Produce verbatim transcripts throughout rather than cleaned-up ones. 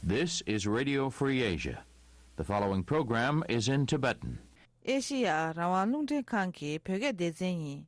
This is Radio Free Asia. The following program is in Tibetan. ཨེ་ཤི་ཡ་རང་དབང་རླུང་འཕྲིན་ཁང་གི་བོད་སྐད་སྡེ་ཚན་ཡིན།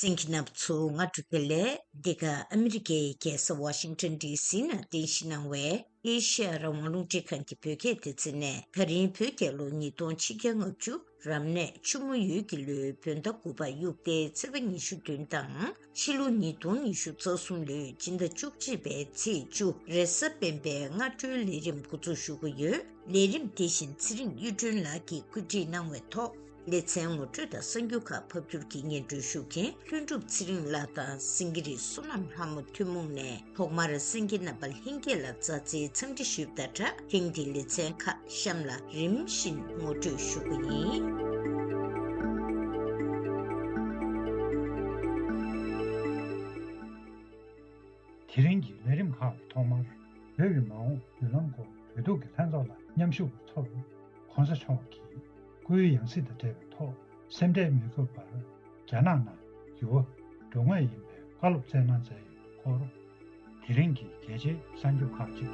གསན་མཁན་རྣམ་པ་ཚོ་སྔ་དྲོ་བདེ་ལེགས། འདི་ག་ཨ་མི་རི་ཀའི་རྒྱལ་ས་ཝ་ཤིང་ཊོན་ཌི་སི་ནང་རྟེན་གཞི་གནང་བའི་ཨེ་ཤེ་ཡ་རང་དབང་རླུང་འཕྲིན་ཁང་གི་བོད་སྐད་སྡེ་ཚན་ནས། ད་རིང་བོད་རྒྱལ་ལོ་ཉིས་སྟོང་ཆིག་བརྒྱ་ལྔ་བཅུ་རབ་གནས་ཆུ་མོ་ཡོས་ཀྱི་ལོའི་བོད་ཟླ་དགུ་པ་དབྱུག་ཟླའི་ཚེས་པ་ཉི་ཤུ་བདུན་དང་། ཕྱི་ལོ་ཉིས་སྟོང་ཉི་ཤུ་རྩ་གསུམ་ལོའི་སྤྱི་ཟླ་བཅུ་གཅིག་པའི་ཚེས་བཅུ། རེས་གཟའ་སྤེན་པའི་སྔ་དྲོའི་ལས་རིམ་འགོ་འཛུགས་ཞུ་གི་ཡོད། ལས་རིམ་དེ་བཞིན་ཚེ་རིང་གཡུ་སྒྲོན་ལགས་ཀྱིས་བཀོད་སྒྲིག་གནང་བའི་ཐོག་ལེ་ཚན་ངོ་སྤྲོད་དང་གསར་འགྱུར་ཁག་ཕབ་སྒྱུར་གྱིས་སྙན་སྒྲོན་ཞུ་མཁན་ལྷུན་གྲུབ་ཚེ་རིང་ལགས་དང་སེང་གེ་རི་བསོད་ནམས་ལྷ་མོ་ཐུན་མོང་ནས། ཐོག་མར་གསན་མཁན་རྣམ་པ་ལྷན་རྒྱས་ལ་མཛའ་བརྩེའི་འཚམས་འདྲི་ཞུས་པ་དང་སྦྲགས། ཐེངས་འདིའི་ལེ་ཚན་ཁག་གཤམ་ལ་རིམ་བཞིན་ངོ་སྤྲོད་ཞུ་གི་ཡིན། དེ་རིང་གི་ལས་རིམ་ཁག་གི་ཐོག་མར། བོད་ཀྱི་མ་འོངས་མདུན་ལམ་སྐོར་འབོད་འདུག་གི་ལྷན་ཚོགས་ལ་མཉམ་ཞུགས་པ་ཚོར། གོང་ས་མཆོག་གིས་སྐུའི་ཡང་སྲིད་དང་འབྲེལ་བའི་ཐོག་སེམས་ཁྲལ་མི་དགོས་པར། རྒྱ་ནག་ནང་འགྱུར་བ་འགྲོ་ངེས་ཡིན་པའི་བཀའ་སློབ་སྩལ་གནང་མཛད་ཡོད་པའི་སྐོར། དེ་རིང་གི་གལ་ཆེའི་གསར་འགྱུར་ཁག་ཅིག་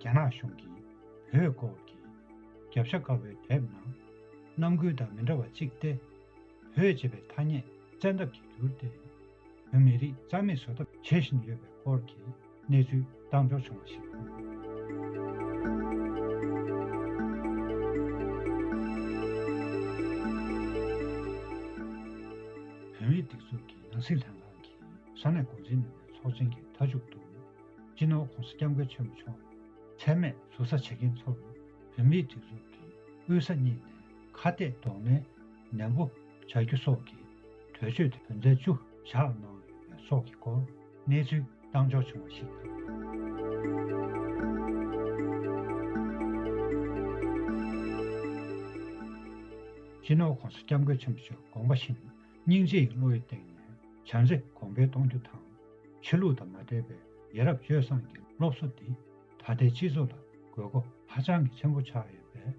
རྒྱ་ནག་གཞུང་གིས་བོད་སྐོར་གྱི་རྒྱབ་ཤ་དཀར་པོའི་དེབ་ནང་། རྣམ་འགྱུར་དང་མི་འདྲ་བ་གཅིག་སྟེ། བོད་ཅེས་པའི་ཐ་སྙད་བཙན་ཐབས་ཀྱིས་བསྒྱུར་ཏེ། བོད་མི་རིགས་རྩ་མེད་བཟོ་ཐབས་བྱེད་བཞིན་ཡོད་པའི་སྐོར་གྱི་གནས་ཚུལ་བཏང་འབྱོར་བྱུང་བ་ཞིག་བོད་མིའི་སྒྲིག་འཛུགས་ཀྱི་ནང་སྲིད་ལྷན་ཁང་གིས་ས་གནས་འགོ་འཛིན་རྣམ་པའི་ཚོགས་ཆེན་གྱི་མཐའ་མཇུག་ཏུ། སྤྱི་ནོར་༸གོང་ས་༸སྐྱབས་མགོན་ཆེན་པོ་མཆོག་མཚན་སྨད་ཟུར་ཟ་བྱེད་མཁན་ཚོར་བོད་མིའི་སྒྲིག་འཛུགས་ཀྱི་དབུས་ས་གཉིས་ནས་ཁ་གཏད་གདོང་ལེན་ནན་པོ་བྱ་རྒྱུ་སོགས་ཀྱི་གྲོས་ཆོད་དེ་དོན་ཚན་བཅུ་བཞག་གནང་ཡོད་པའི་སོགས་ཀྱི་སྐོར་གནས་ཚུལ་བཏང་འབྱོར་བྱུང་བ་ཞིག་དང་། སྤྱི་ནོར་༸གོང་ས་༸སྐྱབས་མགོན་ཆེན་པོ་མཆོག་དགོངས་པ་བཞིན་སྙིང་རྗེ་ཡི་བློ་ཡི་སྟེང་ནས་བྱམས་བརྩེ་གོང་འཕེལ་གཏོང་རྒྱུ་དང་། ཆོས་ལུགས་དང་མ་འབྲེལ་བའི་ཡ་རབས་སྤྱོད་བཟང་གི་སློབ་གསོ་འདི་ད་ལྟའི་སྤྱི་ཚོགས་ལ་དགོས་མཁོ་ཧ་ཅང་གི་ཆེན་པོ་ཆགས་ཡོད་པས།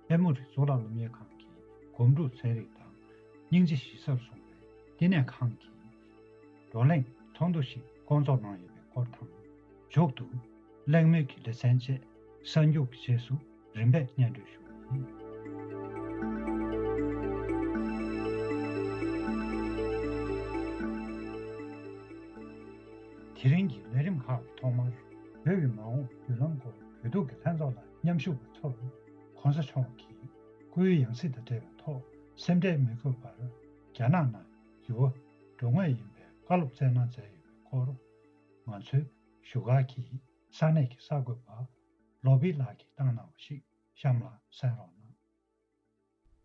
ཨེ་མོ་རི་གཙུག་ལག་སློབ་གཉེར་ཁང་གི་སྒོམ་སྒྲུབ་ཚན་རིག་དང་སྙིང་རྗེ་གཞི་རྩར་བཟུང་བའི་བསྟི་གནས་ཁང་གི་བགྲོ་གླེང་ཚོགས་འདུ་ཞིག་བསྐོང་ཚོགས་གནང་ཡོད་པའི་སྐོར་དང་། མཇུག་ཏུ་གླེང་མོལ་གྱི་ལེ་ཚན་བཅས་གསར་འགྱུར་གྱི་རྗེས་སུ་རིམ་པས་སྙན་སྒྲོན་ཞུ་བ་ཡིན། དེ་རིང་གི་ལས་རིམ་ཁག་གི་ཐོག་མར། བོད་ཀྱི་མ་འོངས་མདུན་ལམ་སྐོར་འབོད་འདུག་གི་ལྷན་ཚོགས་ལ་མཉམ་ཞུགས་པ་ཚོར། གོང་ས་མཆོག་གིས་སྐུའི་ཡང་སྲིད་དང་འབྲེལ་བའི་ཐོག་སེམས་ཁྲལ་མི་དགོས་པར། རྒྱ་ནག་ནང་འགྱུར་བ་འགྲོ་ངེས་ཡིན་པའི་བཀའ་སློབ་སྩལ་གནང་མཛད་ཡོད་པའི་སྐོར། ང་ཚོའི་བཞུགས་སྒར་གྱི་ས་གནས་ཀྱི་གསར་འགོད་པ་ལོ་པི་ལགས་ཀྱིས་བཏང་གནང་བ་ཞིག་གཤམ་ལ་གསན་རོགས་གནང་།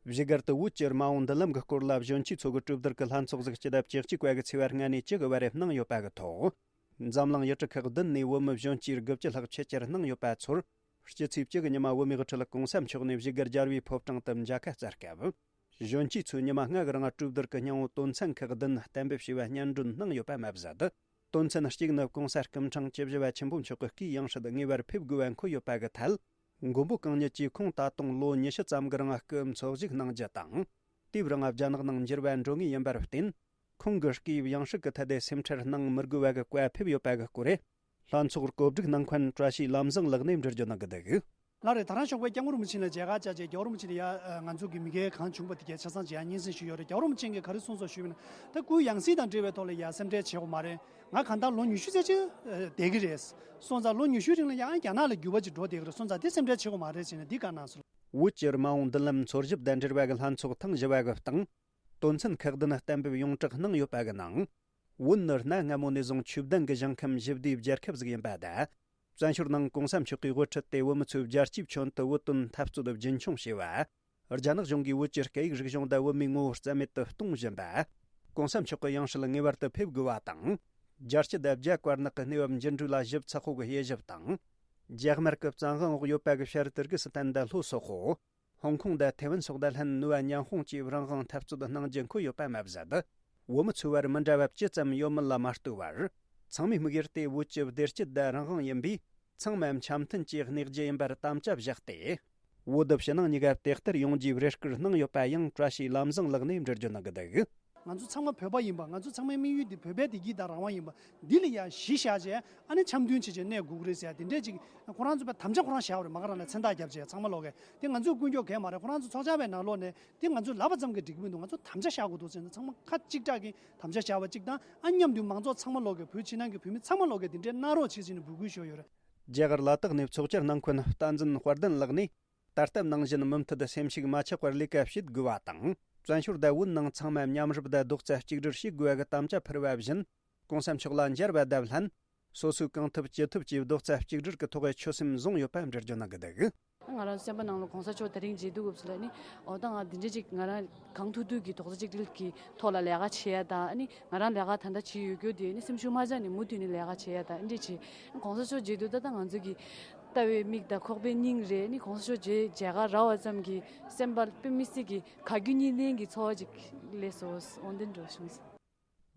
བཞུགས་སྒར་དུ་བོད་ཀྱི་མ་འོངས་མདུན་ལམ་གྱི་སྐོར་ལ་གཞོན་སྐྱེས་ཚོ་གི་གྲོས་བསྡུར་གྱི་ལྷན་ཚོགས་ཟིག་སྤྱི་ཟླ་བཅུ་གཅིག་པ་གི་ཚེས་པ་ལྔ་ནས་བཅུ་གི་བར་གནང་ཡོད་པ་གི་ཐོག་འཛམ་གླིང་ཡུལ་གྲུ་ཁག་བདུན་ནས་བོད་མི་གཞོན་སྐྱེས་དགུ་བཅུ་ལྷག་ཆེད་བཅར་གནང་ཡོད་པ་ཚོར། སྤྱི་ཚེས་བཅུ་གི་ཉི་མ་བོད་མིའི་དབུ་ཁྲིད་གོང་ས་མཆོག་ནས་བཞུགས་སྒར་རྒྱལ་བའི་ཕོ་བྲང་དུ་མཇལ་ཁ་སྩལ་སྐབས། གཞོན་སྐྱེས་ཚོས་ཉི་མ་ལྔ་གི་རིང་གྲོས་བསྡུར་གྱི་སྙིང་བོ་དོན་ཚན་ཁག་བདུན་གཏན་འབེབས་བྱས་པ་སྙན་སྒྲོན་གནང་ཡོད་པ་མ་ཟད། དོན་ཚན་གཅིག་ནི་གོང་ས་སྐུ་ཕྲེང་བཅུ་བཞི་པ་ཆེན་པོ་མཆོག་གི་སྐུའི་ཡང་སྲིད་ངེས་པར་ཕེབས་དགོས་པ་འཁོད་ཡོད་པ་གི་ཐད། མགོན་པོ་གང་ཉིད་ཀྱིས་ཁོང་ད་དུང་ལོ་ཉི་ཤུ་ཙམ་གྱི་རིང་སྐུ་འཚོ་བཞུགས་གནང་རྒྱུ་དང་། དེའི་རིང་རྒྱ་ནག་ནང་འགྱུར་བ་འགྲོ་ངེས་ཡིན་པར་བརྟེན། ཁོང་གི་སྐུའི་ཡང་སྲིད་ཀྱི་ཐད་དེ་སེམས་ཁྲལ་གནང་མི་དགོས་པ་གི་བཀའ་ཕེབས་ཡོད་པ་གི་སྐོར་རེད། ལྷན་ཚོགས་གོ་སྒྲིག་གནང་མཁན་བཀྲ་ཤིས་ལམ་བཟང་ལགས་ནས་འགྲེལ་བརྗོད་གནང་གི་འདུག་ལགས་རེད། ད་རང་ཞོགས་པའི་སྐྱབས་མགོན་རིན་པོ་ཆེ་ལ་མཇལ་ཁ་བཅར་རྗེས་རྒྱལ་བ་རིན་པོ་ཆེ་ལ་ཡ་ང་ཚོ་གི་མི་སྒེར་གང་བྱུང་པ་དེ་གའི་ཆ་ཚང་མཇལ་ཡ་སྙན་སེང་ཞུས་ཡོད་རེད། རྒྱལ་བ་རིན་པོ་ཆེ་གིས་ག་རེ་གསུངས་སོང་ཞུས་པ་ན། ད་སྐུའི་ཡང་སྲིད་དང་འབྲེལ་བའི་ཐོག་ལ་ཡ་སེམས་ཁྲལ་བྱེད་དགོས་མ་རེད། ང་གང་ལྟར་ལོ་ཉི་ཤུ་ཙམ་ཅིག་བསྡད་ཀྱི་རེད་སོང་ཙང་། ལོ་ཉི་ཤུའི་རིང་ལ་ཡང་རྒྱ་ནག་ལ་འགྱུར་བ་ཅིག་འགྲོ་བསྡད་ཀྱི་རེད་སོང་ཙང་། དེ་སེམས་ཁྲལ་བྱེད་དགོས་མ་རེད་ཟེར་ནས་འདི་བཀའ་གནང་སོང་། བོད་ཀྱི་མ་འོངས་མདུན་ལམ་འཚོལ་ཞིབ་དང་འབྲེལ་བ་གི་ལྷན་ཚོགས་ཐེངས་བཞི་པ་གི་སྟེང་། དོན་ཚན་ཁག་བདུན་གཏན་འབེབས་ཡོངས་གྲགས་གནང་ཡོད་པ་གི་ནང་། བོད་ནི་གནའ་སྔ་མོ་ནས་བཟུང་ཆོས་ལྡན་གྱི་ཞིང་ཁམས་ཞི་བདེའི་རྒྱལ་ཁབ་ཟིག་ཡིན་པ་དང་། བཙན་བྱོལ་ནང་གོང་ས་མཆོག་གིས་དབུ་ཁྲིད་དེ་བོད་མི་ཚོས་རྒྱལ་སྤྱིའི་ཁྱོན་དུ་བོད་དོན་འཐབ་རྩོད་རྒྱུན་འཁྱོངས་བྱས་པ། རྒྱ་ནག་གཞུང་གིས་བོད་ཀྱི་སྐད་ཡིག་རིག་གཞུང་དང་བོད་མིའི་ངོ་བོ་རྩ་མེད་དུ་གཏོང་བཞིན་པ། གོང་ས་མཆོག་གི་ཡང་སྲིད་ངེས་པར་དུ་ཕེབས་དགོས་པ་དང་། རྒྱལ་སྤྱི་དང་རྒྱ་དཀར་ནག་གི་གནས་བབ་འགྱུར་འགྲོས་ལ་ཞིབ་ཚགས་པོ་གི་དབྱེ་ཞིབ་དང་། རྒྱ་དམར་གྱི་བཙན་དབང་འོག་ཡོད་པ་གི་ཤར་ཏུར་ཀི་སི་ཐན་དང་ལྷོ་སོག་པོ། ཧོང་ཀོང་དང་ཐེ་ཝན་སོགས་དང་ལྷན་ནུས་པ་མཉམ་སྤུངས་ཀྱིས་རང་དབང་འཐབ་རྩོད་གནང་རྒྱུ་འཁོད་ཡོད་པ་མ་ཟད། བོད་མི་ཚོའི་བར་མི་འདྲ་བ་ཅི་ཙམ་ཡོད་མེད་ལ་མ་ལྟོས་པར། ཚང་མའི་དམིགས་ཡུལ་དེ་བོད་ཀྱི་བདེ་སྐྱིད་དང་རང་དབང་ཡིན་པས། ཚང་མ་འཆམ་མཐུན་གྱིས་གནས་རྒྱུ་ཡིན་པར་དམ་བཅའ་བཞག་སྟེ། བོད་ཕྱི་ནང་གཉིས་ཀ་དེ་ལྟར་ཡོང་རྒྱུའི་རེ་སྐུལ་གནང་ཡོད་པ་ཡང་བཀྲ་ཤིས་ལམ་བཟང་ལགས་ནས་འགྲེལ་བརྗོད་གནང་གི་འདུག། ང་ཚོ་ཚང་མ་བོད་པ་ཡིན་པ། ང་ཚོ་ཚང་མའི་དམིགས་ཡུལ་འདི་བོད་པའི་བདེ་སྐྱིད་དང་རང་དབང་ཡིན་པ། འདི་ལ་ཡང་གཞི་བཞག་བྱས་ཨ་ནི་འཆམ་མཐུན་བྱེད་བྱས་གནས་དགོས་ཀྱི་རེད་ཟེར་ཡ་དེ་འདྲས་ཅིག་ཁོ་རང་ཚོ་དཔེ་དམ་བཅའ་ཁོ་རང་བཞག་པ་རེད། མ་ག་རང་ལ་མཚན་རྟགས་བརྒྱབ་བྱས་ཚང་མ་ལོག་གི་དེ་ང་ཚོས་ཀུན་སྐྱོབ་གས་མ་རེད། ཁོ་རང་ཚོ་ཚོགས་བཅར་བའི་ནང་ལོགས་ནས་དེ་ང་ཚོས་ལབ་པ་ཙམ་གྱིས་འགྲིག་གི་མི་འདུག། ང་ཚོ་དམ་བཅའ་བཞག་དགོས་འདུག་ཟེར་ན་ཚང་མ་ཁ་གཅིག་གྲགས་ཀྱིས་དམ་བཅའ་བཞག་པ་གཅིག་དང་། ཨ་མཉམ་དུ་མང་ཚོགས་ཚང་མ་ལོག་གི་བོད་ཕྱི་ནང་གི་བོད་མི་ཚང་མ་ལོག་གི་དེ་འདྲའི་གནང་རོགས་བྱེད་ཟེར་ནས་འབོད་སྐུལ་ཞུས་ཡོད་རེད། རྒྱ་གར་ལ་དྭགས་ནས་ཚོགས་བཅར་གནང་མཁན་བསྟན་འཛིན་དཔལ་ལྡན་ལགས་ནས། ད་ལྟ་ནང་བཞིན་མུ་མཐུད་སེམས་ཤུགས་མ་ཆག་པར་ལས་ཀ་བྱེད་དགོས་པ་དང་། བཙན་བྱོལ་དང་བོད་ནང་ཚང་མ་མཉམ་རུབ་དང་རྡོག་རྩ་གཅིག་སྒྲིལ་བྱེད་དགོས་པ་གི་དམ་བཅའ་ཕུལ་བ་བཞིན། གོང་ས་མཆོག་ལ་མཇལ་བ་དང་ལྷན། སོ་སོའི་གང་ཐུབ་ཅི་ཐུབ་ཀྱིས་རྡོག་རྩ་གཅིག་སྒྲིལ་གྱི་ཐོག་ཆོད་སེམས་བཟུང་ཡོད་པ་འགྲེལ་བརྗོད་གནང་གི་འདུག། ང་རང་སེམས་པ་ནང་ལ་གོང་ས་མཆོག་དེ་རིང་མཇལ་དུས་སྐབས་སུ་ལ་ནི། འོ་ད་ང་འདི་འདྲ་ཅིག་ང་རང་གང་ཐུབ་ཐུབ་ཀྱིས་རྡོག་རྩ་གཅིག་སྒྲིལ་གྱི་ཐོག་ལ་ལས་ཀ་བྱེད་ཡ་དང་། ཨ་ནི་ང་རང་ལས་ཀ་ད་ལྟ་བྱེད་ཡོད་རྒྱུ་དེ་ནི་སེམས་ཤུགས་མ་ཆག་ནས་མུ་མཐུད་ནས་ལས་ཀ་བྱེད་ཡ་དང་། ཨ་འདྲ་བྱེད། གོང་ས་མཆོག་མཇལ་དུས་ད་ལྟ་ང་ཚོ་གི་ལྟ་བའི་མིག་དང་ཁོག་པའི་སྙིང་རེད། ནི་གོང་ས་མཆོག་མཇལ་མཇལ་ཁ་རག་པ་ཙམ་གྱིས་སེམས་པ་དཔེ་མི་སྲིད་ཀྱི་ག་རྒྱུ་གཉིས་ལྡན་གྱི་ཚོར་བ་ཅིག་སླེབས་སོང་། འོ་འདི་འདྲ་བྱུང་སོང་།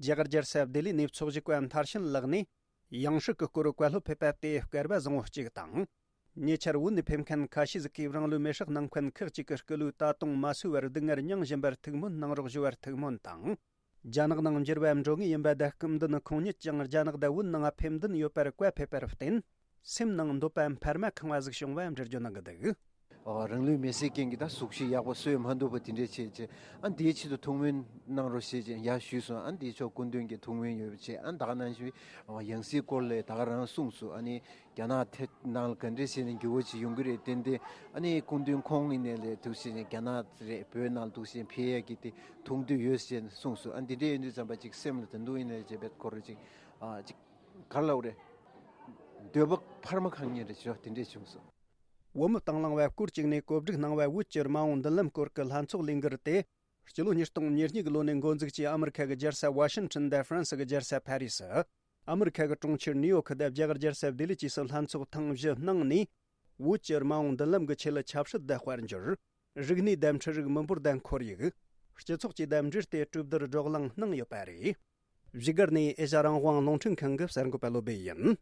རྒྱ་གར་རྒྱལ་ས་ལྡི་ལི་ནས་ཚོགས་ཞུགས་པ་མཐར་ཕྱིན་ལགས་ནས། ཡང་སྲིད་ཀྱི་སྐོར་བཀའ་སློབ་ཕེབས་པ་དེ་སྐལ་བ་བཟང་བོ་གཅིག་དང་། ཉེ་ཆར་བོད་ནས་ཕེབས་མཁན་ཁ་ཤས་ཟིག་གིས་རང་ལུས་མེར་སྲེག་གནང་མཁན་ཁག་ཅིག་གི་སྐུ་ལུས་ད་དུང་མ་གསོས་པར་སྡུག་བསྔལ་མྱངས་བཞིན་པར་ཐུགས་སྨོན་གནང་རོགས་ཞུ་བར་ཐུགས་སྨོན་དང་། རྒྱ་ནག་ནང་འགྱུར་བ་འགྲོ་ངེས་ཡིན་པ་དང་སྐུ་མདུན་ཁོང་ཉིད་ཀྱང་རྒྱ་ནག་དང་བོད་ནང་ཕེབས་འདུན་ཡོད་པར་བཀའ་ཕེབས་པར་བརྟེན། སེམས་ནང་འདོད་པ་འཕར་མ་ཁེངས་པ་ཟིག་བྱུང་བ་འགྲེལ་བརྗོད་གནང་གི་འདུག། ཨོ། རང་ལུས་མེར་སྲེག་མཁན་གྱི་ད་གཟུགས་གཞི་ཡག་པོ་གསོས་མ་འདུག་པ་དེ་འདྲས་བྱས་བྱས། ཨ་འདིའི་ཆེད་དུ་ཐུགས་སྨོན་གནང་རོགས་ཞེས་བྱས་ཡར་ཞུས་སོང་། ཨ་འདིའི་ཕྱོགས་སྐུ་མདུན་གྱི་ཐུགས་སྨོན་ཡོད་པ་བྱས། ཨ་ད་ག་ནང་བཞིན་ཡང་སྲིད་སྐོར་ལ་ད་ག་རང་གསུངས་སོང་། ཨ་ནི་རྒྱ་ནག་ཐད་ནང་ལ་ག་འདྲས་བྱས་ནས་འགྱུར་བ་ཅིག་ཡོང་གི་རེད། ཏན་ཏན་ཨ་ནི་སྐུ་མདུན་ཁོང་ཡིན་ནའི་ལས་འདུག་བྱས་ནས་རྒྱ་ནག་རེད། བོད་ནང་འདུག་བྱས་ཕེབས་ཡས་ཀྱི་དེ་ཐུགས་འདོད་ཡོད་ཅེས་གསུངས་སོང་། ཨ་འདི་འདྲས་ཡིན་དུས་ཙམ་པ་ཅིག་སེམས་ལ་ད་དུང་ཡིན་ནའི་བྱས་པའི་སྐོར་ཅིག་ཨ་ཅིག་ག་རེ་ལབ་དགོས་རེད། འདོད་པ་འཕར་མ་ཁེངས་མཁན་རེད་ཅེས་དེ་འདྲས་བྱུང་སོང་། བོད་མི་དང་བླངས་པ་སྐོར་གཅིག་ནས་གོ་སྒྲིག་གནང་བའི་བོད་ཀྱི་མ་འོངས་མདུན་ལམ་སྐོར་གྱི་ལྷན་ཚོགས་ལས་འགུལ་དེ། སྤྱི་ལོ་ཉིས་སྟོང་ཉེར་གཉིས་ཀྱི་ལོ་ནས་འགོ་འཛུགས་ཀྱིས་ཨ་མི་རི་ཁ་གི་རྒྱལ་ས་ཝ་ཤིང་ཊོན་དང་ཧྥ་རན་སི་གི་རྒྱལ་ས་ཕ་རི་སི། ཨ་མི་རི་ཁ་གི་གྲོང་ཁྱེར་ནིའུ་ཡོག་དང་རྒྱ་གར་རྒྱལ་ས་ལྡི་ལི་བཅས་སུ་ལྷན་ཚོགས་ཐེངས་བཞི་གནང་ནས། བོད་ཀྱི་མ་འོངས་མདུན་ལམ་གྱི་ཆེད་ལ་ཆབ་སྲིད་དང་དཔལ་འབྱོར། རིག་གནས་དང་འཕྲུལ་རིག་མི་འབོར་དང་ཁོར་ཡུག། སྤྱི་ཚོགས་བཅས་དང་འབྲེལ་ཏེ་གྲོས་བསྡུར་བགྲོ་གླེང་གནང་ཡོད་པ་རེད། བཞུགས་སྒར་ནས་ཨེ་ཤ་རང་དབང་རླུང་འཕྲིན་ཁང་གི་གསར་འགོད་པ་བློ་སྦེ་ཡིན།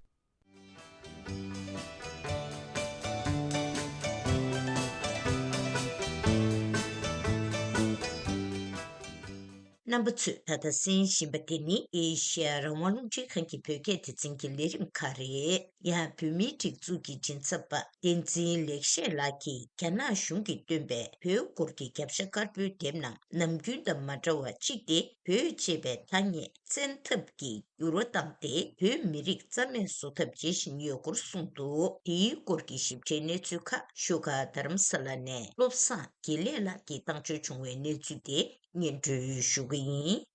རྣམ་པ་ཚོས་ད་ལྟ་གསན་བཞིན་པ་དེ་ནི་ཨེ་ཤ་ཡ་རང་དབང་རླུང་འཕྲིན་ཁང་གི་བོད་སྐད་སྡེ་ཚན་གྱི་ལས་རིམ་ཁག་རེད། ཡང་བོད་མིའི་སྒྲིག་འཛུགས་ཀྱི་མགྲིན་ཚབ་པ་བསྟན་འཛིན་ལེགས་བཤད་ལགས་ཀྱིས་རྒྱ་ནག་གཞུང་གིས་བཏོན་པའི་བོད་སྐོར་གྱི་རྒྱབ་ཤ་དཀར་པོའི་དེབ་ནང་ནམ་རྒྱུན་དང་མ་འདྲ་བ་གཅིག་སྟེ། བོད་ཅེས་པའི་ཐ་སྙད་བཙན་ཐབས་ཀྱིས་འགྱུར་བ་བཏང་སྟེ། བོད་མི་རིགས་རྩ་མེད་བཟོ་ཐབས་བྱེད་བཞིན་ཡོད་སྐོར་གསུངས་འདུག། དེའི་སྐོར་གྱི་ཞིབ་ཕྲའི་གནས་ཚུལ་ཁག་བཞུགས་སྒར་རྡ་རམ་ས་ལ་ནས་བློ་བཟང་དགེ་ལེགས་ལགས་ཀྱིས་བཏང་འབྱོར་བྱུང་བའི་གནས་ཚུལ་དེ་སྙན་སྒྲོན་ཞུ་གི་ཡིན།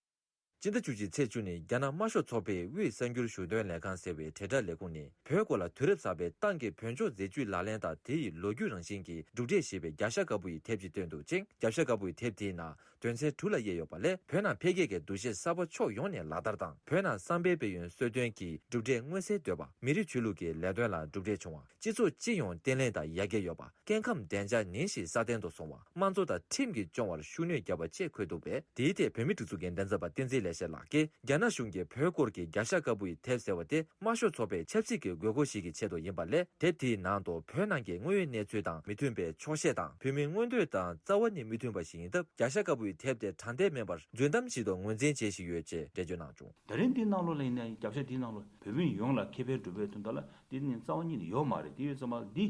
སྤྱི་ཟླ་བཅུ་གཅིག་ཚེས་བཅུ་ནས་རྒྱ་ནག་དམར་ཤོག་ཚོགས་པའི་དབུས་གསར་འགྱུར་ཞུ་དོན་ལས་ཁང་ཟེར་བའི་དྲིལ་བསྒྲགས་ལས་ཁུངས་ནས། བོད་སྐོར་ལ་དུས་རབས་གསར་པའི་ཏང་གི་བོད་ལྗོངས་མཛད་ཇུས་ལག་ལེན་དང་དེ་ཡི་ལོ་རྒྱུས་རང་བཞིན་གྱི་གྲུབ་འབྲས་ཞེས་པའི་རྒྱ་ཤ་དཀར་པོ་ཡི་དེབ་ཅིག་བཏོན་འདུག་ཅིང་། རྒྱ་ཤ་དཀར་པོ་ཡི་དེབ་དེའི་ནང་དོན་ཚན་དྲུག་ལ་དབྱེ་ཡོད་པ་ལས། བོད་ནང་འཕེལ་རྒྱས་ཀྱི་འདུ་ཤེས་གསར་པ་ཕྱོགས་ཡོངས་ནས་ལག་བསྟར་དང་། བོད་ནང་བསམ་པའི་དཔལ་ཡོན་གསོ་སྐྱོང་གི་གྲུབ་འབྲས་མངོན་གསལ་དོད་པ། མི་རིགས་ཆོས་ལུགས་ཀྱི་ལས་དོན་ལ་གྲུབ་འབྲས་བྱུང་བ། སྤྱི་ཚོགས་སྤྱི་ཡོངས་བརྟན་ལྷིང་དང་ཡར་རྒྱས་ཡོད་པ། སྐྱེ་ཁམས་བདེ་འཇགས་ཉིན་བཞིན་སྲ་བརྟན་དུ་སོང་བ། དམངས་གཙོ་དང་ཁྲིམས་ཀྱི་སྐྱོང་བར་ཤུགས་སྣོན་བརྒྱབ་པ་བཅས་འཁོད་འདུག་པས། དེའི་ཐད་བོད་མིའི་སྒྲིག་འཛུགས་ཀྱི་མགྲིན་ཚབ་པ་བསྟན་འཛིན་ལེགས་བཤད་ལགས་ཀྱིས། རྒྱ་ནག་གཞུང་གིས་བོད་སྐོར་གྱི་རྒྱ་ཤ་དཀར་པོ་ཡི་དེབ་ཟེར་བ་དེ་དམར་ཤོག་ཚོགས་པའི་ཆབ་སྲིད་ཀྱི་དགོས་མཁོ་ཞིག་གི་ཆེད་དུ་ཡིན་པ་ལས། དེབ་དེའི་ནང་དུ་བོད་ནང་གི་དངོས་ཡོད་གནས་ཚུལ་དང་མི་མཐུན་པའི་འཁྱོག་བཤད་དང་། བོད་མིའི་མངོན་འདོད་དང་རྩ་བ་ནས་མི་མཐུན་པ་ཞིག་ཡིན་སྟབས། རྒྱ་ཤ་དཀར་པོ་ཡི་དེབ་དེ་དྲང་བདེན་མིན་པར་རྫུན་གཏམ་ཞིག་ཏུ་ངོས་འཛིན་བྱེད་བཞིན་ཡོད་ཅེས་འགྲེལ་བརྗོད་གནང་བྱུང་། ད་རིང་འདིའི་ནང་ལོགས་ལ་ཡིན་ན། རྒྱབ་ཤ་འདིའི་ནང་ལོགས་བོད་མི་ཡོངས་ལ་ཁེ་ཕན་སྒྲུབ་པའི་དོན་དག་ལ་འདི་ནི་རྩ་བ་ཉིད་ནས་ཡོད་མ་རེད། དེ་ཡོད་ཙམ་པ་འདི་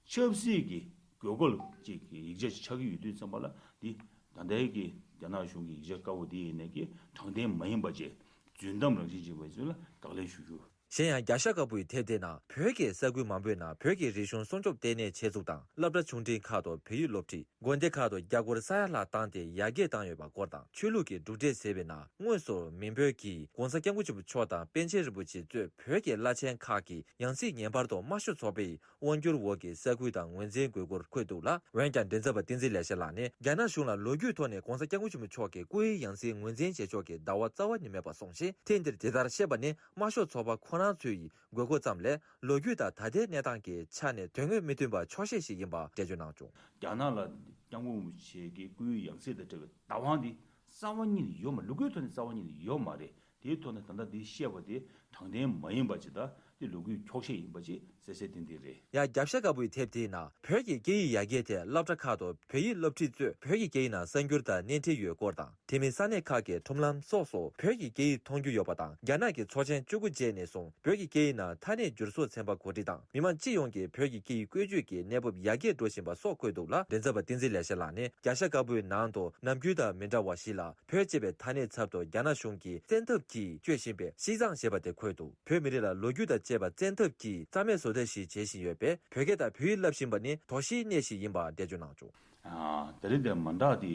ཆབ་སྲིད་ཀྱི་དགོས་མཁོ་ཅིག་གི་ཡིག་ཆ་ཞིག་ཆགས་ཀྱི་ཡོད་དུས་ཙམ་པ་ལ། འདི་ད་ལྟའི་གི་རྒྱ་ནག་གཞུང་གི་ཡིག་ཆ་དཀར་པོ་འདི་ཡིན་ནའི་གི་དྲང་བདེན་མ་ཡིན་པ་བཅས་རྫུན་གཏམ་རང་བཞིན་ཅིག་ཡིན་པའི་ཚུལ་ལ་བདག་ལེགས་ཞུ་རྒྱུ། གཞན་ཡང་། རྒྱ་ཤ་དཀར་པོའི་དེབ་དེའི་ནང་བོད་ཀྱི་ས་ཁུལ་མང་པོའི་ནང་བོད་ཀྱི་རིག་གཞུང་སྲུང་སྐྱོབ་ལྟེ་གནས་ཆེད་འཛུགས་དང་། སློབ་གྲྭ་ཆུང་འབྲིང་ཁག་ཏུ་བོད་ཡིག་སློབ་ཁྲིད། དགོན་སྡེ་ཁག་ཏུ་རྒྱ་སྒོར་ས་ཡ་ལྷག་བཏང་སྟེ་ཡར་རྒྱས་བཏང་ཡོད་པ་སྐོར་དང་། ཆོས་ལུགས་ཀྱི་གྲུབ་འབྲས་ཟེར་བའི་ནང་། དངོས་སུ་མིང་བོད་ཀྱིས་༸གོང་ས་༸སྐྱབས་མགོན་ཆེན་པོ་མཆོག་དང་པཎ་ཆེན་རིན་པོ་ཆེ་གཙོས་བོད་ཀྱི་བླ་ཆེན་ཁག་གི་ཡང་སྲིད་ངེས་པར་དུ་དམར་ཤོག་ཚོགས་པའི་དབང་སྒྱུར་འོག་གི་ས་ཁུལ་དང་ངོས་འཛིན་དགོས་སྐོར་འཁོད་འདུག་ལ། འོན་ཀྱང་། མགྲིན་ཚབ་པ་བསྟན་འཛིན་ལེགས་བཤད་ལགས་ནས། རྒྱ་ནག་གཞུང་ལ་ལོ་རྒྱུས་ཐོག་ནས་༸གོང་ས་༸སྐྱབས་མགོན་ཆེན་པོ་མཆོག་གི་སྐུའི་ཡང་སྲིད་ངོས་འཛིན་བྱེད་ཕྱོགས་ཀྱི་ཟླ་བ་རྩ་བ་ནས་མེད་པ་གསུངས་ཤིང་། ཐེངས་འདིར་དེ་ལྟར་བཤད་པ་ནི་དམར་ཤོག་ཚོགས་པ་ཁོ་རང་ཚོའི་དགོས་མཁོ་ཙམ་ལས། ལོ་རྒྱུས་དང་ད་ལྟའི་གནས་སྟངས་ཀྱི་ཆ་ནས་དོན་དངོས་མི་མཐུན་པ་འཁྱོག་བཤད་ཞིག་ཡིན་པ་འགྲེལ་བརྗོད་གནང་བྱུང་། རྒྱ་ནག་ལ་༸སྐྱབས་མགོན་རིན་པོ་ཆེ་གི་སྐུའི་ཡང་སྲིད་དང་འབྲེལ་བའི་བདག་དབང་འདི་རྩ་བ་ཉིད་ནས་ཡོད་མ། ལུ་གུའི་ཐོག་ནས་རྩ་བ་ཉིད་ནས་ཡོད་མ་རེད། དེའི་ཐོག་ནས་ད་ལྟ་འདི་བཤད་པ་དེ་དྲང་བདེན་མ་ཡིན་པ་ཅིག་དང་དེ་ལོ་རྒྱུས་འཁྱོག་བཤད་ཡིན་པ་ཅིག་གསལ་གསལ་ཏན་ཏན་རེད། ཡང་རྒྱབ་ཤ་དཀར་པོའི་དེབ་དེའི་ནང་བོད་ཀྱི་སྐད་ཡིག་ཡར་རྒྱས་ཐད་སློབ་གྲྭ་ཁག་ཏུ་བོད་ཡིག་སློབ་ཁྲིད་གཙོས་བོད་ཀྱི་སྐད་ཡིག་ནང་གསར་འགྱུར་དང་སྣེ་ཁྲིད་ཡོད་སྐོར་དང་། དེ་མིན་ས་གནས་ཁག་གི་ཁྲོམ་ལམ་སོགས་སུ་བོད་ཀྱི་སྐད་ཡིག་མཐོང་རྒྱུ་ཡོད་པ་དང་། རྒྱ་ནག་གི་ཚོགས་ཆེན་བཅུ་དགུ་རྗེས་ནས་བཟུང་བོད་ཀྱི་སྐད་ཡིག་ནང་ཐ་སྙད་བསྒྱུར་གསོ་ཚན་པ་གོ་སྒྲིག་དང་། མི་མང་སྤྱི་ཡོངས་ཀྱིས་བོད་ཀྱི་སྐད་ཡིག་བཀོལ་སྤྱོད་ཀྱི་གནས་བབ་ཡར་རྒྱས་འགྲོ་བཞིན་པ་སོགས་བཀོད་འདུག་ལ། མགྲིན་ཚབ་པ་བསྟན་འཛིན་ལེགས་བཤད་ལགས་ནས་རྒྱབ་ཤ་དཀར་པོའི་ནང་དུ་ནམ་རྒྱུན་དང་མི་འདྲ་བ་ཞིག་ལ་བོད་ཅེས་པའི་ཐ་སྙད་ཚབ་ཏུ་རྒྱ་ནག་གཞུང་གིས་བཙན་ཐབས་ཀྱིས་སྤྱོད་བཞིན་པའི་ཤི་ཙང་ཞེས་པ་དེ་འཁོད་འདུག་བོད་མི་རིགས་ལ་ལོ་རྒྱུས་དང་བཅས་པ་བཙན་ཐབས་ཀྱིས་རྩ་མེད་བཟོ་ཐབས་ཤིག་བྱེད་བཞིན་ཡོད་པས། བོད་སྐད་དང་བོད་ཡིག་བསླབ་བཞིན་པ་ནི་དོགས་གཞིའི་གནས་ཤིག་ཡིན་པ་འགྲེལ་བརྗོད་གནང་བྱུང་། ཨ། དེ་རིང་འདིར་མ་འདྲ་དེ་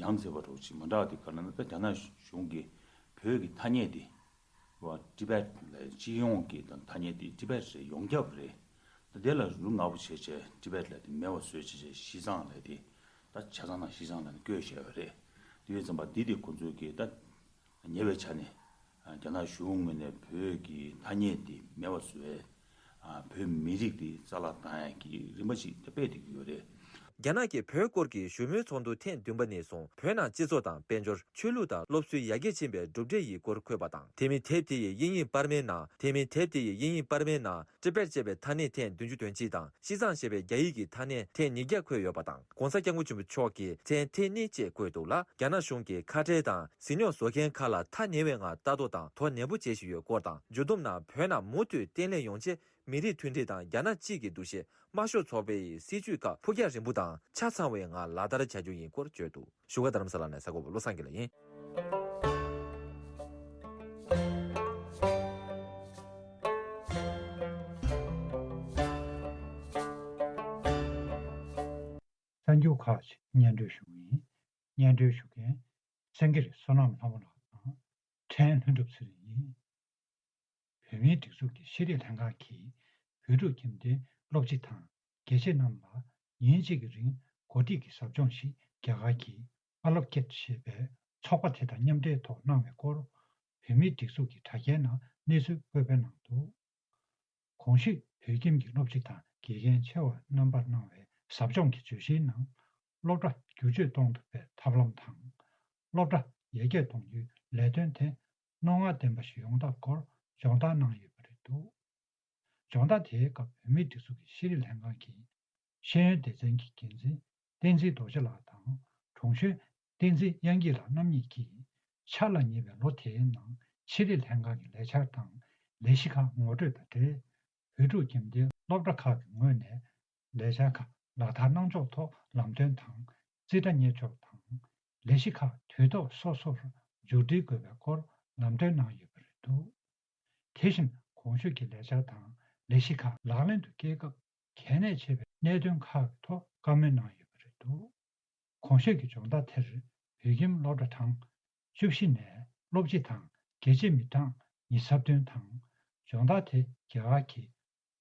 ཡང་ཟེར་བ་རོགས་ཅིག་མ་འདྲ་དེ་ག་ལ་ན། ད་རྒྱ་ནག་གཞུང་གིས་བོད་ཀྱི་ཐ་སྙད་དེ་བ་ཊི་བེཊ་ལ་སྤྱི་ཡོངས་ཀྱི་དང་ཐ་སྙད་དེ་ཊི་བེཊ་རེད། ཡོངས་ཁྱབ་རེད། ད་དེ་ལ་རུ་ང་པོ་བྱས་བྱས་ཊི་བེཊ་ལ་དེ་མེད་པ་བཟོས་བྱས་བྱས་ཤི་ཙང་ལ་དེ་ད་ཆ་ཚང་ནང་ཤི་ཙང་ལ་དེ་བཀོད་བཞག་པ་རེད། དེ་ཡོད་ཙམ་པ་འདི་དེ་ཁོང་ཚོས་ཀྱིས་ད་ཉེ་བའི་ཆ་ནས་རྒྱ་ནག་གཞུང་ངོས་ནས་བོད་ཀྱི་ཐ་སྙད་དེ་མེད་པ་བཟོ་བའི་བོད་མི་རིགས་དེ་རྩ་བརླག་བཏང་ཡག་གི་རིམ་པ་ཞིག་ད་སྤེལ་བསྡད་ཀྱི་ཡོད་རེད། རྒྱ་ནག་གིས་བོད་སྐོར་གྱི་བཞུགས་མོལ་ཚོགས་འདུ་ཐེངས་བདུན་པ་ནས་བཟུང་བོད་ནང་སྤྱི་ཚོགས་དང་དཔལ་འབྱོར། ཆོས་ལུགས་དང་སློབ་གསོའི་ཡར་རྒྱས་ཕྱིན་པའི་གྲུབ་འབྲས་ཡི་སྐོར་འཁོད་པ་དང་། དེ་མིན་དེབ་དེ་ཡི་དབྱིན་ཡིག་པར་མའི་ནང་། དེ་མིན་དེབ་དེ་ཡི་དབྱིན་ཡིག་པར་མའི་ནང་ཊི་བེཊ་ཅེས་པའི་ཐ་སྙད་ཐེངས་བདུན་ཅུ་དོན་གཅིག་དང་། ཤི་ཙང་ཞེས་པའི་རྒྱ་ཡིག་གི་ཐ་སྙད་ཐེངས་ཉིས་བརྒྱ་འཁོད་ཡོད་པ་དང་། ༸གོང་ས་༸སྐྱབས་མགོན་ཆེན་པོ་མཆོག་གི་མཚན་ཐེངས་གཉིས་བཅས་འཁོད་འདུག་ལ། རྒྱ་ནག་གཞུང་གིས་ཁ་བྲལ་དང་ཟིལ་སྙོག་བཟོ་མཁན་ཁག་ལ་ཐག་ཉེ་བའི་ངང་ལྟ་རྟོག་དང་དོ་ནན་པོ་བྱེད་བཞིན་ཡོད་སྐོར་དང་། འབྱོར་ཐོབ་རྣམས་བོད་ནང་མུ་མཐུད་བརྟན་ལྷིང་ཡོང་ཆེད། མི་རིགས་མཐུན་སྒྲིལ་དང་རྒྱ་ནག་གཅིག་གི་འདུ་ཤེས་དམར་ཤོག་ཚོགས་པའི་སྲིད་བྱུས་ཁག་ཕུགས་རྒྱང་རིང་པོ་དང་ཆ་ཚང་བའི་ངང་ལག་བསྟར་བྱ་རྒྱུ་ཡིན་སྐོར་བརྗོད་འདུག་བཞུགས་སྒར་རྡ་རམ་ས་ལ་ནས་གསར་འགོད་པ་བློ་བཟང་དགེ་ལེགས་ཡིན། གསར་འགྱུར་ཁག་ཅིག་སྙན་སྒྲོན་ཞུ་གི་ཡིན། སྙན་སྒྲོན་ཞུ་མཁན་སེང་གེ་རི་བསོད་ནམས་ལྷ་མོ་ལགས་དང་ཕྲན་ལྷུན་གྲུབ་ཚེ་རིང་ཡིན། བོད་མིའི་སྒྲིག་འཛུགས་ཀྱི་ཤེས་རིག་ལྷན་ཁང་གིས་བོད་ཕྲུག་ཁྱིམ་སྡེའི་སློབ་སྤྱི་དང་དགེ་བཤེས་རྣམས་ལ་ཉིན་གཅིག་གི་རིང་གོ་སྒྲིག་གི་ཟབ་སྦྱོང་ཞིག་རྒྱ་གར་གྱི་ཨ་ལོ་ཀེད་ཞེས་པའི་ཚོགས་པ་དེ་དང་མཉམ་འབྲེལ་ཐོག་གནང་བའི་སྐོར། བོད་མིའི་སྒྲིག་འཛུགས་ཀྱི་དྲ་རྒྱའི་ནང་གནས་ཚུལ་སྤེལ་སྤེལ་གནང་འདུག་གོང་ཞུས་བོད་ཁྱིམ་གྱི་སློབ་སྤྱི་དང་དགེ་རྒན་ཆེ་བ་རྣམ་པར་གནང་བའི་ཟབ་སྦྱོང་གི་བརྗོད་གཞིའི་ནང་། སློབ་གྲྭ་བསྒྱུར་བཅོས་གཏོང་ཐུབ་པའི་ཐབས་ལམ་དང་། སློབ་གྲྭ་ཡར་རྒྱས་གཏོང་རྒྱུའི་ལས་དོན་ཐད་རྣོ་ངར་ལྡན་པ་ཞིག་ཡོང་ཐབས་སྐོར་སྦྱོང་བརྡར་གནང་ཡོད་པ་རེད་འདུག་སྦྱོང་བརྡར་དེའི་སྐབས་བོད་མིའི་སྒྲིག་འཛུགས་ཀྱི་ཤེས་རིག་ལྷན་ཁང་གི་ཤེས་ཡོན་སྡེ་ཚན་གྱི་འགན་འཛིན་བསྟན་འཛིན་རྡོ་རྗེ་ལགས་དང་། དྲུང་གཞོན་བསྟན་འཛིན་དབྱངས་སྐྱིད་ལགས་རྣམ་གཉིས་ཀྱིས། འཆར་ལ་ཉེ་བའི་ལོ་དེའི་ནང་ཤེས་རིག་ལྷན་ཁང་གི་ལས་འཆར་དང་ལས་གཞི་ཁག་ངོ་སྤྲོད་དང་འབྲེལ། བོད་ཕྲུག་ཁྱིམ་སྡེའི་སློབ་གྲྭ་ཁག་གི་ངོས་ནས་ལས་འཆར་ཁག་ལག་བསྟར་གནང་ཕྱོགས་ཐོག་ལམ་སྟོན་དང་རྩིས་ཁྲ་གཉེར་ཕྱོགས་དང་། ལས་གཞི་ཁག་དུས་ཐོག་སོ་སོར་མཇུག་སྒྲིལ་དགོས་པའི་སྐོར་ལམ་སྟོན་གནང་ཡོད་པ་རེད་འདུག་དེ་བཞིན་གོང་ཞུས་ཀྱི་ལས་འཆར་དང་ལས་གཞི་ཁག་ལག་ལེན་དུ་བསྐྱེལ་སྐབས་གལ་གནད་ཆེ་བའི་གནད་དོན་ཁག་གི་ཐོག་བཀའ་མོལ་གནང་ཡོད་པ་རེད་འདུག་གོང་ཞུས་ཀྱི་སྦྱོང་བརྡར་དེར་བོད་ཁྱིམ་སློབ་གྲྭ་གྲངས་བཅུ་བཞི་ནས་སློབ་སྤྱི་དང་དགེ་ཆེ་མི་གྲངས་ཉི་ཤུ་རྩ་བདུན་དང་། སྦྱོང་བརྡར་དེ་རྒྱ་གར་གྱི་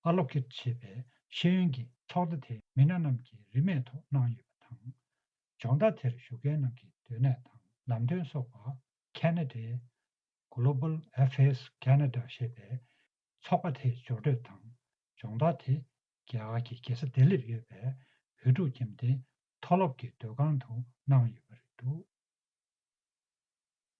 ཨ་ལོ་ཀེད་ཞེས་པའི་ཤེས་ཡོན་གྱི་ཚོགས་སྡེ་དེའི་མི་སྣ་རྣམས་ཀྱིས་རིན་མེད་ཐོག་གནང་ཡོད་པ་དང་། སྦྱོང་བརྡར་དེར་ཞུགས་མཁན་རྣམས་ཀྱི་སྡོད་གནས་དང་ལམ་སྟོན་སོགས་པ་ཁ་ན་ཌའི་Global Affairs Canada ཞེས་པའི་ཚོགས་པ་དེས་སྦྱོར་སྤྲོད་དང་། སྦྱོང་བརྡར་དེ་རྒྱ་གར་གྱི་རྒྱལ་ས་ལྡི་ལིར་ཡོད་པའི་བོད་ཕྲུག་ཁྱིམ་སྡེའི་མཐོ་སློབ་ཀྱི་སྡོད་ཁང་དུ་གནང་ཡོད་པ་རེད་འདུག་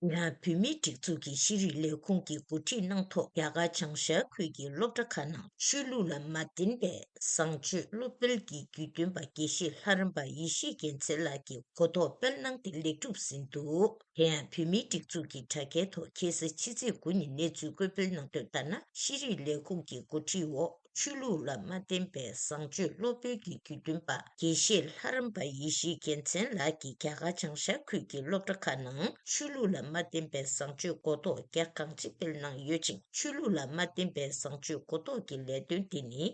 ཡང་བོད་མིའི་སྒྲིག་འཛུགས་ཀྱི་ཤེས་རིག་ལས་ཁུངས་ཀྱིས་གོ་སྒྲིག་གནང་ཐོག་རྒྱ་གར་བྱང་ཤར་ཁུལ་གྱི་སློབ་གྲྭ་ཁག་ནང་ཆོས་ལུགས་ལ་མ་བརྟེན་པའི་བཟང་སྤྱོད་སློབ་སྤེལ་གྱི་བརྒྱུད་སྟོན་པ་དགེ་བཤེས་ལྷ་རམས་པ་ཡེ་ཤེས་རྒྱལ་མཚན་ལགས་ཀྱི་གོ་རྟོགས་སྤེལ་གནང་སྟེ་ལེགས་གྲུབ་ཟིན་འདུག་དེ་ཡང་བོད་མིའི་སྒྲིག་འཛུགས་ཀྱི་དྲ་རྒྱའི་ཐོག་ཁ་སང་ཕྱི་ཚེས་དགུ་ཉིན་གནས་ཚུལ་བཀོད་སྤེལ་གནང་དོན་ལྟར་ན། ཤེས་རིག་ལས་ཁུངས་ཀྱི་འགོ་ཁྲིད་འོག་ཆོས་ལུགས་ལ་མ་བརྟེན་པའི་བཟང་སྤྱོད་སློབ་སྤེལ་གྱི་བརྒྱུད་སྟོན་པ་དགེ་བཤེས་ལྷ་རམས་པ་ཡེ་ཤེས་རྒྱལ་མཚན་ལགས་ཀྱིས་རྒྱ་གར་བྱང་ཤར་ཁུལ་གྱི་སློབ་གྲྭ་ཁག་ནང་ཆོས་ལུགས་ལ་མ་བརྟེན་པའི་བཟང་སྤྱོད་གོ་རྟོགས་རྒྱ་གང་ཆེ་སྤེལ་གནང་ཡོད་ཅིང་། ཆོས་ལུགས་ལ་མ་བརྟེན་པའི་བཟང་སྤྱོད་གོ་རྟོགས་ཀྱི་ལས་དོན་དེ་ནི།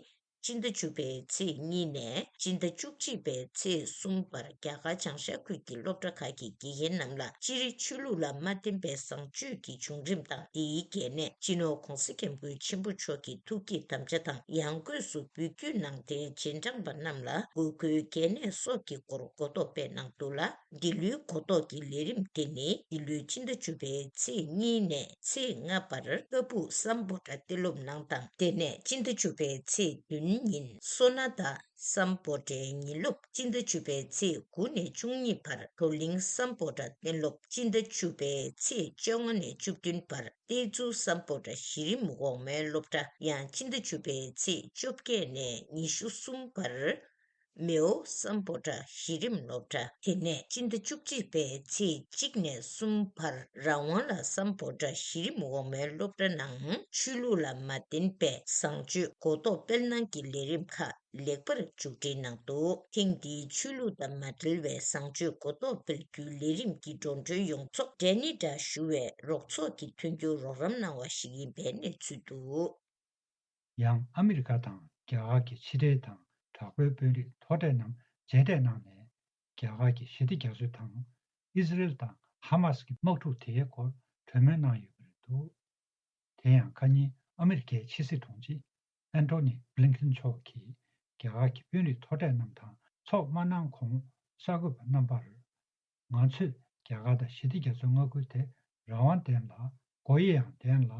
སྤྱི་ཟླ་བཅུ་པའི་ཚེས་གཉིས་ནས་སྤྱི་ཟླ་བཅུ་གཅིག་པའི་ཚེས་གསུམ་བར་རྒྱ་གར་བྱང་ཤར་ཁུལ་གྱི་སློབ་གྲྭ་ཁག་གི་དགེ་རྒན་རྣམས་ལ་སྤྱིར་ཆོས་ལུགས་ལ་མ་བརྟེན་པའི་བཟང་སྤྱོད་ཀྱི་བྱུང་རིམ་དང་། དེའི་གལ་གནད། སྤྱི་ནོར་༸གོང་ས་༸སྐྱབས་མགོན་ཆེན་པོ་མཆོག་གི་ཐུགས་བསྐྱེད་དམ་བཅའ་དང་། ཡང་སྒོས་སུ་འབོད་སྐུལ་གནང་མཁན་རྗེས་འབྲང་པ་རྣམས་ལ་དགོས་མཁོའི་གལ་གནད་སོགས་ཀྱི་སྐོར་གོ་རྟོགས་སྤེལ་གནང་འདུག་ལ། འདི་ལོའི་གོ་རྟོགས་ཀྱི་ལས་རིམ་དེ་ནི་འདི་ལོའི་སྤྱི་ཟླ་བཅུ་པའི་ཚེས་གཉིས་ནས་ཚེས་ལྔ་བར་ཀ་སྦུག་སམ་བྷོ་ཊ་གཏེ་སློབ་ནང་དང་། དེ་ནས་སྤྱི་ཟླ་བཅུ་པའི་ཚེས་བདུན་ ཉིན་སོ་ན་ད་སམ་བྷོ་ཊའི་ཉིན་སློབ་སྤྱི་ཟླ་བཅུ་པའི་ཚེས་དགུ་ནས་བཅུ་གཉིས་བར། དོ་གླིང་སམ་བྷོ་ཊ་གཏན་སློབ་སྤྱི་ཟླ་བཅུ་པའི་ཚེས་བཅོ་ལྔ་ནས་བཅུ་བདུན་བར། ཏེ་ཛུ་སམ་བྷོ་ཊ་གཞི་རིམ་འོག་མའི་སློབ་གྲྭ་ཡང་སྤྱི་ཟླ་བཅུ་པའི་ཚེས་བཅོ་བརྒྱད་ནས་ཉི་ཤུ་གསུམ་བར། མེའོ་སམ་བྷོ་ཊ་གཞི་རིམ་སློབ་གྲྭ། དེ་ནས་སྤྱི་ཟླ་བཅུ་གཅིག་པའི་ཚེས་གཅིག་ནས་གསུམ་བར་རང་དབང་ལ་སམ་བྷོ་ཊ་གཞི་རིམ་འོག་མའི་སློབ་གྲྭ་ནང་ཆོས་ལུགས་ལ་མ་བརྟེན་པའི་བཟང་སྤྱོད་གོ་རྟོགས་སྤེལ་གནང་གི་ལས་རིམ་ཁག་ལེགས་པར་མཇུག་སྒྲིལ་གནང་འདུག་ཐེངས་འདིའི་ཆོས་ལུགས་དང་མ་འབྲེལ་བའི་བཟང་སྤྱོད་གོ་རྟོགས་སྤེལ་རྒྱུའི་ལས་རིམ་གྱི་འགྲོ་གྲོན་ཡོངས་རྫོགས་ཌེ་ནི་ཌ་ཞུ་བའི་རོགས་ཚོགས་ཀྱིས་མཐུན་འགྱུར་རོགས་རམ་གནང་བ་ཞིག་ཡིན་པའི་གནས་ཚུལ་འདུག་ཡང་ཨ་མི་རི་ཀ་དང་རྒྱ་གར་གྱི་ཕྱི་འབྲེལ་དང་དྲག་པོའི་དཔོན་རིགས་མཐོ་གྲས་རྣམས་མཇལ་འཕྲད་གནང་ནས། རྒྱ་གར་གྱི་ཞི་བདེ་རྒྱ་མཚོའི་ཐང་ཨི་ཟི་རེལ་དང་ཧ་མ་སི་གི་དམག་འཁྲུག་དེའི་སྐོར་གྲོས་མོལ་གནང་ཡོད་པ་རེད་འདུག་དེ་ཡང་ཁ་ཉིན་ཨ་མི་རི་ཀའི་ཕྱི་སྲིད་དྲུང་ཆེ་ཨན་ཐོ་ནི་བྷི་ལིན་ཁིན་མཆོག་གིས་རྒྱ་གར་གྱི་དཔོན་རིགས་མཐོ་གྲས་རྣམས་དང་ཚོགས་མ་གནང་གོང་གསར་འགོད་པ་རྣམ་པར། ང་ཚོས་རྒྱ་གར་དང་ཞི་བདེ་རྒྱ་མཚོའི་མངའ་ཁུལ་དེ་རང་དབང་ལྡན་ལ་སྒོ་དབྱེ་ཡང་ལྡན་ལ་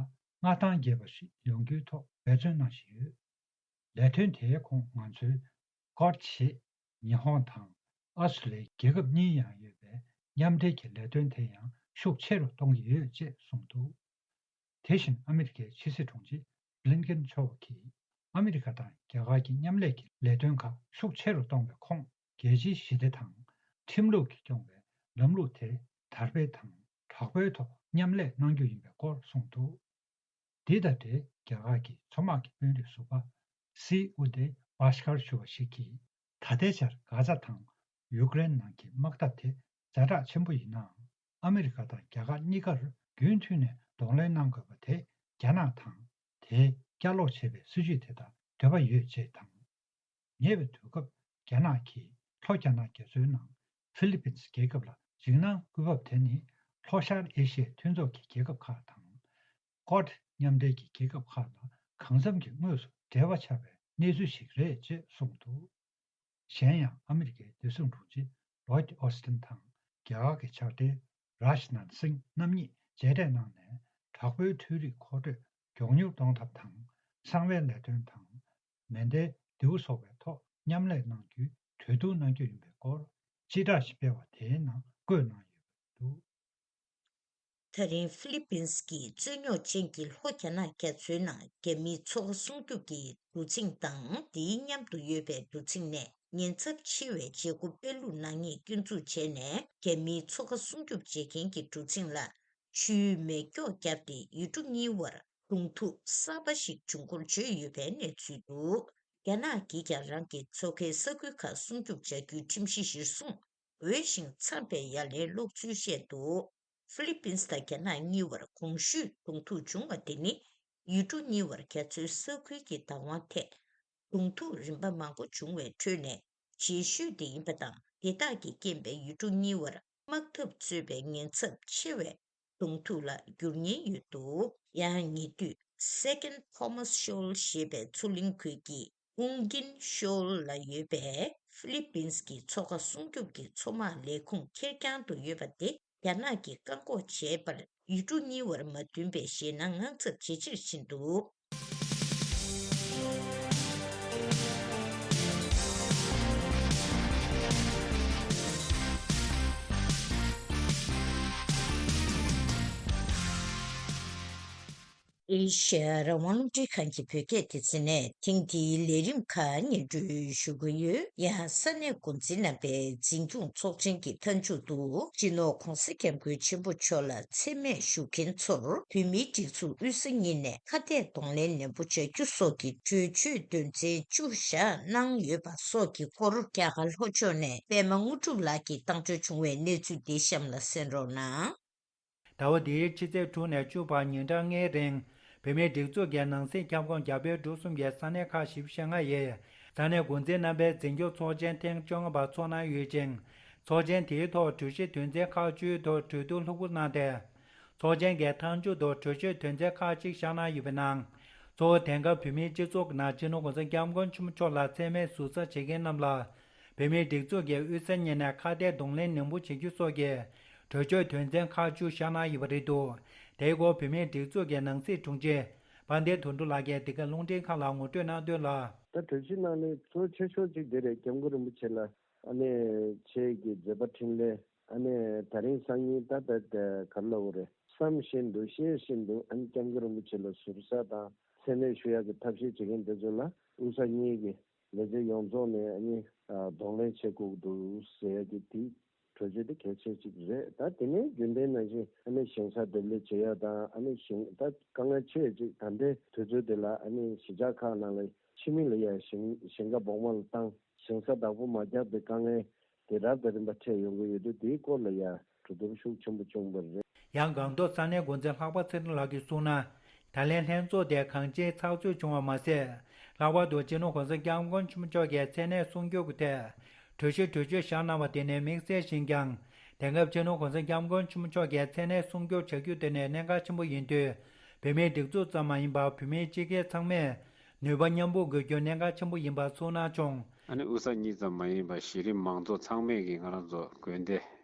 མངའ་ཐང་རྒྱས་པ་ཞིག་ཡོང་རྒྱུའི་ཐོག་འབད་བརྩོན་གནང་བཞིན་ཡོད། ལས་དོན་དེའི་ཁོངས་ང་ཚོས་ཀོཌ་ཞེས་ཉི་ཧོང་དང་ཨ་སུ་ལའི་རྒྱལ་ཁབ་གཉིས་ཡང་ཡོད་པའི་མཉམ་འབྲེལ་གྱི་ལས་དོན་དེ་ཡང་ཤུགས་ཆེ་རུ་གཏོང་གི་ཡོད་ཅེས་གསུངས་འདུག་དེ་བཞིན་ཨ་མི་རི་ཀའི་ཕྱི་སྲིད་དྲུང་ཆེ་བྷི་ལིན་ཀེན་མཆོག་གིས་ཨ་མི་རི་ཀ་དང་རྒྱ་གར་གྱི་མཉམ་ལས་ཀྱི་ལས་དོན་ཁག་ཤུགས་ཆེ་རུ་གཏོང་བའི་ཁོངས་རྒྱལ་སྤྱིའི་ཞི་བདེ་དང་ཁྲིམས་ལུགས་ཀྱིས་སྐྱོང་བའི་ལམ་ལུགས་དེ་དར་སྤེལ་དང་དྲག་པོའི་ཐོག་མཉམ་ལས་གནང་རྒྱུ་ཡིན་པའི་སྐོར་གསུངས་འདུག་འདི་དང་འབྲེལ་རྒྱ་གར་གྱི་མཚོ་དམག་གི་དཔོན་རིགས་ཟུར་པ་སི་ཨུ་དེ་བྷ་ཤ་ཀར་ཞུ་བ་ཞིག་གིས། ད་ལྟའི་ཆར་གྷ་ཛ་དང་ཡུཀ་རེན་ནང་གི་དམག་འཐབ་དེ་ཛ་དྲག་ཆེན་པོ་ཡིན་ནའང་། ཨ་མི་རི་ཀ་དང་རྒྱ་གར་གཉིས་ཀར་རྒྱུན་མཐུད་ནས་གདོང་ལེན་གནང་དགོས་པ་དེ་རྒྱ་ནག་དང་། དེས་བསྐྱར་ལོག་བྱེད་པའི་སྲིད་ཇུས་དེ་དང་འབྲེལ་བ་ཡོད་ཅེས་དང་། ཉེ་བའི་དུས་སྐབས་རྒྱ་ནག་གིས་ལྷོ་རྒྱ་ནག་རྒྱ་མཚོའི་ནང་ཧྥི་ལི་པིན་སི་རྒྱལ་ཁབ་ལ་འཇིགས་སྣང་སྐུལ་བབ་དེ་ནི་ལྷོ་ཤར་ཨེ་ཤི་ཡའི་མཐུན་ཚོགས་ཀྱི་རྒྱལ་ཁབ་ཁག་དང་། ཀོཌ་མཉམ་འབྲེལ་གྱི་རྒྱལ་ཁབ་ཁག་ལ་གང་འཚམ་གྱི་དངོས་སུ་འབྲེལ་བ་ཆགས་པའི་གནས་ཚུལ་ཞིག་རེད་ཅེས་གསུངས་འདུག་གཞན་ཡང་ཨ་མི་རི་ཀའི་བདེ་སྲུང་དྲུང་ཆེ་ལོའིད་ཨོ་སི་ཏིན་དང་རྒྱ་གར་གྱི་ཕྱག་སྦྲེལ་རཱཇ་ནཱཐ་སིང་རྣམ་གཉིས་མཇལ་འཕྲད་གནང་ནས། དྲག་པོའི་འཕྲུལ་རིག་མཁོ་སྤྲོད་མགྱོགས་མྱུར་གཏོང་ཐབས་དང་། གསང་བའི་ལས་དོན་དང་མེ་མདའི་མདེའུ་སོགས་པའི་ཐོག་མཉམ་ལས་གནང་རྒྱུའི་གྲོས་བསྡུར་གནང་རྒྱུ་ཡིན་པའི་སྐོར་སྤྱི་བསྒྲགས་ཤིག་སྤེལ་བ་དེའི་ནང་བཀོད་གནང་ཡོད་པ་རེད་འདུག་དེ་རིང་ཧྥི་ལི་པིན་སི་གྱི་རྩོད་རྙོག་ཅན་གྱི་ལྷོ་རྒྱ་ནག་རྒྱ་མཚོའི་ནང་རྒྱ་མིའི་མཚོ་ཁ་སྲུང་སྐྱོབ་ཀྱི་གྲུ་གཟིངས་དང་། དེའི་མཉམ་དུ་ཡོད་པའི་གྲུ་གཟིངས་ནས་ཉེན་ཚབས་ཆེ་བའི་བྱེད་སྒོ་སྤེལ་ལུགས་ནག་ཉེས་སྐྱོན་འཛུགས་བྱས་ནས། རྒྱ་མིའི་མཚོ་ཁ་སྲུང་སྐྱོབ་བྱེད་མཁན་གྱི་གྲུ་གཟིངས་ལ་ཆུའི་མེ་སྒྱོགས་བརྒྱབ་སྟེ། ཡུལ་གྲུ་གཉིས་བར་གདོང་ཐུག་གསར་པ་ཞིག་བྱུང་སྐོར་བརྗོད་ཡོད་པའི་གནས་ཚུལ་འདུག་རྒྱ་ནག་གིས་ཀྱང་རང་གི་མཚོ་ཁའི་ས་ཁུལ་ཁག་སྲུང་སྐྱོབ་བྱ་རྒྱུའི་ཁྲིམས་གཞི་གཞིར་བཟུང་འོས་ཤིང་འཚམ་པའི་ཡ་ལན་སློག་ཚུལ་བཤད་འདུག་ཧྥི་ལི་པིན་སི་དང་རྒྱ་ནག་གཉིས་བར་གོང་ཞུས་གདོང་ཐུག་བྱུང་བ་དེ་ནི། ཡུལ་གྲུ་གཉིས་བར་རྒྱ་མཚོའི་ས་ཁུལ་གྱི་བདག་དབང་ཐད་གདོང་ཐུག་རིམ་པ་མང་པོ་བྱུང་བའི་ཁྲོད་ནས་རྗེས་ཤོས་དེ་ཡིན་པ་དང་། དེ་དག་གི་རྐྱེན་པས་ཡུལ་གྲུ་གཉིས་བར་དམག་འཐབ་གཙོས་པའི་ཉེན་ཚབས་ཆེ་བའི་གདོང་ཐུག་ལ་འགྱུར་ཉེན་ཡོད་འདུག་ཡང་ཉེ་དུས་Second Thomas Shoal ཞེས་པའི་མཚོ་གླིང་ཁུལ་གྱི་ཨུང་གིན་ཤོལ་ལ་ཡོད་པའི་ཧྥི་ལི་པིན་སི་གི་མཚོ་ཁ་སྲུང་སྐྱོབ་ཀྱི་མཚོ་དམག་ལས་ཁུངས་ཁེར་རྐྱང་དུ་ཡོད་པ་དེ། རྒྱ་ནག་གིས་བཀག་འགོག་བྱས་པར་ཡུལ་གྲུ་གཉིས་བར་མ་མཐུན་པའི་ཞེད་སྣང་དངངས་འཚབ་ཇེ་ཆེར་ཕྱིན་འདུག་ཨེ་ཤ་ཡ་རང་དབང་རླུང་འཕྲིན་ཁང་གི་བོད་སྐད་སྡེ་ཚན་ནས་ཐེངས་འདིའི་ལས་རིམ་ཁག་སྙན་སྒྲོན་ཞུ་གི་ཡོད། ཡང་ས་གནས་འགོ་འཛིན་རྣམ་པའི་འཛིན་སྐྱོང་ཚོགས་ཆེན་གྱི་མཐའ་མཇུག་ཏུ་སྤྱི་ནོར་༧གོང་ས་༧སྐྱབས་མགོན་ཆེན་པོ་མཆོག་ལ་མཚན་སྨད་ཞུ་མཁན་ཚོར་བོད་མིའི་སྒྲིག་འཛུགས་དབུས་ས་གཉིས་ནས་ཁ་གཏད་གདོང་ལེན་ནན་པོ་བྱ་རྒྱུ་སོགས་ཀྱི་གྲོས་ཆོད་དོན་ཚན་བཅུ་བཞག་གནང་ཡོད་པ་སོགས་ཀྱི་སྐོར་རྒྱ་གར་ལྷོ་ཕྱོགས་ནས་པད་མ་དངོས་གྲུབ་ལགས་ཀྱིས་བཏང་འབྱོར་བྱུང་བའི་གནས་ཚུལ་འདི་གཤམ་ལ་གསན་རོགས་གནང་། ཟླ་བ་འདིའི་ཕྱི་ཚེས་དྲུག་ནས་བཅུ་བར་ཉིན་གྲངས་ལྔའི་རིང་། བོད་མིའི་སྒྲིག་འཛུགས་ཀྱི་ནང་སྲིད་ཁྱབ་ཁོངས་རྒྱ་བལ་འབྲུག་གསུམ་གྱི་ས་གནས་ཁག་བཞི་བཅུ་ཞེ་ལྔ་ཡི་ས་གནས་འགོ་འཛིན་རྣམ་པའི་འཛིན་སྐྱོང་ཚོགས་ཆེན་ཐེངས་བཅོ་ལྔ་པ་འཚོགས་གནང་ཡོད་ཅིང་། ཚོགས་ཆེན་དེའི་ཐོག་གྲོས་གཞི་དོན་ཚན་ཁག་བཅུའི་ཐོག་གྲོས་བསྡུར་ལྷུག་པོ་གནང་སྟེ། ཚོགས་ཆེན་གྱི་མཐའ་མཇུག་ཏུ་གྲོས་ཆོད་དོན་ཚན་ཁག་ཅིག་བཞག་གནང་ཡོད་པའི་ནང་། གཙོ་བོ་དེང་སྐབས་བོད་མིའི་སྤྱི་ཚོགས་ཀྱི་ནང་སྤྱི་ནོར་༧གོང་ས་༧སྐྱབས་མགོན་ཆེན་པོ་མཆོག་ལ་མཚན་སྨད་ཞུ་ས་བྱེད་མཁན་རྣམས་ལ། བོད་མིའི་སྒྲིག་འཛུགས་ཀྱི་དབུས་ས་གཉིས་ནས་ཁ་གཏད་གདོང་ལེན་ནན་པོ་བྱེད་རྒྱུ་སོགས་ཀྱི་གྲོས་ཆོད་དོན་ཚན་ཁག་བཅུ་བཞག་གནང་ཡོད་པ་རེད་འདུག་དེའི་སྐོར་བོད་མིའི་སྒྲིག་འཛུགས་ཀྱི་ནང་སྲིད་དྲུང་ཆེ་དཔལ་ལྡན་དོན་གྲུབ་ལགས་ཀྱིས་འདི་ག་རླུང་འཕྲིན་ཁང་ལ་ངོ་སྤྲོད་གནང་དོན་ལ། ད་གྲོས་གཞི་ནང་ནས་གཙོ་ཆེ་ཤོས་གཅིག་དེ་རེད། སྐྱབས་མགོན་རིན་པོ་ཆེ་ལ་ཨ་ནི་ཆེད་ཀྱི་མཛད་པ་འཕྲིན་ལས། ཨ་ནི་ད་རིང་སང་ཉིན་ད་ད་ད་ག་རེ་ལབ་དགོས་རེད། བསམ་བཞིན་དུ་ཤེས་བཞིན་དུ་ཨ་ནི་སྐྱབས་མགོན་རིན་པོ་ཆེ་ལ་ཟུར་ཟ་དང་མཚན་གནས་ཞུ་ཡག་གི་ཐབས་ཤེས་བྱེད་མཁན་དེ་ཚོ་ལ་དབུས་ས་གཉིས་ཀྱི་ལས་བྱེད་ཡོངས་རྫོགས་ནས་ཨ་ནི་གདོང་ལེན་བྱེད་དགོས་ཀྱི་འདུག་ཟེར་ཡག་གི་དེ་གྲོས་ཆོད་དེ་གལ་ཆེ་གཅིག་རེད། ད་དེ་ནས་རྒྱུན་ལྡན་ནང་བཞིན་ཨ་ནི་ཞིང་ས་འདེབས་ལས་བྱེད་ཡག་དང་ཨ་ནི་ཞིང་ད་དཀའ་ངལ་ཆེ་གཅིག་ད་ལྟའི་དུས་ཚོད་དེ་ལ་ཨ་ནི་གཞིས་ཆགས་ཁག་ནང་ལ་ཕྱི་མི་ལ་ཡ་ཞིང་ཞིང་ཁ་སྦོང་མ་ལ་བཏང་། ཞིང་ས་བདག་པོ་མ་བརྒྱབ་པའི་དཀའ་ངལ་དེ་རབ་དང་རིམ་པ་འཕྲད་ཡོང་གི་ཡོད་དུས། དེའི་སྐོར་ལ་ཡ་གྲོས་བསྡུར་ཤུགས་ཆེན་པོ་བྱུང་བ་རེད། ཡང་སྒང་ཏོག་ས་གནས་འགོ་འཛིན་ལྷག་པ་ཚེ་རིང་ལགས་ཀྱིས་གསུངས་ན། ད་ལན་ལྷན་ཚོགས་དེ་གང་ཅིའི་ཚགས་ཚུད་བྱུང་བ་མ་ཟད། ལྷག་པར་དུ་སྤྱི་ནོར་གོང་ས་སྐྱབས་མགོན་ཆེན་པོ་མཆོག་གིས་མཚན་གནས་སྲུང་སྐྱོབ་ཀྱི་ཐད་གྲོས་གཞི་གྲོས་ཆོད་བཞག་གནང་བ་དེ་ནི་དམིགས་བསལ་ཞིག་ཀྱང་། དེང་སྐབས་སྤྱི་ནོར་གོང་ས་སྐྱབས་མགོན་ཆེན་པོ་མཆོག་གིས་མཚན་གནས་སྲུང་སྐྱོབ་བྱ་རྒྱུ་དེ་ནི་གནད་འགག་ཆེན་པོ་ཡིན་དུས། བོད་མིའི་སྒྲིག་འཛུགས་ཙམ་མ་ཡིན་པར་བོད་མིའི་སྤྱི་སྒེར་ཚང་མས་ནུས་པ་མཉམ་སྤུངས་དགོས་རྒྱུ་གནད་འགག་ཆེན་པོ་ཡིན་པ་གསུངས་གནང་བྱུང་། ཨ་ནི་དབུས་ས་གཉིས་ཙམ་མ་ཡིན་པར་གཞི་རིམ་མང་ཚོགས་ཚང་མས་ཀྱིས་ང་རང་ཚོ་དགོན་སྡེ།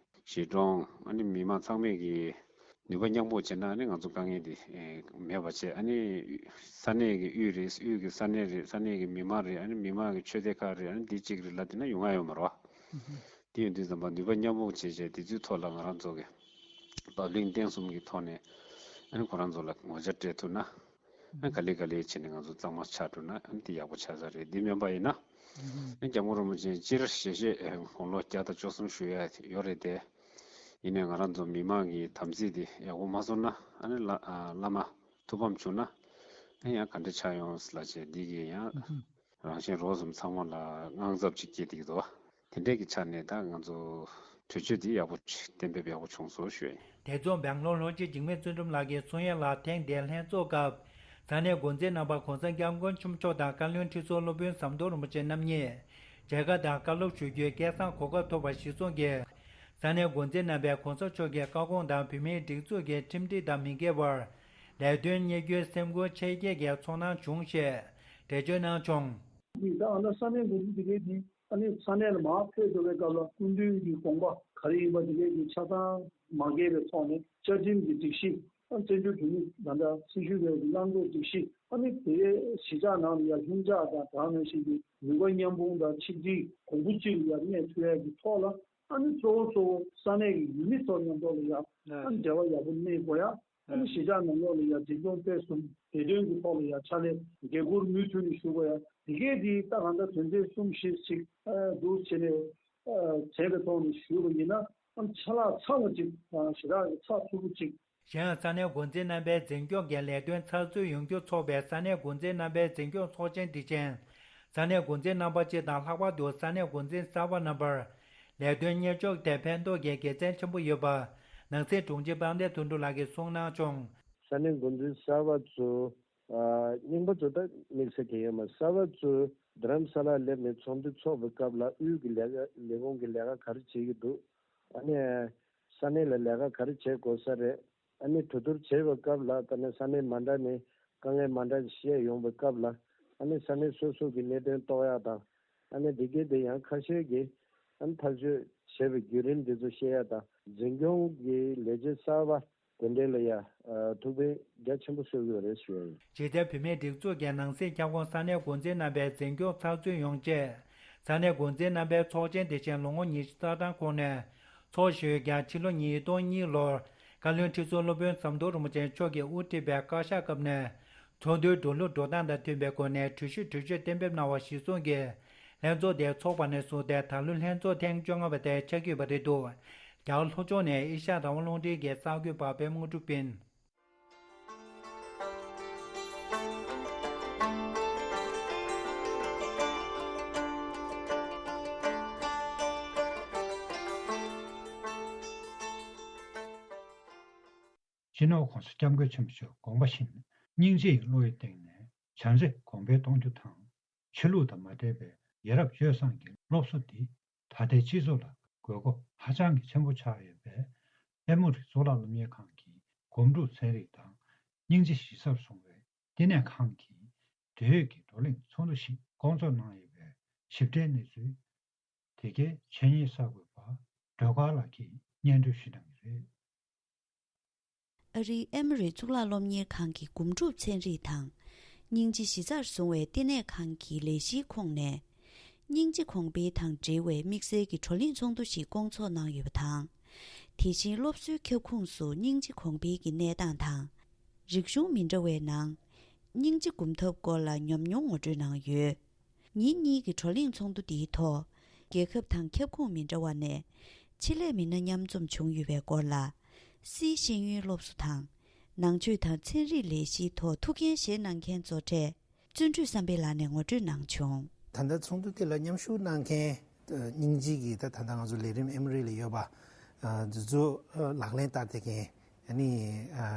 གཞིས་གྲོང་། ཨ་ནི་མི་མང་ཚང་མས་ཀྱིས་ནུས་པ་མཉམ་སྤུངས་བྱས་ན། ཨ་ནི་ང་ཚོ་དཀའ་ངལ་འདི་ཨེ་མེད་པ་བྱས། ཨ་ནི་ས་གནས་ཀྱི་དབུས་རེད། དབུས་ཀྱི་ས་གནས་རེད། ས་གནས་ཀྱི་མི་མང་རེད། ཨ་ནི་མི་མང་གི་ཆོས་སྡེ་ཁག་རེད། ཨ་ནི་འདི་གཅིག་རེད་ལབ་བསྡད་ན་ཡོང་ཡ་ཡོད་མ་རེད་བ། དེ་ཡིན་དུས་ཙམ་པ་ནུས་པ་མཉམ་སྤུངས་བྱས་བྱས་དེ་ཚོའི་ཐོག་ལ་ང་རང་ཚོ་གི་བབ་བརླིང་བརྟན་གསུམ་གྱི་ཐོག་ནས་ཨ་ནི་ཁོ་རང་ཚོ་ལ་ངོ་ཆ་སྤྲད་ཐུབ་ན། ཨ་ག་ལེ་ག་ལེ་བྱས་ནས་ང་ཚོ་གཙང་མ་ཆགས་འགྲོ་ན་ཨ་ནི་དེ་ཡག་པོ་ཆགས་ས་རེད། འདི་མིན་པ་ཡིན་ན། ཨ་ནི་སྐྱབས་མགོན་རིན་པོ་ཆེ་སྤྱིར་ཞལ་བཞེས་དགུང་ལོ་བརྒྱ་དང་བཅུ་གསུམ་བཞུགས་ཡ་ཡོད་རེད་དེ། ཡིན་ནའི་ང་རང་ཚོ་མི་མང་གི་དམ་ཚིག་འདི་ཡག་པོ་མ་བཟུང་ན། ཨ་ནི་བླ་ཨ་བླ་མ་ཐུགས་ཕམ་བྱུང་ན། ཨ་ནི་ཡང་ག་འདྲ་ཆགས་ཡོང་ལབ་བྱས། འདི་གིས་ཡང་རང་གཞན་རོགས་ཟུམ་ཚང་མ་ལ་དངངས་འཚབ་ཅིག་སྐྱེས་བསྡད་ཀྱི་འདུག། དེ་འདྲས་ཀྱི་ཆ་ནས་ད་ང་ཚོ་གྲོས་ཆོད་འདི་ཡག་པོ་ཅིག་གཏན་འབེབས་ཡག་པོ་བྱུང་སོང་ཞུ་ཡ་ཡིན། དེ་མཚུངས་སྦེང་ལོར་ལྷོ་སྤྱི་འཇིགས་མེད་བརྩོན་འགྲུས་ལགས་ཀྱིས་གསུང་ཡ་ལ། ཐེངས་འདིའི་ལྷན་ཚོགས་སྐབས་ས་གནས་འགོ་འཛིན་རྣམ་པ་གོང་ས་སྐྱབས་མགོན་ཆེན་པོ་མཆོག་དང་བཀའ་བློན་ཁྲི་ཟུར་སློབ་དཔོན་ཟམ་གདོང་རིན་པོ་ཆེ་རྣམ་གཉིས་མཇལ་ཁ་དང་བཀའ་སློབ་ཞུ་རྒྱུའི་སྐལ་བཟང་གོ་སྐབས་ཐོབ་པ་གཞིར་བཟུང་གིས། ས་གནས་འགོ་འཛིན་རྣམ་པས་གོང་ས་མཆོག་གི་བཀའ་དགོངས་དང་བོད་མིའི་སྒྲིག་འཛུགས་ཀྱི་ཁྲིམས་སྒྲིག་དང་མི་འགལ་བར་ལས་དོན་གཉེར་རྒྱུའི་སེམས་ཁུར་ཆེ་བསྐྱེད་ཀྱི་ཚོར་སྣང་བྱུང་ཞེས་འགྲེལ་བརྗོད་གནང་བྱུང་། ད་ཨ་ན་ས་གནས་འགོ་འཛིན་དེ་གའི་དེ་ཨ་ནི་ས་གནས་ལ་མར་ཕེབས་འགྲོ་བའི་སྐབས་ལ་སྐུ་མདུན་གྱི་དགོངས་པ་ག་རེ་ཡིན་པ་དེ་གའི་དེ་ཆ་ཚང་མ་འགལ་བའི་ཐོག་ནས་བཅའ་ཁྲིམས་ཀྱི་སྒྲིག་གཞི། ཨ་བཙན་བྱོལ་བོད་མི་ད་ལྟ་སེམས་ཤུགས་ཡོད་ཀྱི་གནང་སྒོ་སྒྲིག་གཞི། ཨ་ནི་དེ་གཞིས་ཆགས་ནང་ལ་ཡ་ལྷིང་འཇགས་དང་དེ་ནང་བཞིན་གྱི་ནུས་པ་མཉམ་སྤུངས་དང་ཆིག་སྒྲིལ་གོང་བུ་གཅིག་ལ་ཡ་གནས་ཐུབ་ཡ་གི་ཐོག་ལ། ཨ་ནི་གཙོ་བོ་གཙོ་བོ་ས་གནས་ཀྱི་ཡུལ་མི་ཚོ་མཉམ་དུ་ལ་ཡ་ཨ་ནི་འབྲེལ་བ་ཡག་པོ་གནས་དགོས་ཡ། ཨ་ནི་གཞིས་ཆགས་ནང་ལོགས་ལ་ཡ་འཛིན་སྐྱོང་སྤེལ་གསུམ་བདེ་དོན་གྱི་ཐོག་ལ་ཡ་ཕྱག་ལས་འགན་འཁུར་མུ་མཐུད་ནས་ཞུ་དགོས་ཡ། དེ་གས་དེ་ད་གང་ལྟར་དོན་ཚན་གསུམ་བཞི་ཞིག་འདུག་བྱས་ནས་བྱས་པའི་ཐོག་ནས་ཞུས་པ་ཡིན་ན། ཨ་ནི་ཆ་ལག་ཚང་བ་ཅིག་དང་ཞེ་དྲག་གི་ཚགས་ཚུད་པོ་ཅིག། གཞན་ཡང་ས་གནས་འགོ་འཛིན་རྣམ་པའི་འཛིན་སྐྱོང་གི་ལས་དོན་ཚགས་ཚུད་ཡོང་རྒྱུ་ཚོགས་པའི་ས་གནས་འགོ་འཛིན་རྣམ་པའི་འཛིན་སྐྱོང་ཚོགས་ཆེན་དེ་བཞིན། ས་གནས་འགོ་འཛིན་རྣམ་པ་སྤྱི་དང་ལྷག་པར་དུ་ས་གནས་འགོ་འཛིན་གསར་པ་རྣམ་པར་ལས་དོན་གཉེར་ཕྱོགས་དེ་ཕན་ཐོགས་ཀྱི་དགེ་མཚན་ཆེན་པོ་ཡོད་པ་ནང་སྲིད་དྲུང་ཆེ་དཔལ་ལྡན་དོན་གྲུབ་ལགས་ཀྱིས་གསུངས་གནང་བྱུང་། ས་གནས་འགོ་འཛིན་གསར་པ་ཚོ་རྙིང་པ་ཚོ་ད་དམིགས་བསལ་གང་ཡང་མེད། གསར་པ་ཚོ་རྡ་རམ་ས་ལར་སླེབས་ནས་ཚོགས་འདུ་འཚོགས་པའི་སྐབས་ལ་དབུས་ཀྱི་ལས་ཀ་ལས་ཁུངས་ཀྱི་ལས་ཀ་ག་རེ་བྱེད་ཀྱི་འདུག། ཨ་ནི་ས་གནས་ལ་ལས་ཀ་ག་རེ་བྱེད་དགོས་ས་རེད། ཨ་ནི་གྲོས་བསྡུར་བྱེད་པའི་སྐབས་ལ་ད་ནི་ས་གནས་མ་འདྲ་ནས་དཀའ་ངལ་མ་འདྲ་བཤད་ཡོང་བའི་སྐབས་ལ། ཨ་ནི་ས་གནས་སོ་སོ་གི་གནད་དོན་རྟོགས་ཡག་དང་། ཨ་ནི་འདི་གའི་དེ་ཡང་ཁ་ཤས་ཀྱིས་ཨ་ནི་ཐག་གཅོད་བྱས་པའི་བརྒྱུད་རིམ་འདི་ཚོ་ཤེས་ཡག་དང་། འཛིན་སྐྱོང་གི་ལས་བྱེད་གསར་པ་དེ་འདྲའི་ལ་ཡ་ཐུགས་ཕན་རྒྱ་ཆེན་པོ་གསོས་ཀྱི་ཡོད་རེད་ཞུ་ཡ་ཡིན། ཇི་ལྟར་བོད་མིའི་སྒྲིག་འཛུགས་ཀྱི་ནང་སྲིད་ཁྱབ་ཁོངས་ས་གནས་འགོ་འཛིན་རྣམ་པའི་འཛིན་སྐྱོང་ཚགས་ཚུད་ཡོང་ཆེད། ས་གནས་འགོ་འཛིན་རྣམ་པའི་ཚོགས་ཆེན་དེ་བཞིན་ལོ་ངོ་ཉི་ཤུ་རྩ་གྲངས་གོང་ནས་འཚོགས་བཞིན་ཡོད་ཀྱང་། ཕྱི་ལོ་ཉིས་སྟོང་གཉིས་ལོར་བཀའ་བློན་ཁྲི་ཟུར་སློབ་དཔོན་ཟམ་གདོང་རིན་པོ་ཆེ་མཆོག་གིས་དབུ་ཁྲིད་པའི་བཀའ་ཤག་སྐབས་ནས་ཚོགས་འདུའི་འགྲོ་ལུགས་འགྲོ་སྟངས་དང་མཐུན་པའི་སྒོ་ནས་གྲོས་གཞི་གྲོས་ཆོད་གཏན་འབེབས་གནང་བ་གཞིར་བཟུང་གིས་ལྷན་ཚོགས་དེ་འཚོགས་པ་ནས་བཟུང་སྟེ་ད་ལོའི་ལྷན་ཚོགས་ཐེངས་བཅོ་ལྔ་པ་དེ་ཆགས་ཀྱི་ཡོད་པ་རེད་འདུག། རྒྱ་གར་ལྷོ་ཕྱོགས་ནས་ཨེ་ཤ་ཡ་རང་དབང་རླུང་འཕྲིན་གྱི་གསར་འགོད་པ་པད་མ་དངོས་གྲུབ་ཡིན། སྤྱི་ནོར་༸གོང་ས་༸སྐྱབས་མགོན་ཆེན་པོ་མཆོག་དགོངས་པ་བཞིན་སྙིང་རྗེ་ཡི་བློ་ཡི་སྟེང་ནས་བྱམས་བརྩེ་གོང་འཕེལ་གཏོང་རྒྱུ་དང་། ཆོས་ལུགས་དང་མ་འབྲེལ་བའི་ཡ་རབས་སྤྱོད་བཟང་གི་སློབ་གསོ་འདི་ད་ལྟའི་སྤྱི་ཚོགས་ལ་དགོས་མཁོ་ཧ་ཅང་གི་ཆེན་པོ་ཆགས་ཡོད་པས། ཨེ་མོ་རི་གཙུག་ལག་སློབ་གཉེར་ཁང་གི་སྒོམ་སྒྲུབ་ཚན་རིག་དང་སྙིང་རྗེ་གཞི་རྩར་བཟུང་བའི་བསྟི་གནས་ཁང་གིས་འབྲེལ་ཡོད་ཀྱི་བགྲོ་གླེང་ཚོགས་འདུ་ཞིག་བསྐོང་ཚོགས་གནང་ཡོད་པའི་ཞིབ་ཕྲའི་གནས་ཚུལ། དེ་གའི་འཆད་ཉན་གསར་འགོད་པ་སྒྲོལ་དཀར་ལགས་ཀྱིས་སྙན་སྒྲོན་ཞུ་གནང་གི་རེད། ཨ་རིའི་ཨེ་མོ་རི་གཙུག་ལག་སློབ་གཉེར་ཁང་གི་སྒོམ་སྒྲུབ་ཚན་རིག་དང་ སྙིང་རྗེ་གཞི་རྩར་བཟུང་བའི་བསྟི་གནས་ཁང་གི་ལས་གཞིའི་ཁོངས་ནས། སྙིང་རྗེ་གོང་འཕེལ་དང་འབྲེལ་བའི་དམིགས་བསལ་གྱི་བགྲོ་གླེང་ཚོགས་འདུ་ཞིག་བསྐོང་ཚོགས་གནང་ཡོད་པ་དང་། དེ་བཞིན་སློབ་གསོའི་ཁྱབ་ཁོངས་སུ་སྙིང་རྗེ་གོང་འཕེལ་གྱི་གནས་སྟངས་དང་། རིག་གཞུང་མི་འདྲ་བའི་ནང་། སྙིང་རྗེ་གོམ་སྟབས་སྐོར་ལ་ཉམས་མྱོང་ངོ་སྤྲོད་གནང་ཡོད། ཉིན་གཉིས་ཀྱི་བགྲོ་གླེང་ཚོགས་འདུ་འདིའི་ཐོག་རྒྱལ་ཁབ་དང་ཁྱབ་ཁོངས་མི་འདྲ་བ་ནས་ཆེད་ལས་མི་སྣ་མཉམ་འཛོམས་བྱུང་ཡོད་པའི་སྐོར་ལ། སིའི་ཤེས་ཡོན་སློབ་གསོ་དང་། ནང་ཆོས་དང་ཚན་རིག་ལས་གཞིའི་ཐོག་ཐུགས་འགན་བཞེས་གནང་མཁན་མཚོ་ཁྲས་བརྩོན་འགྲུས་བསམ་འཕེལ་ལགས་ནས་ངོ་སྤྲོད་གནང་བྱུང་། ད་ལྟ་ཚོགས་འདུ་དེ་ལ་མཉམ་ཞུགས་གནང་མཁན་སྙིང་རྗེ་གི་ད་ད་ལྟ་ང་ཚོ་ལས་རིམ་ཨེམ་རི་ལ་ཡོད་པ་འདི་ཚོ་ལག་ལེན་བསྟར་བསྡད་མཁན། ཨ་ནི་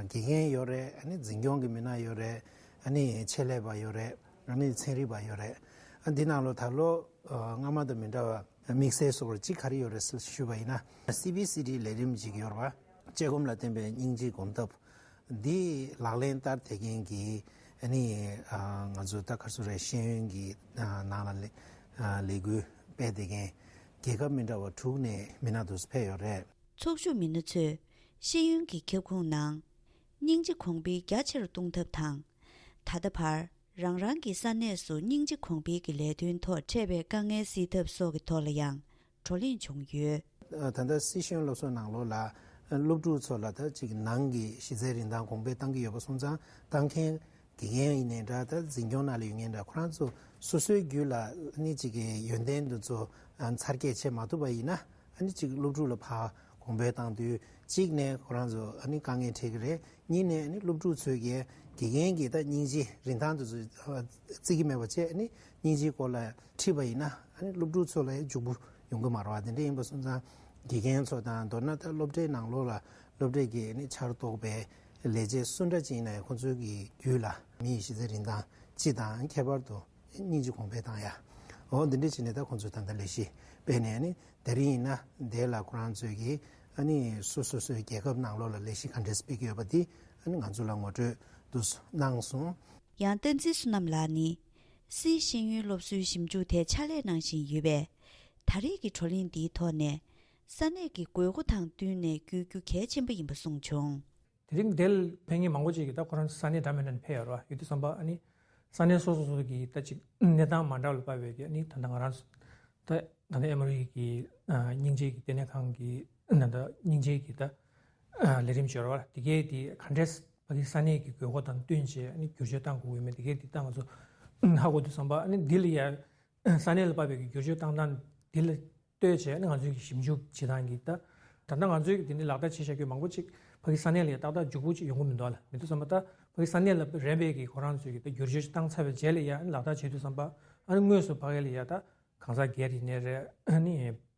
དགེ་རྒན་ཡོད་རེད། ཨ་ནི་འཛིན་སྐྱོང་གི་མི་སྣ་ཡོད་རེད། ཨ་ནི་ཆེད་ལས་པ་ཡོད་རེད། ཨ་ནི་ཚན་རིག་པ་ཡོད་རེད། ཨ་འདི་ནང་ལོ་ད་ལོ་སྔ་མ་དང་མི་འདྲ་བ་དམིགས་བསལ་བཟོ་འདྲ་གཅིག་ག་རེ་ཡོད་རེད་ཟེར་ཞུས་པ་ཡིན་ན། སི་བི་སི་ཊི་ལས་རིམ་ཅིག་ཡོད་རེད་བ། དཔྱད་སྒོམ་ལ་བརྟེན་པའི་སྙིང་རྗེའི་གོམ་སྟབས་འདི་ལག་ལེན་བསྟར་བསྡད་མཁན་གྱི་ཨ་ནི་ང་ཚོ་ད་ག་རེ་ཟེར་རེད། ཤེས་ཡོན་གྱི་ནང་ལ་ལས་འགུལ་སྤེལ་བསྡད་མཁན་རྒྱལ་ཁབ་མི་འདྲ་བ་དྲུག་ནས་མི་སྣ་དེ་ཚོ་ཕེབས་ཡོད་རེད། ཚོགས་ཞུགས་མི་སྣ་ཚོས་ཤེས་ཡོན་གྱི་ཁྱབ་ཁོངས་ནང་སྙིང་རྗེ་གོང་འཕེལ་རྒྱ་ཆེར་གཏོང་ཐབས་དང་། ད་ལྟ་བར་རང་རང་གི་ས་གནས་སུ་སྙིང་རྗེ་གོང་འཕེལ་གྱི་ལས་དོན་ཐོག་འཕྲད་པའི་དཀའ་ངལ་སེལ་ཐབས་སོགས་ཀྱི་ཐོག་ལ་ཡང་བགྲོ་གླེང་བྱུང་ཡོད། ད་ལྟ་སི་ཤེས་ཡོན་སློབ་གསོའི་ནང་ལོགས་ལ་སློབ་ཕྲུག་ཚོ་ལ་ད་ཅིག་ནང་གི་གཞི་རྩའི་རིན་ཐང་གོང་འཕེལ་བཏང་གི་ཡོད་པ་སོང་ཙང་། བཏང་མཁན་དགེ་རྒན་ཡིན་ནའི་འདྲ། ད་འཛིན་སྐྱོང་ནང་ལ་ཡོད་མཁན་འདྲ། ཁོ་རང་ཚོ་སོ་སོའི་རྒྱུད་ལ་ནི་ཅིག་གི་ཡོན་ཏན་དེ་ཚོ་འཚར་སྐྱེད་བྱེད་མ་ཐུབ་པ་ཡིན་ན། ཨ་ནི་གཅིག་སློབ་ཕྲུག་ལ་ཕར་གོང་འཕེལ་བཏང་དུས་གཅིག་ནས་ཁོ་རང་ཚོ་ཨ་ནི་དཀའ་ངལ་འཕྲད་ཀྱི་རེད། གཉིས་ནས་ཨ་ནི་སློབ་ཕྲུག་ཚོས་ཀྱི་དགེ་རྒན་གྱི་ད་སྙིང་རྗེ་རིན་ཐང་དེ་ཚོ་བརྩི་གི་མེད་པ་བྱས། ཨ་ནི་སྙིང་རྗེའི་སྐོར་ལ་ཁྲིད་པ་ཡིན་ན། ཨ་ནི་སློབ་ཕྲུག་ཚོ་ལ་ཡང་འཇུག་པོ་ཡོང་གི་མ་རེད་བ། དེ་འདྲ་ཡིན་པ་སོང་ཙང་དགེ་རྒན་ཚོ་དང་། མདོར་ན་ད་སློབ་གྲྭའི་ནང་ལོགས་ལ་སློབ་གྲྭའི་གི་ཨ་ནི་ཆར་གཏོགས་པའི་ལས་བྱེད་སུ་འདྲ་ཅིག་ཡིན་ན་ཡང་། ཁོང་ཚོའི་གི་རྒྱུད་ལ་མི་ཡི་གཞི་རྩའི་རིན་ཐང་སྤྱི་དང་ཁྱད་པར་དུ་སྙིང་རྗེ་གོང་འཕེལ་བཏང་ཡ། འོ་འདི་འདྲ་བྱས་ནས་ད་ཁོང་ཚོས་ད་ལྟ་ལས་གཞི་སྤེལ་ནས། ཨ་ནི་དེ་རིང་ཡིན་ན་དེ་ལ་ཁོ་རང་ཚོས་ཀྱི་ཨ་ནི་སོ་སོ་སོའི་རྒྱལ་ཁབ་ནང་ལོགས་ལ་ལས་གཞི་ག་འདྲས་སྤེལ་གྱི་ཡོད་པ་འདི་ཨ་ནི་ང་ཚོ་ལ་ངོ་སྤྲོད་དུ་གནང་སོང་། ཡང་བསྟན་འཛིན་བསོད་ནམས་ལགས་ནི་སིའི་ཤེས་ཡོན་སློབ་གསོའི་ཞིབ་འཇུག་དེ་ཕྱག་ལས་གནང་བཞིན་ཡོད་པས། ད་རེས་ཀྱི་བགྲོ་གླེང་འདིའི་ཐོག་ནས་ས་གནས་ཀྱི་དགོས་མཁོ་དང་བསྟུན་ནས་བསྐྱོད་རྒྱུ་གལ་ཆེན་པོ་ཡིན་པ་གསུངས་བྱུང་། དེ་རིང་འདིར་ཕེབས་མཁན་མང་པོ་ཅིག་གིས་ད་ཁོ་རང་ས་གནས་འདྲ་མི་འདྲ་ནས་ཕེབས་ཡོད་རེད་བ། ཡོད་དུས་ཙམ་པ་ཨ་ནི་ས་གནས་སོ་སོ་སོ་གི་ད་ཅིག་གནས་སྟངས་མ་འདྲ་བ་ལ་དཔག་པའི་གི། ཨ་ནི་ད་ལྟ་ང་རང་ཚོ་ད་ད་ལྟ་ཨེ་མོ་རི་གི་སྙིང་རྗེ་གི་བསྟི་གནས་ཁང་གི་ད་ལྟ་སྙིང་རྗེ་གི་ད་ལས་རིམ་ཅིག་ཡོད་རེད་བ། དེ་གའི་དེ་ག་འདྲས་ཕ་གི་ས་གནས་ཀྱི་དགོས་མཁོ་དང་བསྟུན་བྱས་ཨ་ནི་བསྒྱུར་བཅོས་བཏང་དགོས་ཀྱི་མེད། དེ་གའི་དེ་ད་ང་ཚོ་ཧ་གོ་དུས་ཙམ་པ་ཨ་ནི་འདི་ལ་ཡ་ས་གནས་ལ་དཔག་པའི་གི་བསྒྱུར་བཅོས་བཏང་སྟངས་འདི་ལ་ལྟོས་བྱས་ནས་ང་ཚོའི་གི་ཞིབ་འཇུག་བྱེད་སྟངས་ཀྱི་ད། ད་ལྟ་ང་ཚོའི་གི་དེ་འདྲའི་ལག་བསྟར་བྱེད་བཞག་རྒྱུ་མང་པོ་ཅིག་ཕ་གི་ས་གནས་ལ་ཡ་ཏག་ཏག་འཇུག་པོ་ཅིག་ཡོང་གི་མི་འདུག་ལ། མི་འདུག་བསམ་པ། ད་ཕ་གི་ས་གནས་ལ་རན་པའི་གི་ཁོ་རང་ཚོའི་གི་ད་བསྒྱུར་བཅོས་བཏང་ཚར་བའི་རྗེས་ལ་ཡ་ལག་བསྟར་བྱེད་དུས་ཙམ་པ། ཨ་ནི་དངོས་སུ་ཕ་གི་ལ་ཡ་ད་གང་ཟག་སྒེར་ཡིན་ནའི་རེད། ཨ་ནི་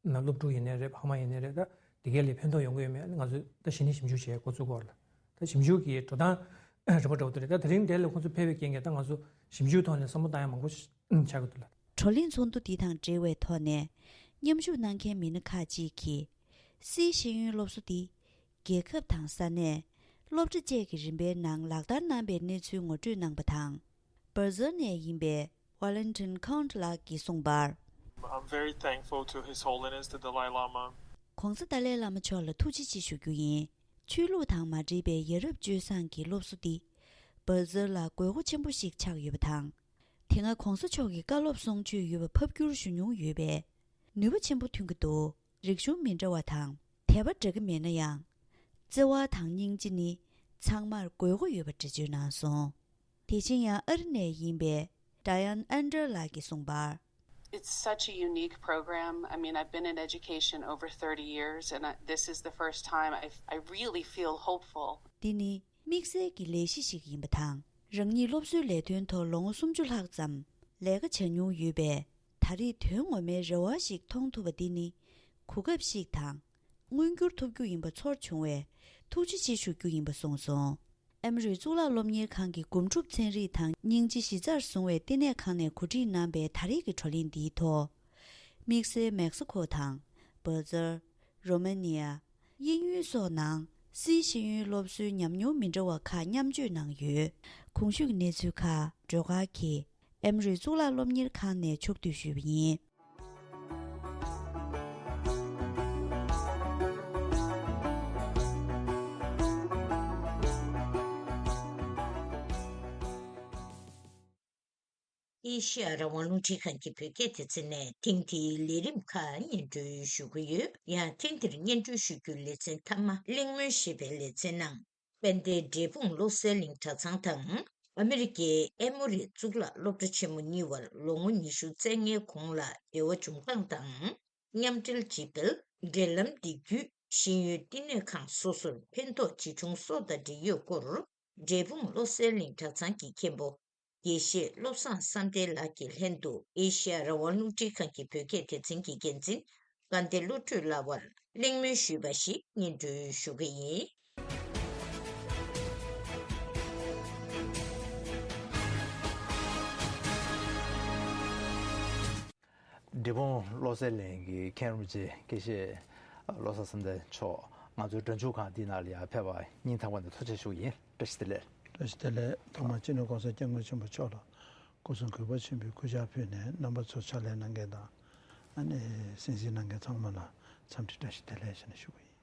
སློབ་ཕྲུག་ཡིན་ནའི་རེད། ཕ་མ་ཡིན་ནའི་རེད། ད་དེ་གས་ལ་ཕན་ཐོགས་ཡོང་གི་ཡོད་མེད་ཨ་ནི་ང་ཚོས་ད་གཞི་ནས་ཞིབ་འཇུག་བྱས་འགོ་ཚུགས་དགོས་ལ། ད་ཞིབ་འཇུག་གི་འགྲོ་སྟངས་རིམ་པ་འདྲ་བོ་དེ་རེད། ད་དེ་རིང་འདིར་ལ་ཁོང་ཚོ་ཕེབས་པའི་རྐྱེན་གྱིས་ད་ང་ཚོ་ཞིབ་འཇུག་ཐོག་ནས་བསམ་བློ་བཏང་ཡ་མང་པོ་ཞིག་ཆགས་ཀྱི་འདུག་ལ། བགྲོ་གླེང་ཚོགས་འདུ་འདི་དང་འབྲེལ་བའི་ཐོག་ནས་མཉམ་ཞུགས་གནང་མཁན་མི་སྣ་ཁག་ཅིག་གིས། སིའི་ཤེས་ཡོན་སློབ་གསོ་འདི་རྒྱལ་ཁབ་དང་ས་གནས། སློབ་གྲྭ་བཅས་ཀྱི་རིམ་པའི་ནང་ལག་བསྟར་གནང་པའི་གནས་ཚུལ་ངོ་སྤྲོད་གནང་པ་དང་། སྦར་ཛིལ་ནས་ཡིན་པའི་Valentin Count ལགས་ཀྱིས་གསུངས་པར། I'm very thankful to His Holiness the Dalai Lama. ༸གོང་ས་ཏཱ་ལའི་བླ་མ་མཆོག་ལ་ཐུགས་རྗེ་ཆེ་ཞུ་རྒྱུ་ཡིན། ཆོས་ལུགས་དང་མ་འདྲེས་པའི་ཡ་རབས་སྤྱོད་བཟང་གི་སློབ་གསོ་འདི་སྦར་ཛིལ་ལ་དགོས་མཁོ་ཆེན་པོ་ཞིག་ཆགས་ཡོད་པ་དང་། དེ་སྔ་༸གོང་ས་མཆོག་གི་བཀའ་སློབ་གསུང་ཆོས་ཡོད་པ་ཕབ་བསྒྱུར་ཞུ་མྱོང་ཡོད་པས། ནུས་པ་ཆེན་པོ་ཐོན་གྱི་འདུག་རིག་གཞུང་མི་འདྲ་བ་དང་དད་པ་འདྲ་གི་མེད་ན་ཡང་། བརྩེ་བ་དང་སྙིང་རྗེ་ནི་ཚང་མར་དགོས་མཁོ་ཡོད་པ་འགྲེལ་བརྗོད་གནང་སོང་། དེ་བཞིན་ཡང་ཨ་རི་ནས་ཡིན་པའི་Diane Ander ལགས་ཀྱིས་གསུངས་པར། It's such a unique program. I mean, I've been in education over thirty years, and I, this is the first time I, I really feel hopeful. འདི་ནི་དམིགས་བསལ་གྱི་ལས་གཞི་ཞིག་ཡིན་པ་དང་། རང་ཉིད་སློབ་གསོའི་ལས་དོན་ཐོག་ལོ་ངོ་སུམ་ཅུ་ལྷག་ཙམ་ལས་ཀ་བྱ་མྱོང་ཡོད་པས། ད་རེས་དོན་ངོ་མའི་རེ་བ་ཞིག་མཐོང་ཐུབ་པ་འདི་ནི་གོ་སྐབས་ཤིག་དང་། མངོན་འགྱུར་ཐུབ་རྒྱུ་ཡིན་པ་ཚོར་བྱུང་བས་ཐུགས་རྗེ་ཆེ་ཞུ་རྒྱུ་ཡིན་པ་གསུངས་སོང་། ཨེ་མོ་རི་གཙུག་ལག་སློབ་གཉེར་ཁང་གི་སྒོམ་སྒྲུབ་ཚན་རིག་དང་སྙིང་རྗེ་གཞི་རྩར་བཟུང་བའི་བསྟི་གནས་ཁང་ནས་གོ་སྒྲིག་གནང་པའི་ད་རེས་ཀྱི་བགྲོ་གླེང་འདིའི་ཐོག་དམིགས་བསལ་མེག་སི་ཁོ་དང་། སྦར་ཛིལ། རོ་མ་ནི་ཡ། དབྱིན་ཡུལ་སོགས་ནང་སིའི་ཤེས་ཡོན་སློབ་གསོའི་ཉམས་མྱོང་མི་འདྲ་བ་ཁག་མཉམ་སྤྱོད་གནང་ཡོད། གོང་ཞུས་ཀྱི་གནས་ཚུལ་ཁག་སྒྲོལ་དཀར་གྱིས་ཨེ་མོ་རི་གཙུག་ལག་སློབ་གཉེར་ཁང་ནས་ཕྱོགས་བསྡུས་ཞུས་པ་ཡིན། ཨེ་ཤེ་ཡ་རང་དབང་རླུང་འཕྲིན་ཁང་གི་བོད་སྐད་སྡེ་ཚན་ནས་ཐེངས་འདིའི་ལས་རིམ་ཁག་སྙན་སྒྲོན་ཞུ་གི་ཡོད། ཡང་ཐེངས་འདིར་སྙན་སྒྲོན་ཞུ་རྒྱུའི་ལེ་ཚན་མཐའ་མ་གླེང་མོལ་ཞེས་པའི་ལེ་ཚན་ནང་དཔལ་ལྡན་འབྲས་སྤུངས་བློ་གསལ་གླིང་གྲྭ་ཚང་དང་ཨ་མི་རི་ཀའི་ཨེ་མོ་རི་གཙུག་ལག་སློབ་གྲྭ་ཆེན་མོ་གཉིས་བར་ལོ་ངོ་ཉི་ཤུ་རྩ་ལྔའི་གོང་ལ་འབྲེལ་བ་བྱུང་སྟངས་དང་། མཉམ་འབྲེལ་ཇི་སྤེལ། འབྲེལ་ལམ་འདི་བརྒྱུད་ཤེས་ཡོན་བསྟི་གནས་ཁང་སོ་སོར་ཕན་ཐོགས་ཇི་བྱུང་སོགས་དང་འབྲེལ་ཡོད་སྐོར། འབྲས་སྤུངས་བློ་གསལ་གླིང་གྲྭ་ཚང་གི་མཁན་པོ་དགེ་བཤེས་བློ་བཟང་བསམ་གཏན་ལགས་ཀྱིས་ལྷན་དུ་ཨེ་ཤེ་ཡ་རང་དབང་རླུང་འཕྲིན་ཁང་གི་བོད་སྐད་སྡེ་ཚན་གྱི་འགན་འཛིན་དགའ་ལྡན་བློ་གྲོས་ལགས་བར་གླེང་མོལ་ཞུས་པ་ཞིག་སྙན་སྒྲོན་ཞུ་གི་ཡིན། འབྲས་སྤུངས་བློ་གསལ་གླིང་གི་མཁན་རིན་པོ་ཆེ་དགེ་བཤེས་བློ་བཟང་བསམ་གཏན་མཆོག་ང་ཚོའི་སྒྲ་འཇུག་ཁང་འདི་ནང་ལ་ཡར་ཕེབས་པར་སྙིང་ཐག་པ་ནས་ཐུགས་རྗེ་ཆེ་ཞུ་གི་ཡིན། བཀྲ་ཤིས་བདེ་ལེགས། བཀྲ་ཤིས་བདེ་ལེགས། ཐོག་མར་སྤྱི་ནོར་༸གོང་ས་༸སྐྱབས་མགོན་ཆེན་པོ་མཆོག་ལ་སྐུ་གསུང་གུས་པ་ཆེན་པོས་གུས་ཕྱག་ཕུལ་ནས། རྣམ་པ་ཚོ་ཕྱག་ལས་གནང་མཁན་དང་། ཨ་ནི་གསན་གཟིགས་གནང་མཁན་ཚང་མ་ལ་འཚམས་འདྲི་བཀྲ་ཤིས་བདེ་ལེགས་ཞེས་ནས་ཞུ་གི་ཡིན།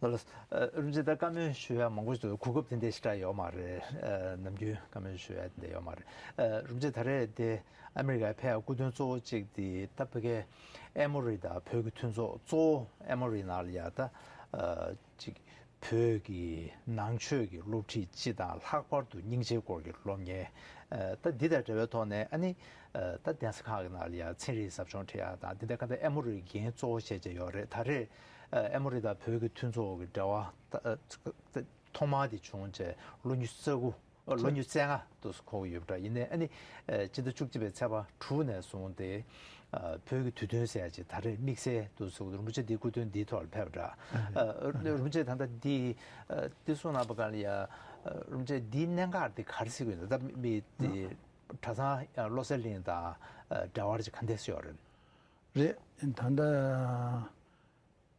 ལགས་ལགས། ཨ། རིན་པོ་ཆེ། ད་བཀའ་མོལ་ཞུ་ཡ་མང་པོ་ཞིག་འདུག་གོ་སྐབས་དེ་འདྲ་ཞིག་རག་ཡོད་མ་རེད། ཨ། ནམ་རྒྱུན་བཀའ་མོལ་ཞུ་ཡ་དེ་འདྲ་ཡོད་མ་རེད། ཨ། རིན་པོ་ཆེ། ད་རེས་དེ་ཨ་མི་རི་ཀར་ཕེབས་ཡ་སྐུ་མདུན་གཙོ་བོ་གཅིག་དེ་ད་ཕ་གིའི་ཨེ་མོ་རི་དང་བོད་ཀྱི་མཐུན་ཚོགས། གཙོ་བོ་ཨེ་མོ་རི་ནང་ལ་ཡ་ད། ཨ། གཅིག་བོད་ཀྱི་ནང་ཆོས་ཀྱི་སློབ་ཁྲིད་སྤྱི་དང་ལྷག་པར་དུ་སྙིང་རྗེའི་སྐོར་གྱི་སློབ་གཉེར། ཨ། ད་འདི་དང་འབྲེལ་བའི་ཐོག་ནས་ཨ་ནི། ཨ། ད་གདན་ས་ཁག་གི་ནང་ལ་ཡང་ཚན་རིག་ཟབ་སྦྱོང་ཁྲིད་ཡག་དང་འདི་འདྲ་ག་འདྲ་ཨེ་མོ་རི་འགན་གཙོ་བོ་བྱས་བྱས་ཡོད་རེད། ད་རེས་ཨ་ཨེ་མོ་རི་དང་བོད་ཀྱི་མཐུན་ཚོགས་ཀྱི་འབྲེལ་བ་ད་ཨ་ད་ཐོག་མ་དེ་བྱུང་བྱས་ལོ་ཉི་ཤུ་རྩ་དགུ། ལོ་ཉི་ཤུ་རྩ་ལྔ་དུ་འཁོར་གྱི་ཡོད་པ་འདྲ། ཡིན་ནའི་ཨ་ནི་ཨ་སྤྱི་ཟླ་བཅུ་གཅིག་པའི་ཚེས་པ་དྲུག་ནས་བཟུང་སྟེ་ཨ་བོད་ཀྱི་དུས་སྟོན་ཟེར་ཡག་ཅིག་ད་རེས་དམིགས་བསལ་དུ་བཟོས། རིན་པོ་ཆེ་འདི་སྐུ་མདུན་འདིའི་ཐོག་ལ་ཕེབས་པ་འདྲ། ཨ་རིན་པོ་ཆེ་ད་ལྟ་འདི་ཨ་འདི་གསུང་གནང་བ་ག་ལ་ཡ། ཨ་རིན་པོ་ཆེ་འདིའི་གནད་འགག་འདི་ག་རེ་གཟིགས་ཡོད་ན། ད་མི་འདི་གྲྭ་ཚང་ཡང་བློ་གསལ་གླིང་དང་འབྲེལ་བ་ཅིག་ག་འདྲས་ཡོད་རེད། རེད། ད་ལྟ་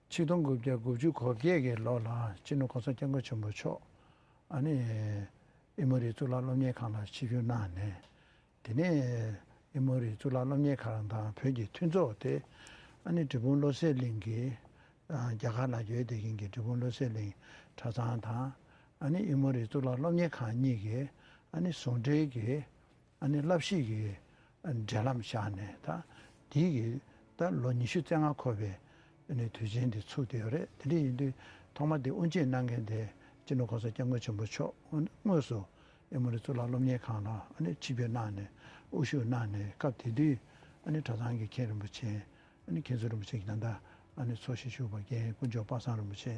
ཆིག་སྟོང་དགུ་བརྒྱ་དགུ་བཅུ་གོ་བརྒྱད་ཀྱི་ལོ་ལ་སྤྱི་ནོར་༸གོང་ས་༸སྐྱབས་མགོན་ཆེན་པོ་མཆོག་ཨ་ནི་ཨེ་མོ་རི་གཙུག་ལག་སློབ་གཉེར་ཁང་ལ་ཆིབས་བསྒྱུར་གནང་ནས། དེ་ནས་ཨེ་མོ་རི་གཙུག་ལག་སློབ་གཉེར་ཁང་དང་བོད་ཀྱི་མཐུན་ཚོགས་དེ་ཨ་ནི་འབྲས་སྤུངས་བློ་གསལ་གླིང་གི་ཨ་རྒྱ་གར་ལ་ཡོད་བསྡད་མཁན་གྱི་འབྲས་སྤུངས་བློ་གསལ་གླིང་གྲྭ་ཚང་དང་། ཨ་ནི་ཨེ་མོ་རི་གཙུག་ལག་སློབ་གཉེར་ཁང་གཉིས་ཀྱིས་ཨ་ནི་ཟུང་འབྲེལ་གྱིས་ཨ་ནི་བསླབ་གཞི་གི་འབྲེལ་ལམ་བཞག་ནས། ད་དེ་གི་ད་ལོ་ཉི་ཤུ་རྩ་ལྔ་འཁོར་བའི་ཨ་ནི་དུས་ཆེན་དེ་ཚུགས་བསྡད་ཡོད་རེད། དེ་འདྲ་ཡིན་དུས་ཐོག་མ་དེ་དབུ་འབྱེད་གནང་མཁན་དེ་སྤྱི་ནོར་༸གོང་ས་༸སྐྱབས་མགོན་ཆེན་པོ་མཆོག་དངོས་སུ་ཨེ་མོ་རི་གཙུག་ལག་སློབ་གཉེར་ཁང་ལ་ཨ་ནི་ཆིབས་བསྒྱུར་གནང་ནས་དབུ་བཞུགས་གནང་ནས། སྐབས་དེ་དུས་ཨ་ནི་གྲྭ་ཚང་གི་མཁན་རིན་པོ་ཆེ། ཨ་ནི་མཁན་ཟུར་རིན་པོ་ཆེ་གིས་ད་ལྟ་ཨ་ནི་ཚོགས་ཞིབ་ཞུ་བ་རྒན་དཀོན་མཆོག་པ་སངས་རིན་པོ་ཆེ་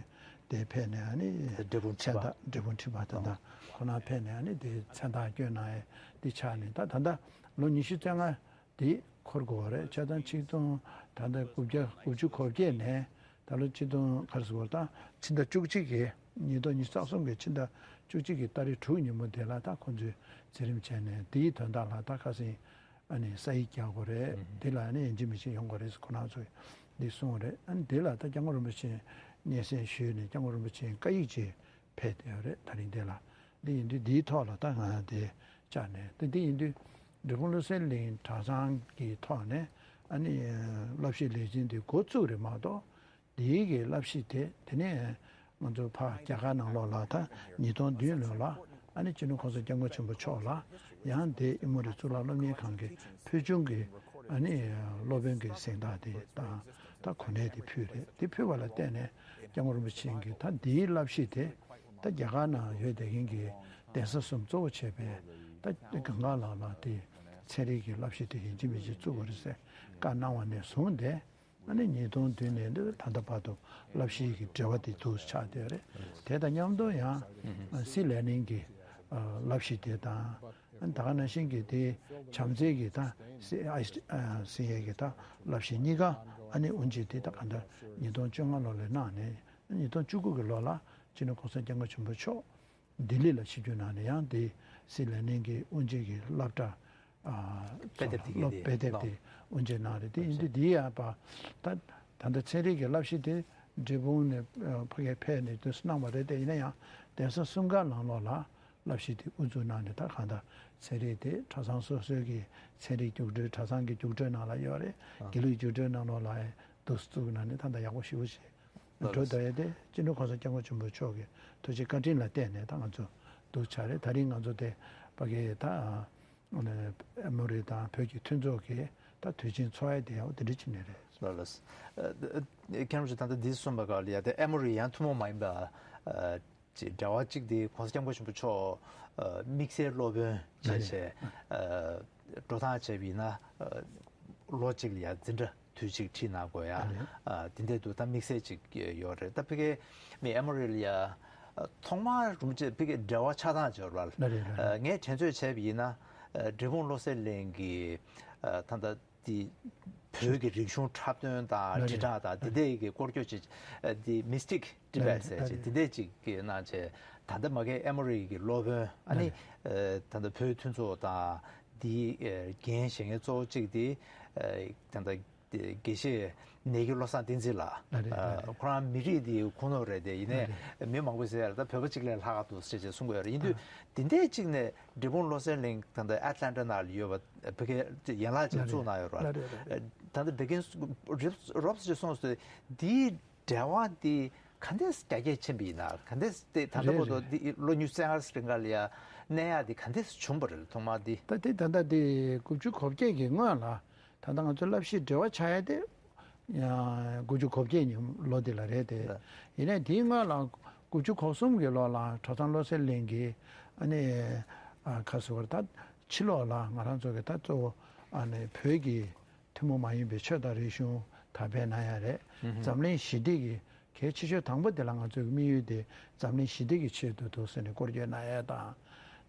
དེ་ཕེབས་ནས། ཨ་ནི་འབྲས་སྤུངས་ཁྲི་པ། མཚན་རྟགས། འབྲས་སྤུངས་ཁྲི་པ་ད་ལྟ་ཁོ་རང་ཕེབས་ནས་ཨ་ནི་དེ་མཚན་རྟགས་བསྐྱོན་གནང་ཡས་དེ་ཆགས་ནས། ད་ད་ལྟ་ལོ་ཉི་ཤུ་རྩ་ལྔ་དེ་འཁོར་དགོས་པ་རེད། བྱས་ཙང་ཆིག་སྟོང་ད་ལྟ་དགུ་བརྒྱ་དགུ་བཅུ་གོ་བརྒྱད་ནས་ད་ལོ་ཆིག་སྟོང་ག་རེ་ཟེར་དགོས་རེད། ད་ཕྱི་ཟླ་བཅུ་གཅིག་གི་ཉིས་སྟོང་ཉི་ཤུ་རྩ་གསུམ་གྱི་ཕྱི་ཟླ་བཅུ་གཅིག་གི་ཏ་རིག་དྲུག་ཉིན་མོ་དེ་ལ་ད་ཁོང་ཚོས་མཛད་རིམ་བྱས་ནས། དེའི་དོན་དག་ལ་ད་ཁ་སང་ཨ་ནི་ས་ཡིག་རྒྱག་དགོས་རེད། ཨུ་ཧུ། འདི་ལ་ཨ་ནི་ཡིན་གཅིག་མིན་གཅིག་ཡོང་དགོས་རེད་ཟེར་ཁོ་རང་ཚོས་འདི་གསུངས་རེད། ཨ་ནི་འདི་ལ་ད་སྐྱབས་མགོན་རིན་པོ་ཆེ་སྙན་སེང་ཞུས་ནས་སྐྱབས་མགོན་རིན་པོ་ཆེའི་བཀའ་ཡིག་ཅིག་ཕེབས་བསྡད་ཡོད་རེད། ད་རིང་འདི་ལ་འདི་ཡིན་དུས་འདིའི་ཐོག་ལ་ད་ང་དེ་བཅར་ནས། ད་འདི་ཡིན་དུས་འབྲས་སྤུངས་བློ་གསལ་གླིང་གྲྭ་ཚང་གི་ཐོག་ནས་ཨ་ནི་བསླབ་གཞི་ལས་འཛིན་འདི་འགོ་བཙུགས་རེད་མ་གཏོགས། དེའི་གི་བསླབ་གཞི་དེ་དེ་ནས་ང་ཚོ་ཕར་རྒྱ་གར་ནང་ལོགས་ལ་ད་ཉིས་སྟོང་བདུན་ལོ་ལ་ཨ་ནི་སྤྱི་ནོར་༸གོང་ས་༸སྐྱབས་མགོན་ཆེན་པོ་མཆོག་ལ་ཡང་དེ་ཨེ་མོ་རི་གཙུག་ལག་སློབ་གཉེར་ཁང་གི་ཕུལ་བྱུང་གི་ཨ་ནི་སློབ་དཔོན་གྱི་གཟེངས་རྟགས་དེ་དང་ད་གོ་གནས་དེ་ཕུལ་རེད། དེ་ཕུལ་བ་ལ་བརྟེན་ནས་སྐྱབས་མགོན་རིན་པོ་ཆེ་གིས་ད་འདིའི་བསླབ་གཞི་དེ་ད་རྒྱ་གར་ནང་ཡོད་བསྡད་མཁན་གྱི་གདན་ས་གསུམ་གཙོ་བོ་བྱས་པའི་ད་གངས་དཀར་ལ་ལ་དེ་ཚན་རིག་གི་བསླབ་གཞི་དེ་ཡིན་གཅིག་མིན་གཅིག་བཙུགས་དགོས་རེད་ཟེར་བཀའ་གནང་བ་ནས་བཟུང་སྟེ། ཨ་ནི་ཉིས་སྟོང་བདུན་ནས་ད་ལྟ་བར་དུ་བསླབ་གཞི་གི་འབྲེལ་བ་དེ་འདུག་ཆགས་བསྡད་རེད། དེ་དང་མཉམ་དུ་ཡང་། ཨ། སྲིད་ལས་སྣེ་གི་ཨ་བསླབ་གཞི་དེ་དང་། ཨ་ནི་ད་ག་ནང་བཞིན་གྱི་དེ་བྱམས་བརྩེ་གི་ད་སི་ཨའི་སི་ཨ་སི་ཨེ་གི་ད་བསླབ་གཞི་གཉིས་ཀ་ཨ་ནི་དབུ་འབྱེད་དེ་ད་ག་འདྲ་ཉིས་སྟོང་བཅོ་ལྔ་ལོ་ལ་གནང་ནས། ཉིས་སྟོང་བཅུ་དགུ་གི་ལོ་ལ་སྤྱི་ནོར་༸གོང་ས་༸སྐྱབས་མགོན་ཆེན་པོ་མཆོག་ལྡི་ལི་ལ་ཆིབས་བསྒྱུར་གནང་ནས། ཡང་དེ་སྲིད་ལས་སྣེ་གི་དབུ་འབྱེད་ཀྱི་སློབ་གྲྭ་ཨ་དཔེ་དེབ་དེ་སློབ་གི་དཔེ་དེབ་དེ་དབུ་འབྱེད་གནང་རེད། དེ་ཡིན་དུས་འདི་ཡང་པ་ད་ད་ལྟ་ཚན་རིག་གི་བསླབ་གཞི་དེ་འབྲས་སྤུངས་ནས་ཨ་ཕ་གིར་ཕེབས་ནས་དུས་སུ་གནང་བ་རེད། དེ་ཡིན་ན་ཡང་གདན་ས་གསུམ་ཀ་ནང་ལོགས་ལ་བསླབ་གཞི་དེ་དབུ་འཛུགས་གནང་ནས། ད་གང་ལྟར་ཚན་རིག་དེ་གྲྭ་ཚང་སོ་སོའི་གི་ཚན་རིག་རྒྱུགས་སྤྲོད། གྲྭ་ཚང་གི་རྒྱུགས་སྤྲོད་ནང་ལ་ཡོད་རེད། ཨ། དགེ་ལུགས་རྒྱུགས་སྤྲོད་ནང་ལོགས་ལ་ཡང་འདུག་སེ་བཙུགས་གནང་ནས་ད་ལྟ་ཡག་པོ་ཞེ་པོ་ཞིག་ལགས། འགྲོ་བསྡད་ཡོད་དེ། སྤྱི་ནོར་༸གོང་ས་༸སྐྱབས་མགོན་ཆེན་པོ་མཆོག་གི་ཐུགས་རྗེ་བཀའ་དྲིན་ལ་བརྟེན་ནས་ད་ང་ཚོ་འདུག་ཆགས་རེད། ད་རིང་ང་ཚོ་དེ་ཕ་གིར་ད་ ཨ་ནི་ཨེ་མོ་རི་དང་བོད་ཀྱི་མཐུན་ཚོགས་ཀྱི་ད་དུས་ཆེན་འཚོགས་ཡ་དེ་ཡང་དེ་འདྲ་བྱས་ནས་རེད། ལགས་ལགས། ཨ་ཨ་མཁན་རིན་པོ་ཆེ་ད་ལྟ་འདི་གསུངས་པ་ག་ལ་ཡ་དེ་ཨེ་མོ་རི་ཡང་ཐུན་མོང་མ་ཡིན་པ་ཨ་ཅིག་འབྲེལ་བ་གཅིག་དེ་༸གོང་ས་༸སྐྱབས་མགོན་ཆེན་པོ་མཆོག་ཨ་དམིགས་བསལ་སློབ་དཔོན་བྱས་བྱས་ཨ་འགྲོ་སྟངས་བྱས་པ་ཡིན་ན་ཨ་ལོ་གཅིག་ལ་ཡ་འཛིན་གྲྭ་དུས་གཅིག་ཁྲིད་གནང་དགོས་ཡ། ཨ་དེ་འདྲ་འདུག་ད་དམིགས་བསལ་ཅིག་ཡོད་རེད། ད་ཕ་གིའི་མི་ཨེ་མོ་རི་ལ་ཡ་ཨ་ཐོག་མར་རིན་པོ་ཆེ་ཕ་གིའི་འབྲེལ་བ་ཆགས་སྟངས་བྱས་པ་ལ་ལ་རེད་ལ་རེད། ཨ་ངས་དྲན་གསོ་བྱས་པ་ཡིན་ན་ཨ་འབྲས་སྤུངས་བློ་གསལ་གླིང་གི་ཨ་ད་ལྟ་དེ་བོད་ཀྱི་རིག་གཞུང་འཁྲབ་སྟོན་དང་ལ་དྲིལ་རེད་བསྒྲགས་དང་དེ་འདྲའི་གི་སྐོར་སྐྱོད་ཅིག་ཨ་དེ་མིས་ཊིག་ཊི་བེཊ་ཟེར་ཅིག་དེ་འདྲའི་ཅིག་གི་གནང་བྱས། ད་ལྟ་མ་གིའི་ཨེ་མོ་རི་གི་སློབ་དཔོན་ཨ་ནི་ཨ་ད་ལྟ་བོད་མཐུན་ཚོགས་དང་དེའི་ཨ་འགན་བཞེས་མཁན་གཙོ་བོ་གཅིག་དེ་ཨ་ད་ལྟ་དགེ་བཤེས་ནེའུ་ཀི་བློ་བཟང་བསྟན་འཛིན་ལགས། ལགས་རེད། ཨ་ལགས་རེད། ཁོ་རང་མི་རིགས་འདིའི་ཁུངས་ལུང་རེད་དེ། ཡིན་ནའི་ལགས་རེད། མི་མང་པོས་ཟེར་ཡ་ལ་ད་བོད་པ་གཅིག་ལས་ལྷག་ག་འདུག་ཟེར་བྱས་གསུང་གི་ཡོད་རེད། ཡིན་དུས་ཨ་འདི་འདྲས་གཅིག་ནས་འབྲས་སྤུངས་བློ་གསལ་གླིང་ད་ལྟ་ཨེཊ་ལན་ཊ་ནང་ལ་ཡོད་པ་བོད་སྐད་ཡན་ལག་ཅིག་ལགས་བཙུགས་གནང་ཡོད་རེད། ལགས་རེད། ལགས་རེད། ད་ལྟ་བོད་སྐད་རོབ་རོབ་ཙམ་ཅིག་གསུངས་སོང་། འདིའི་འབྲེལ་བ་འདི་ག་འདྲས་རྒྱ་སྐྱེད་ཕྱིན་པ་ཡིན་ན། ག་འདྲས་དེ་ད་ལྟ་རེད་བར་དུ་རེད། འདི་ལོ་ཉི་ཤུ་རྩ་ལྔ་རིང་ག་ལ་ཡ་གནས་ཡག་འདི་ག་འདྲས་བྱུང་བ་རེད། ཐོག་མར་འདི། ད་དེ་ད་ལྟ་དེ་དགུ་བཅུ་གོ་བརྒྱད་ཀྱི་སྔོན་ལ་ད་ལྟ་ང་ཚོ་བསླབ་གཞི་འབྲེལ་བ་ཆགས་ཡ་དེ་ཡང་དགུ་བཅུ་གོ་བརྒྱད་ཉིན་ལོ་དེ་ལ་རེད་དེ། ཡིན་ནའི་དེའི་སྔོན་ལ་དགུ་བཅུ་གོ་གསུམ་གྱི་ལོ་ལ་གྲྭ་ཚང་བློ་གསལ་གླིང་གིས་ཨ་ནི་ཨ་ཁ་སོ་བར་ད་ཕྱི་ལོགས་ལ་ང་རང་ཚོ་གི་ད་གཙོ་བོ་ཨ་ནི་བོད་ཀྱི་ཐུན་མོང་མ་ཡིན་པའི་ཆོས་དང་རིག་གཞུང་དར་སྤེལ་གནང་ཡ་རེད། ཨུ་ཧུ། འཛམ་གླིང་ཞི་བདེ་གི་གལ་ཆེ་ཤོས་དང་པོ་དེ་ལ་ང་ཚོའི་དམིགས་ཡུལ་དེ་འཛམ་གླིང་ཞི་བདེ་གི་ཆེད་དུ་འདུག་ཟེར་ནས་སྐོར་སྐྱོད་གནང་ཡ་དང་།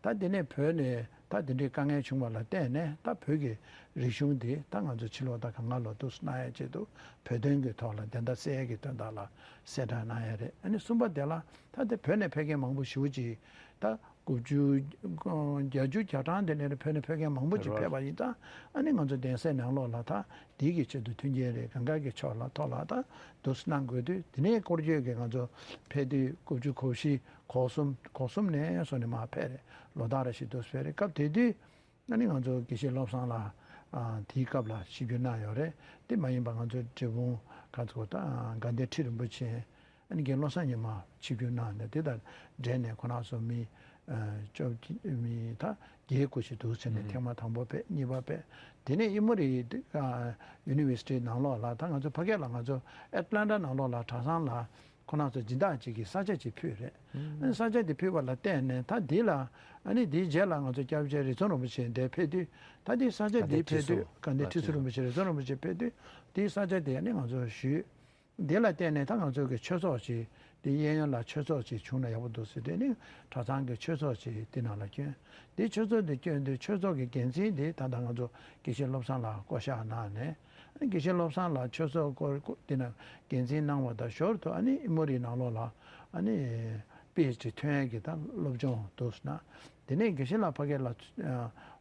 ད་དེ་ནས་བོད་ནས་ད་དེ་འདྲའི་དཀའ་ངལ་བྱུང་བ་ལ་བརྟེན་ནས་ད་བོད་ཀྱི་རིག་གཞུང་དེ་ད་ང་ཚོ་ཕྱི་ལོགས་ད་གང་ག་ལོག་འདུག་གནང་ཡ་ཆེད་དུ་བོད་དོན་གྱི་ཐོག་ལ་བདེན་མཐའ་གསལ་ཡ་གི་དོན་དག་ལ་གསལ་བསྒྲགས་གནང་ཡ་རེད། ཨ་ནི་གསུམ་པ་དེ་ལ་ད་དེ་བོད་ནས་ཕེབས་མཁན་མང་པོ་ཞེ་པོ་ཅིག་ད། དགུ་བཅུ་བརྒྱད་ཅུ་གྱ་གྲངས་དེ་ནས་བོད་ནས་ཕེབས་མཁན་མང་པོ་ཅིག་རེད་བ། ཕེབས་པ་ཡིན་ཙང་ཨ་ནི་ང་ཚོ་གདན་སའི་ནང་ལོགས་ལ་ད་འདི་གི་ཆེད་དུ་མཐུན་རྐྱེན་རེད། གང་ག་གི་ཕྱོགས་ལ་ཐོག་ལ་ད་འདུག་སེ་གནང་དགོས་དུས། དེ་ནས་སྐོར་སྐྱོད་ཀྱི་ང་ཚོ་ཕེབས་དུས་དགུ་བཅུ་གོ་བཞི་གོ་གསུམ་གོ་གསུམ་ནས་བཟུང་ནས་མར་ཕེབས་རེད། ལོ་ལྟར་རེ་བཞིན་འདུག་སེ་ཕེབས་རེད། སྐབས་དེ་དུས་ཨ་ནི་ང་ཚོ་དགེ་བཤེས་བློ་བཟང་ལགས་ཨ་དེའི་སྐབས་ལ་ཆིབས་བསྒྱུར་གནང་ཡོད་རེད། དེ་མ་ཡིན་པ་ང་ཚོ་འབྲས་སྤུངས་ག་ཚོད་ད་དགའ་ལྡན་ཁྲི་རིན་པོ་ཆེ། ཨ་ནི་རྒན་བློ་བཟང་ཉི་མ་ཆིབས་བསྒྱུར་གནང་ནས། དེ་དང་འབྲེལ་ནས་ཁོ་རང་ཚོ་མི་ཨ་བཅོ་བརྒྱད་མི་ད་བརྒྱད་དགུ་ཞིག་འདུག་ཟེར་ནས། ཨུ་ཧུམ། ཐེངས་མ་དང་པོ་ཕེབས། གཉིས་པ་ཕེབས། དེ་ནས་ཨི་མོ་རི་ཨ་ཡུ་ནི་ཝར་སི་ཊི་ནང་ལོགས་ལ་ད་ང་ཚོ་ཕ་གི་ལ་ང་ཚོ་ཨེཊ་ལན་ཊ་ནང་ལོགས་ལ་གྲྭ་ཚང་ལ་ཁོ་རང་ཚོ་སྦྱིན་བདག་ཅིག་གིས་ས་ཆ་ཅིག་ཕུལ་རེད། ཨུ་ཧུམ། ཨ་ནི་ས་ཆ་དེ་ཕུལ་བ་ལ་བརྟེན་ནས་ད་འདི་ལ་ཨ་ནི་འདིའི་རྗེས་ལ་ང་ཚོ་སྐྱབས་རྗེ་རི་རྩེ་རིན་པོ་ཆེ་འདིར་ཕེབས་དུས། ད་འདིའི་ས་ཆ་དགའ་ལྡན་འདིར་ཕེབས་ཁྲི་ཟུར། དུས་དགའ་ལྡན་ཁྲི་ཟུར་རིན་པོ་ཆེ། རི་རྩེ་རིན་པོ་ཆེ་ཕེབས་དུས་འདིའི་ས་ཆ་དེ་ཨ་ནི་ང་ཚོར་ཞུས། འདི་ལ་བརྟེན་ནས་ད་ང་ཚོ་གི་ཆོས་ཚོགས་ཅིག་འདི་གཡས་གཡོན་ལ་ཆོས་ཚོགས་ཅིག་བྱུང་ན་ཡག་པོ་འདུག་ཟེར། དེ་ནི་གྲྭ་ཚང་གི་ཆོས་ཚོགས་ཅིག་འདི་ནང་ལ་བསྐྱོན། འདི་ཆོས་ཚོགས་འདི་བསྐྱོན་དུས་ཆོས་ཚོགས་ཀྱི་འགན་འཛིན་འདི་ད་ལྟ་ང་ཚོ་དགེ་བཤེས་བློ་བཟང་ལགས་བསྐོ་བཞག་གནང་ནས། ཨ་ནི་དགེ་བཤེས་བློ་བཟང་ལགས་ཆོས་ཚོགས་སྐོར་འདི་ནང་འགན་འཛིན་གནང་བ་དང་ཞོར་དུ་ཨ་ནི་ཨི་མོ་རི་ནང་ལོགས་ལ་ཨ་ནི་པི་ཨེཆ་ཌི་ཐོན་ཡས་ཀྱི་ད་སློབ་སྦྱོང་འདུག་ཟེར་ན། དེ་ནས་དགེ་བཤེས་ལགས་ཕ་གི་ལ་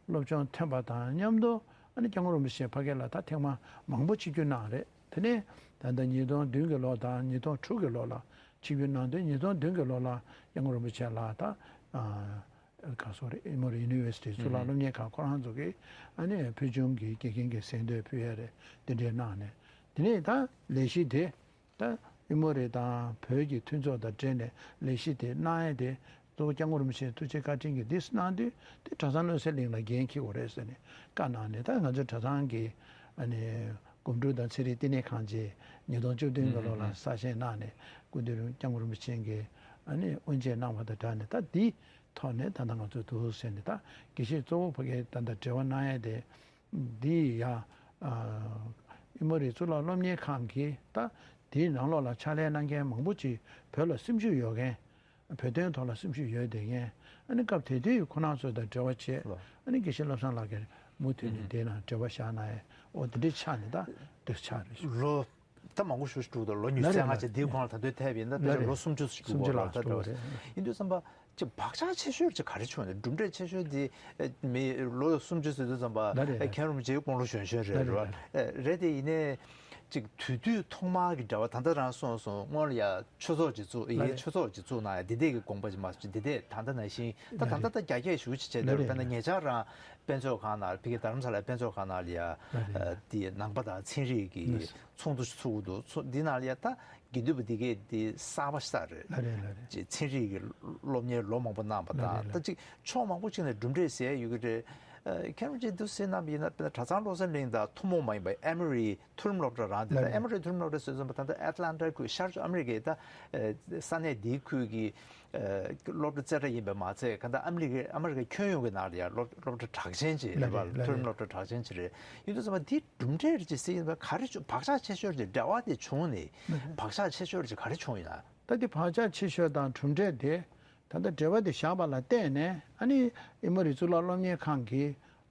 སློབ་སྦྱོང་ཐོན་པ་དང་མཉམ་དུ་ཨ་ནི་སྐྱབས་མགོན་རིན་པོ་ཆེ་ཕ་གི་ལ་ད་ཐེངས་མ་མང་པོ་ཆིབས་བསྒྱུར་གནང་རེད། དེ་ནས་ད་ལྟ་ཉིས་སྟོང་བདུན་གྱི་ལོ་དང་ཉིས་སྟོང་དྲུག་གི་ལོ་ལ་ཆིབས་བསྒྱུར་གནང་དུས། ཉིས་སྟོང་བདུན་གྱི་ལོ་ལ་སྐྱབས་མགོན་རིན་པོ་ཆེ་ལགས་ད་ཨ་ག་སོ་རེད། ཨི་མོ་རི་ཡུ་ནི་ཝར་སི་ཊི་གཙུག་ལག་སློབ་གཉེར་ཁང་ཁོ་རང་ཚོ་གིས་ཨ་ནི་ཕུལ་བྱུང་གི་དགེ་རྒན་གྱི་གཟེངས་བསྟོད་ཕུལ་ཡ་རེད། དེ་འདྲས་གནང་ནས། དེ་ནས་ད་ལས་གཞི་དེ་ད་ཨི་མོ་རི་དང་བོད་ཀྱི་མཐུན་ཚོགས་དང་འབྲེལ་ནས་ལས་གཞི་དེ་གནང་ཡ་དེ། གཙོ་བོ་སྐྱབས་མགོན་རིན་པོ་ཆེའི་ཐུགས་རྗེ་བཀའ་དྲིན་གྱིས་འདི་གནང་དུས། དེ་གྲྭ་ཚང་བློ་གསལ་གླིང་ལ་འགན་འཁྱེར་དགོས་རེད་ཟེར་ནས་བཀའ་གནང་ནས། ད་ང་ཚོའི་གྲྭ་ཚང་གི་ཨ་ནི་སྒོམ་སྒྲུབ་དང་ཚན་རིག་བསྟི་གནས་ཁང་བཅས་ཉིས་སྟོང་བཅུ་བདུན་གྱི་ལོ་ལ་གསར་བཞེངས་གནང་ནས། སྐུ་མདུན་སྐྱབས་མགོན་རིན་པོ་ཆེ་གིས་ཨ་ནི་དབུ་འབྱེད་གནང་བ་དང་སྦྲགས་ནས། ད་འདིའི་ཐོག་ནས་ད་ལྟ་ང་ཚོ་འདུག་ཟེར་ནས། ད་དགེ་བཤེས་གཙོ་བོ་ཕ་གིར་ད་ལྟ་འབྲེལ་བ་གནང་ཡ་དེ། འདི་ཡ་ཨ་ཨི་མོ་རི་གཙུག་ལག་སློབ་གཉེར་ཁང་གིས་ད་དེའི་ནང་ལོགས་ལ་ཕྱག་ལས་གནང་མཁན་མང་པོ་ཅིག་བོད་ལ་སེམས་ཤུགས་ཡོད་མཁན། བོད་དོན་ཐོག་ལ་སེམས་ཤུགས་ཡོད་བསྡད་མཁན། ཨ་ནི་སྐབས་དེ་དུས་ཁོ་རང་ཚོ་དང་འབྲེལ་བ་བྱས། ལགས། ཨ་ནི་དགེ་བཤེས་བློ་བཟང་ལགས་ཀྱིས་མུ་མཐུད་ནས་ཨུ་ཧུམ། དེ་ནང་འབྲེལ་བ་བཞག་གནང་ཡས། འོ་དེ་འདྲའི་ཆ་ནས་ད་དེ་ཆགས་རེད། ལོ་ད་མང་པོ་ཞིག་འགྲོ་འདུག་ལོ་ཉི་ཤུ་རྩ་ལྔ་ལ་བྱས། དེའི་གོང་ལ་ད་དུང་ཐེབས་ཡིན་ན་ད་ལོ་སུམ་ཅུ་ཞིག་འགྲོ་གི་རེད། ད་འགྲོ་གི་རེད། ཡིན་དུས་ཙམ་པ་ཅིག་བག་ཆགས་ཆེ་ཤོས་ཅིག་ག་རེ་བྱུང་ནས། གྲུབ་འབྲས་ཆེ་ཤོས་དེ་མི་ལོ་སུམ་ཅུ་ཟེར་དུས་ཙམ་པ་ལ་རེད། མཁན་རིན་པོ་ཆེའི་དགུང་ལོ་གཞོན་གཞོན་རེད། ལ་རེད། རེད་དེ་ཡིན་ནའི་ཅིག་དུས་དུས་ཐོག་མར་གྱི་འབྲེལ་བ། ད་ལྟ་རང་གསུངས་སོང་། སྔོན་ལ་ཡ་ཆོས་ཚོགས་ཅིག་བཙུགས། ལ་ཡའི་རེད། ཆོས་ཚོགས་ཅིག་བཙུགས་གནང་ཡ། འདི་འདྲས་ཀྱི་དགོངས་པ་ཅིག་མ་བྱུང་། འདི་འདྲས་ད་ལྟ་ནང་བཞིན་ད། ལ་ད་ལྟ་རེད། ད་རྒྱ་སྐྱེད་ཞེ་པོ་ཅིག་བྱས། ལ་བསྡད་རེད། དཔེར་ན་ཉེ་ཆར་རང་དཔེ་མཛོད་ཁང་ནང་། ཕ་གི་རྡ་རམ་ས་ལའི་དཔེ་མཛོད་ཁང་ནང་ལ་ཡ་ལ་རེད། དེ་ནང་པ་དང་ཚན་རིག་གི་ལ་ཚོགས་འདུ་ཚུགས་འདུག་ཚོགས་འདི་ནང་ལ་ཡ་ད་དགེ་འདུན་པ་འདི་གས་འདི་གསར་པ་ཞིག་རེད། ལ་རེད། ལ་རེད། ཅེས་ཚན་རིག་གི་སློབ་གཉེར་ལོ་མང་པོ་གནང་བ་ལ་དང་། རེད། ལ་ད་ཅིག་ཕྱོགས་མང་པོ་ཅིག་ནས་གྲུབ་འབྲས་ཟེར་ཡོད་ཀྱི་རེད། ཁྱེད་རང་ཅིག་འདུག་སེ་གནང་བ་ཡིན་ན། དཔེར་ན་གྲྭ་ཚང་བློ་གསལ་གླིང་དང་ཐུན་མོང་མ་ཡིན་པའི་ཨེ་མོ་རི་མཐོ་རིམ་སློབ་གྲྭ་རང་དེ་ལ་རེད། ཨེ་མོ་རི་མཐོ་རིམ་སློབ་གྲྭ་ཟེར་ཙམ་པ་ད་ལྟ་ཨེ་ཊ་ལན་ཊ་ཁུལ་ཤར་ཕྱོགས་ཨ་མི་རི་ཀའི་ད་ས་གནས་འདིའི་ཁུལ་གྱི་སློབ་གྲྭ་རྩེ་གྲས་ཡིན་པས་མ་ཚད། ག་ད་ཨ་མི་རི་ཀའི་ཨ་མི་རི་ཀའི་ཁྱོན་ཡོངས་ཀྱི་ནང་ལ་ཡང་སློབ་སློབ་གྲྭ་གྲགས་ཅན་ཅིག་རེད་པ། མཐོ་རིམ་སློབ་གྲྭ་གྲགས་ཅན་ཅིག་རེད། ཡིན་དུས་ཙམ་པ་འདི་གྲུབ་འབྲས་ཅིག་ཟེར་ཡིན་པ་ག་རེ་བྱུང་བག་ཆགས་ཆེ་ཤོས་ཀྱི་འབྲེལ་བ་དེ་བྱུང་ནས་བག་ཆགས་ཆེ་ཤོས་ཀྱི་ག་རེ་བྱུང་ཡིན་ན། ད་འདི་བག་ཆགས་ཆེ་ཤོས་དང་གྲུབ་འབྲས་དེ། ད་ལྟ་འབྲེལ་བ་དེ་བཞག་པ་ལ་བརྟེན་ནས་ཨ་ནི་ཨེ་མོ་རི་གཙུག་ལག་སློབ་གཉེར་ཁང་གི་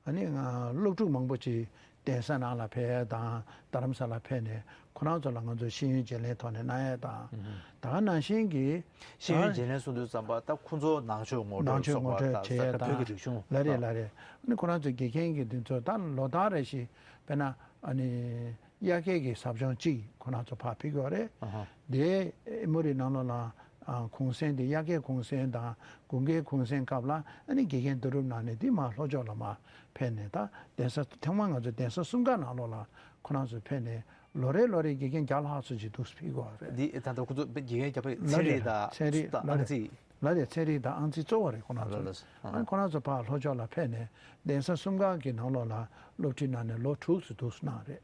ཨ་ནི་ང་སློབ་ཕྲུག་མང་པོ་ཅིག་གདན་ས་ནང་ལ་ཕེབས་ཡས་དང་རྡ་རམ་ས་ལ་ཕེབས་ནས་ཁོ་རང་ཚོ་ལ་ང་ཚོས་ཤེས་ཡོན་བརྗེ་ལེན་ཐོག་ནས་གནང་ཡས་དང་། ད་ག་ནང་བཞིན་གྱི་ཤེས་ཡོན་བརྗེ་ལེན་གསུང་དུས་ཙམ་པ་ད་ཁོ་ཚོ་ནང་ཆོས་ངོ་སྤྲོད་ནང་ཆོས་ངོ་སྤྲོད་བྱེད་ཡས་དང་བོད་ཀྱི་རིག་གཞུང་ལ་རེད་ལ་རེད། ཨ་ནི་ཁོ་རང་ཚོའི་དགེ་རྒན་གྱི་དེ་ཚོ་ད་ལོ་ལྟར་རེ་བཞིན་དཔེར་ན་ཨ་ནི། དབྱར་ཁའི་གི་ཟབ་སྦྱོང་གཅིག་ཁོ་རང་ཚོ་ཕར་ཕུལ་གྱི་ཡོད་རེད། ཨ་ཧ། དེ་ཨེ་མོ་རི་ནང་ལོགས་ལ་ཨ་གུང་སེང་དེ་དབྱར་ཁའི་གུང་སེང་དང་དགུན་ཁའི་གུང་སེང་སྐབས་ལ་ཨ་ནི་དགེ་རྒན་བསྡུ་རུབ་གནང་ནས་དེ་མར་ལྷོ་ཕྱོགས་ལ་མར་ཕེབས་ནས། ད་གདན་ས་ཐེངས་མ་ང་ཚོ་གདན་ས་གསུམ་ཀ་ནང་ལོགས་ལ་ཁོ་རང་ཚོ་ཕེབས་ནས་ལོ་རེ་ལོ་རེ་དགེ་རྒན་བརྒྱ་ལྷག་ཙམ་ཅིག་འདུག་སེ་ཕུལ་གྱི་ཡོད་རེད། འདི་ད་ལྟ་ཁོ་ཚོ་དགེ་རྒན་བརྒྱ་པ་ཚན་རིག་དང་ཚན་རིག་ལ་ཨང་རྩིས། ལ་རེ་ཚན་རིག་དང་ཨང་རྩིས་གཙོ་བོ་རེད་ཁོ་རང་ཚོ། ལགས་ལགས། ཨ་ཁོ་རང་ཚོ་ཕར་ལྷོ་ཕྱོགས་ལ་ཕེབས་ནས་གདན་ས་གསུམ་ཀ་གི་ནང་ལོགས་ལ་སློབ་ཁྲིད་གནང་ནས་ལོ་དྲུག་ཙམ་འདུག་སེ་གནང་རེད།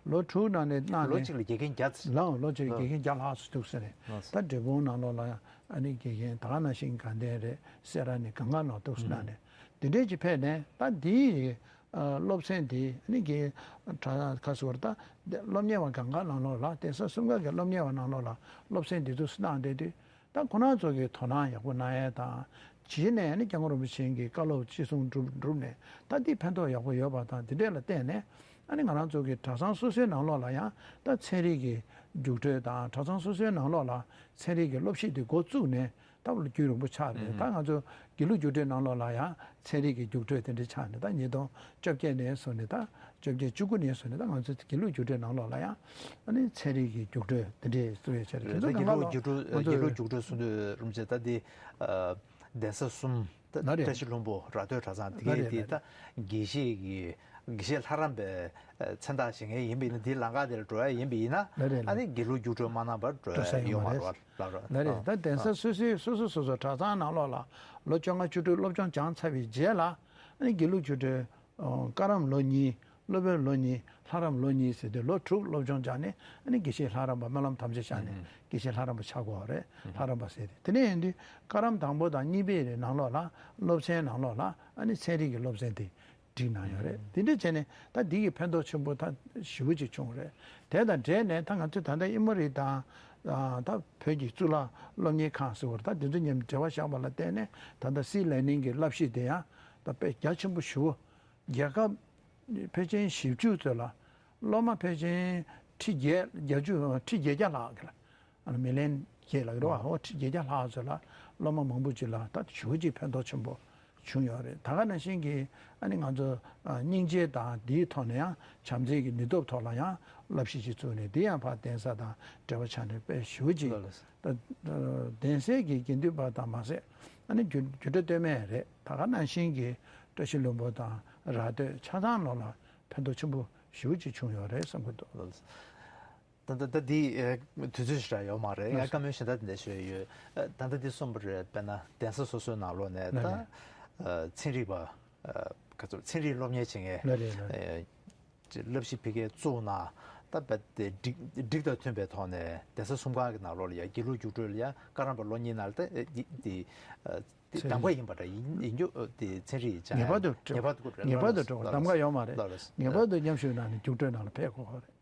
ལོ་དྲུག་གནང་ནས་གནང་ལོ་ནས་གཅིག་ལ་དགེ་རྒན་བརྒྱ་ཙམ། ལའང་ལོ་གཅིག་ལ་དགེ་རྒན་བརྒྱ་ལྷག་ཙམ་འདུག་སེ་རེད། ལགས། ད་འབྲས་སྤུངས་ནང་ལོགས་ལ་ཨ་ནི་དགེ་རྒན་ད་ག་ནང་བཞིན་དགའ་ལྡན་རེད། སེ་ར་ནས་གང་ག་ནང་འདུག་སེ་གནང་ནས་དེ་འདྲས་ཀྱི་ཕེབས་ནས། ད་འདིའི་སློབ་ཚན་འདི་ཨ་ནི་དགེ་གྲྭ་ཁ་སོར་ད་སློབ་གཉེར་བ་གང་ག་ནང་ལོགས་ལ་གདན་ས་གསུམ་ཀ་གི་སློབ་གཉེར་བ་ནང་ལོགས་ལ་སློབ་ཚན་འདི་འདུག་སེ་གནང་བསྡད་དུས། ད་ཁོ་རང་ཚོ་གིས་དོ་སྣང་ཡག་པོ་གནང་ཡས་དང་། རྗེས་ནས་ནི་སྐྱབས་མགོན་རིན་པོ་ཆེ་གི་བཀའ་སློབ་ཅི་གསུང་བསྒྲུབས་བསྒྲུབས་ནས་ད་འདི་ཕན་ཐོགས་ཡག་པོ་ཡོད་པ་དང་། འདི་འདྲས་ལ་བརྟེན་ནས་ཨ་ནི་ང་རང་ཚོ་གི་གྲྭ་ཚང་སོ་སོའི་ནང་ལོགས་ལ་ཡང་ད་ཚན་རིག་གི་རྒྱུགས་སྤྲོད་དང་། གྲྭ་ཚང་སོ་སོའི་ནང་ལོགས་ལ་ཚན་རིག་གི་སློབ་གཞི་དེ་འགོ་བཙུགས་ནས་ད་རྒྱུན་རིང་པོ་ཆགས་རེད། ད་ང་ཚོ་དགེ་ལུགས་རྒྱུགས་སྤྲོད་ནང་ལོགས་ལ་ཡང་ཚན་རིག་གི་རྒྱུགས་སྤྲོད་དེ་འདྲས་ཆགས་ནས། ད་ཉིས་སྟོང་བཅོ་བརྒྱད་ནས་བཟུང་ནས་ད་བཅོ་བརྒྱད་བཅུ་དགུ་ནས་བཟུང་ནས་ད་ང་ཚོ་དགེ་ལུགས་རྒྱུགས་སྤྲོད་ནང་ལོགས་ལ་ཡང་ཨ་ནི་ཚན་རིག་གི་རྒྱུགས་སྤྲོད་དེ་འདྲས་བཟོ་ཡས་ཆགས་རེད། དེ་ཚོ་དགེ་གང་ལུགས་ག་ལ་རྒྱུགས་སྤྲོད་ང་ཚོ་དགེ་ལུགས་རྒྱུགས་སྤྲོད་གསུང་དུས་རིན་པོ་ཆེ་ད་འདི་གདན་ས་གསུམ། ད་ལ་རེད། བཀྲ་ཤིས་ལྷུན་པོ། ར་སྟོད་གྲྭ་ཚང་དེ་གའི་ལ་རེད། དེ་ལ་ད་རེད། དགེ་བཤེས་ཀྱི་དགེ་བཤེས་ལྷ་རམས་པའི་མཚན་རྟགས་བཞེས་མཁན་ཡིན་པ་ཡིན་ན། དེའི་ལམ་ཁ་དེ་ལ་འགྲོ་ཡ་ཡིན་པ་ཡིན་ན། ལ་རེད་ལ། ཨ་ནི་དགེ་ལུགས་རྒྱུགས་སྤྲོད་མ་གནང་བར་འགྲོ་ཡ་ཡོད་མ་རེད་པ་ལགས་རོ། ལ་རེད། ད་གདན་ས་སོ་སོའི་སོ་སོ་སོ་སོ་གྲྭ་ཚང་ནང་ལོགས་ལ་ལོ་བཅོ་ལྔ་བཅུ་དྲུག་སློབ་སྦྱོང་སྦྱངས་ཚར་བའི་རྗེས་ལ་ཨ་ནི་དགེ་ལུགས་རྒྱུགས་སྤྲོད། ཨོ། བཀའ་རམས་ལོ་གཉིས། སློབ་དཔོན་ལོ་གཉིས། ལྷ་རམས་ལོ་གཉིས་ཟེར་དུས་ལོ་དྲུག་སློབ་སྦྱོང་སྦྱངས་ནས་ཨ་ནི་དགེ་བཤེས་ལྷ་རམས་པ་སྨོན་ལམ་དམ་བཅའ་བཞག་ནས་དགེ་བཤེས་ལྷ་རམས་པ་ཆགས་དགོས་པ་རེད། ལྷ་རམས་པ་ཟེར་ཏེ། དེ་ནས་ཡིན་དུས་བཀའ་རམས་དང་པོ་དང་གཉིས་པའི་ནང་ལོགས་ལ་སློབ་ཚན་ནང་ལོགས་ལ་ཨ་ནི་ཚན་རིག་གི་སློབ་ཚན་དེ་བསྒྲིགས་གནང་ཡོད་རེད། དེ་འདྲ་བྱས་ནས་ད་འདི་གི་ཕན་ཐོགས་ཆེན་པོ་ད་ཞེ་པོ་ཅིག་བྱུང་རེད། དེ་དང་འབྲེལ་ནས་ད་ང་ཚོས་ད་ལྟ་ཨེ་མོ་རི་དང་ད་བོད་ཀྱི་གཙུག་ལག་སློབ་གཉེར་ཁང་ཟེར་བ་རེད། ད་དེ་ཚོ་མཉམ་འབྲེལ་བ་བཞག་པ་ལ་བརྟེན་ནས་ད་ལྟ་སིད་ལར་ནིང་གི་བསླབ་གཞི་དེ་ཡང་ད་དཔེ་རྒྱ་ཆེན་པོ་ཞེ་པོ། རྒྱལ་ཁབ་ཕལ་ཆེར་བཞི་བཅུ་ཙམ་ལ་སློབ་མ་ཕལ་ཆེར་ཁྲི་བརྒྱད། བརྒྱད་ཅུ། ཁྲི་བརྒྱད་བརྒྱ་ལྷག་གི་ལ། ཨ་ནི་མི་ལན་བརྒྱད་ལ་གི་རེད་བ། ཨོ། ཁྲི་བརྒྱད་བརྒྱ་ལྷག་ཙམ་ལ་སློབ་མ་མང་པོ་ཅིག་ལ་ད་ཞེ་པོ་ཅིག་ཕན་ཐོགས་ཆེན་པོ་བྱུང་ཡོད་རེད། ད་ག་ནང་བཞིན་གྱི་ཨ་ནི་ང་ཚོ་ཨ་སྙིང་རྗེ་དང་འདིའི་ཐོག་ནས་ཡང་བྱམས་བརྩེ་གི་ནུས་སྟོབས་ཐོག་ལ་ཡང་བསླབ་གཞི་ཅིག་བཙུགས་ནས། འདི་ཡང་ཕར་གདན་ས་དང་འབྲེལ་བ་ཆགས་ནས་དཔེ་ཞེ་པོ་ཅིག་ལགས་ལགས། ད་གདན་སའི་གི་དགེ་འདུན་པ་དང་མ་ཟད་ཨ་ནི་རྒྱུ་རྒྱུད་གྲྭ་སྟོད་སྨད་རེད། ད་ག་ནང་བཞིན་གྱི་བཀྲ་ཤིས་ལྷུན་པོ་དང་ར་སྟོད་ཆ་ཚང་ནང་ལ་ཕན་ཐོགས་ཆེན་པོ་ཞེ་པོ་ཅིག་བྱུང་ཡོད་རེད་བསམ་གྱི་འདུག་ལགས་ལགས། ད་ལྟ་ད་འདི་ཨེ་དུས་ཚོད་ཞེ་དྲག་ཡོད་མ་རེད། ལགས་སོ། ཡང་བཀའ་མོལ་གཞན་དག་དེ་འདྲ་ཞུ་ཡ་ཡོད། ཨ་ད་ལྟ་འདི་གསུངས་པ་རེད། དཔེར་ན་གདན་ས་སོ་སོའི་ནང་ལོགས་ནས་ད་ལགས་ལགས། ཨ་ཚན་རིག་པ། ཨ་ག་ཚོད་ཚན་རིག་སློབ་གཉེར་བྱེད་མཁན། ལགས་རེད་ལགས་རེད། ཨེ་ཅིག་བསླབ་གཞི་ཕ་གིར་བཙུགས་ན་ད་རྦད་དེ་འགྲིག་འགྲིག་དང་མཐུན་པའི་ཐོག་ནས་གདན་ས་གསུམ་ཀ་གི་ནང་ལོགས་ལ་ཡ་དགེ་ལུགས་རྒྱུགས་སྤྲོད་ལ་ཡ་བཀའ་རམས་པ་ལོ་གཉིས་ནང་ལ་ད་ཨེ་འདི་འདི་ཨ་འདི་ཚན་གདམ་ག་རིག་ཡིན་པ་འདྲ་ཡིན་ཡིན་རྒྱུ། ཨ་འདི་ཚན་རིག་ཡིན་ཆ་ངེས་པར་དུ་ངེས་པར་དུ་དགོས་རེད། ངེས་པར་དུ་ལགས་འགྲོ་དགོས། ལགས་གདམ་ག་ཡོད་མ་རེད། ལགས་ལགས། ངེས་པར་དུ་མཉམ་ཞུགས་གནང་ནས་རྒྱུགས་སྤྲོད་ནང་ལ་ཕེབས་དགོས་པ་རེད།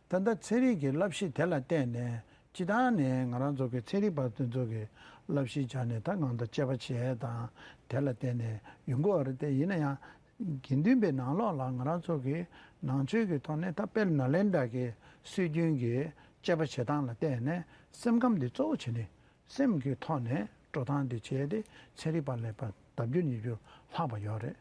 ད་ལྟ་ཚན་རིག་གི་བསླབ་གཞི་དེ་ལ་བརྟེན་ནས་སྤྱིར་བཏང་ནས་ང་རང་ཚོ་གི་ཚན་རིག་པ་དེ་ཚོ་གི་བསླབ་གཞི་སྦྱངས་ནས་ད་ང་ཚོ་དཔྱད་པ་བྱེད་ཡས་དང་དེ་ལ་བརྟེན་ནས་ཡོང་གི་ཡོད་རེད། དེ་ཡིན་ན་ཡང་དགེ་འདུན་པའི་ནང་ལོགས་ལ་ང་རང་ཚོ་གི་ནང་ཆོས་ཀྱི་ཐོག་ནས་ད་དཔལ་ནཱ་ལེནྡྲ་གི་སྲོལ་རྒྱུན་གྱི་དཔྱད་པ་བྱེད་སྟངས་ལ་བརྟེན་ནས་སེམས་ཁམས་འདི་གཙོ་བོ་བྱས་ནས། སེམས་ཀྱི་ཐོག་ནས་འགྲོ་སྟངས་དེ་བྱས་ཏེ་ཚན་རིག་པ་ལས་ཕར་ལྡབ་འགྱུར་ཉིས་འགྱུར་ལྷག་པ་ཡོད་རེད།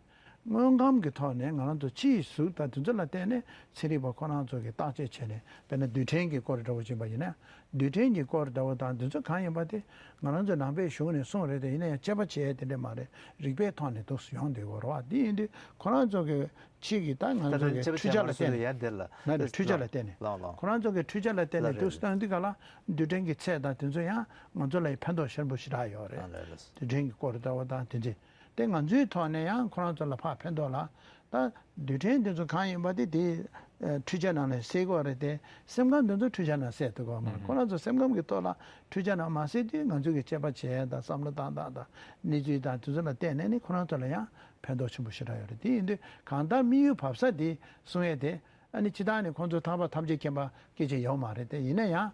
དངོས་ཁམས་ཀྱི་ཐོག་ནས་ང་རང་ཚོ་ཕྱིའི་གཟུགས་དང་དེ་ཚོ་ལ་བརྟེན་ནས་ཚན་རིག་པ་ཁོ་རང་ཚོ་གིས་བརྟག་དཔྱད་བྱས་ནས། དཔེར་ན་རྡུལ་ཕྲན་གྱི་སྐོར་འདྲ་བོ་ཡིན་པ་ཡིན་ན། རྡུལ་ཕྲན་གྱི་སྐོར་འདྲ་བོ་དང་དེ་ཚོ་གང་ཡིན་པ་དེ་ང་རང་ཚོ་ནང་པའི་གཞུང་ནས་གསུངས་རེད། དེ་ཡིན་ན་ཡང་དཔྱད་པ་བྱས་དེ་འདྲ་མ་རེད། རིགས་པའི་ཐོག་ནས་འདུག་སེ་ཡོང་བསྡད་ཡོད་རེད་བ། དེ་ཡིན་དུས་ཁོ་རང་ཚོ་གི་ཕྱི་གི་ད་ང་ཚོ་གི་འཕྲུལ་ཆ་ལ་བརྟེན་ནས། ཡ་འདི་ལ་ན་ནི་འཕྲུལ་ཆ་ལ་བརྟེན་ནས། ལགས་ལགས། ཁོ་རང་ཚོ་གི་འཕྲུལ་ཆ་ལ་བརྟེན་ནས་ལགས་རེད། འདུག་སྟངས་འདི་ག་ལ་རྡུལ་ཕྲན་གྱི་ཚད་དང་དེ་ཚོ་ཡང་ང་ཚོ་ལ་ཕན་ཐོགས་ཆེན་པོ་ཞེ་དྲག་ཡོད་རེད། ཨ་ལགས་ལགས། རྡུལ་ཕྲན་གྱི་སྐོར་ལྟ་བུ་དང་དེ་འདྲས། དེ་ང་ཚོའི་ཐོག་ནས་ཡང་ཁོ་རང་ཚོ་ལ་ཕར་ཕན་ཐོགས་ལ། ད་རྡུལ་ཕྲན་འདི་ཚོ་གང་ཡིན་པ་དེ་དེ་འཕྲུལ་ཆས་ནང་ནས་སེལ་དགོས་རེད་དེ། སེམས་ཁམས་འདི་ཚོ་འཕྲུལ་ཆས་ནང་སེལ་ཐུབ་ཀྱི་མ་རེད། ཁོ་རང་ཚོ་སེམས་ཁམས་ཀྱི་ཐོག་ལ་འཕྲུལ་ཆས་ནང་མ་སེལ་དུས་ང་ཚོའི་གི་དཔྱད་པ་བྱེད་ཡས་དང་བསམ་བློ་བཏང་སྟངས་དང་གནས་ཚུལ་དང་དེ་ཚོ་ལ་བལྟས་ནས་ནི་ཁོ་རང་ཚོ་ལ་ཡང་ཕན་ཐོགས་ཆེན་པོ་ཞེ་དྲག་ཡོད་རེད། དེ་ཡིན་དུས་གང་ལྟར་དམིགས་ཡུལ་བབས་ས་དེ་གསུང་ཡས་དེ། ཨ་ནི་སྤྱིར་བཏང་ནས་ཁོང་ཚོ་ཐར་པ་ཐམས་ཅད་མཁྱེན་པ་སྐད་ཆ་ཡོད་མ་རེད་དེ། ཡིན་ན་ཡང་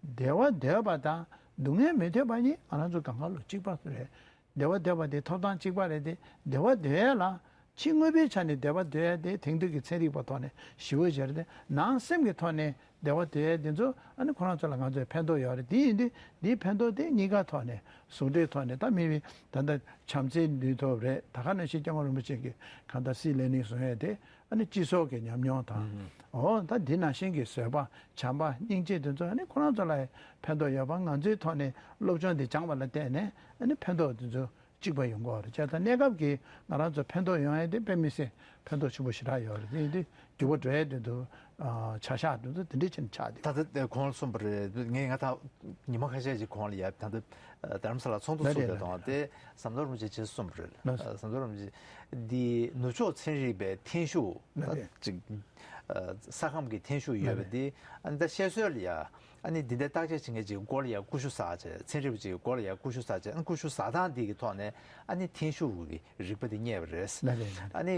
བདེ་བ་འདོད་པ་དང་སྡུག་བསྔལ་མི་འདོད་པ་གཉིས་ང་རང་ཚོ་གང་ག་ལོ་གཅིག་པ་རེད། བདེ་བ་འདོད་པ་དེ་ཐོབ་ཐང་གཅིག་པ་རེད་དེ། བདེ་བ་འདོད་ཡས་ལ་ཕྱི་དངོས་པོའི་ཆ་ནས་བདེ་བ་འདོད་ཡས་དེ་དེང་དུས་ཀྱི་ཚན་རིག་པ་ཐོག་ནས་ཞི་བོ་ཞེས་རེད་དེ། ནང་སེམས་ཀྱི་ཐོག་ནས་བདེ་བ་འདོད་ཡས་དེ་ཚོ་ཨ་ནི་ཁོ་རང་ཚོ་ལ་ང་ཚོས་ཕན་ཐོགས་ཡོད་རེད། དེ་ཡིན་དུས་འདིའི་ཕན་ཐོགས་དེ་གཉིས་ཀ་ཐོག་ནས་ཟུང་འབྲེལ་ཐོག་ནས། ད་མི་བི་ད་ལྟ་བྱམས་བརྩེའི་ནུས་སྟོབས་རེད། ད་ག་ནང་བཞིན་སྐྱབས་མགོན་རིན་པོ་ཆེ་གིས་གང་ལྟར་སྲིད་ལས་ནི་བཟུང་ཡས་དེ། ཨ་ནི་སྤྱི་ཚོགས་ཀྱི་ཉམས་མྱོང་དང་། ཨོ་ད་འདི་ནང་བཞིན་གྱི་བཟོད་པ་བྱམས་པ་སྙིང་རྗེ་དེ་ཚོ་ཨ་ནི་ཁོ་རང་ཚོ་ལ་ཕན་ཐོགས་ཡོད་པ། ང་ཚོའི་ཐོག་ནས་སློབ་སྦྱོང་འདི་སྦྱངས་པ་ལ་བརྟེན་ནས་ཨ་ནི་ཕན་ཐོགས་དེ་ཚོ་གཅིག་པ་ཡོང་གི་རེད། བྱས་ཙང་གནས་སྐབས་ཀྱི་ང་རང་ཚོ་ཕན་ཐོགས་ཡོང་ཡས་དེ་དཔེ་མི་སྲིད་ཕན་ཐོགས་ཆེན་པོ་ཞེ་དྲག་ཡོད་རེད། དེ་ཡིན་དུས་འགྱུར་བ་འགྲོ་ཡས་དེ་ཚོ་བྱ་གཞག་དེ་ཚོ་དེ་འདྲའི་ཆེན་ཆགས་འདུག་ད་ལྟ་དེ་ཁོང་གསུངས་པ་རེད། ངས་ང་ད་ཉི་མ་ཁ་ཤས་ཅིག་གོང་ལ་ཡ་ད་ལྟ་རྡ་རམ་ས་ལ་ཚོགས་འདུ་ཚོགས་པའི་དང་དེ་ཟམ་གདོང་རིན་པོ་ཆེ་ཅེས་གསུངས་པ་རེད། ཟམ་གདོང་རིན་པོ་ཆེ་འདི་ནུབ་ཕྱོགས་ཚན་རིག་པའི་འཐེན་ཤུགས་ད་ཅིག་ས་ཁམས་ཀྱི་འཐེན་ཤུགས་ཡོད་པ་འདི་ཨ་ནི་ད་བཤད་སྲོལ་ལ་ཡ། ཨ་ནི་འདི་འདྲའི་བརྟག་དཔྱད་བྱེད་མཁན་ཅིག་སྐོར་ལ་ཡ་ཀུ་ཤུ་ཟ་བྱས། ཚན་རིག་པ་ཅིག་སྐོར་ལ་ཡ་ཀུ་ཤུ་ཟ་བྱས། ཨ་ནི་ཀུ་ཤུ་ཟ་སྟངས་འདི་གི་ཐོག་ནས་ཨ་ནི་འཐེན་ཤུགས་ཀྱི་རིག་པ་འདི་རྙེད་པ་རེད། ལགས་རེད། ལགས་རེད། ཨ་ནི་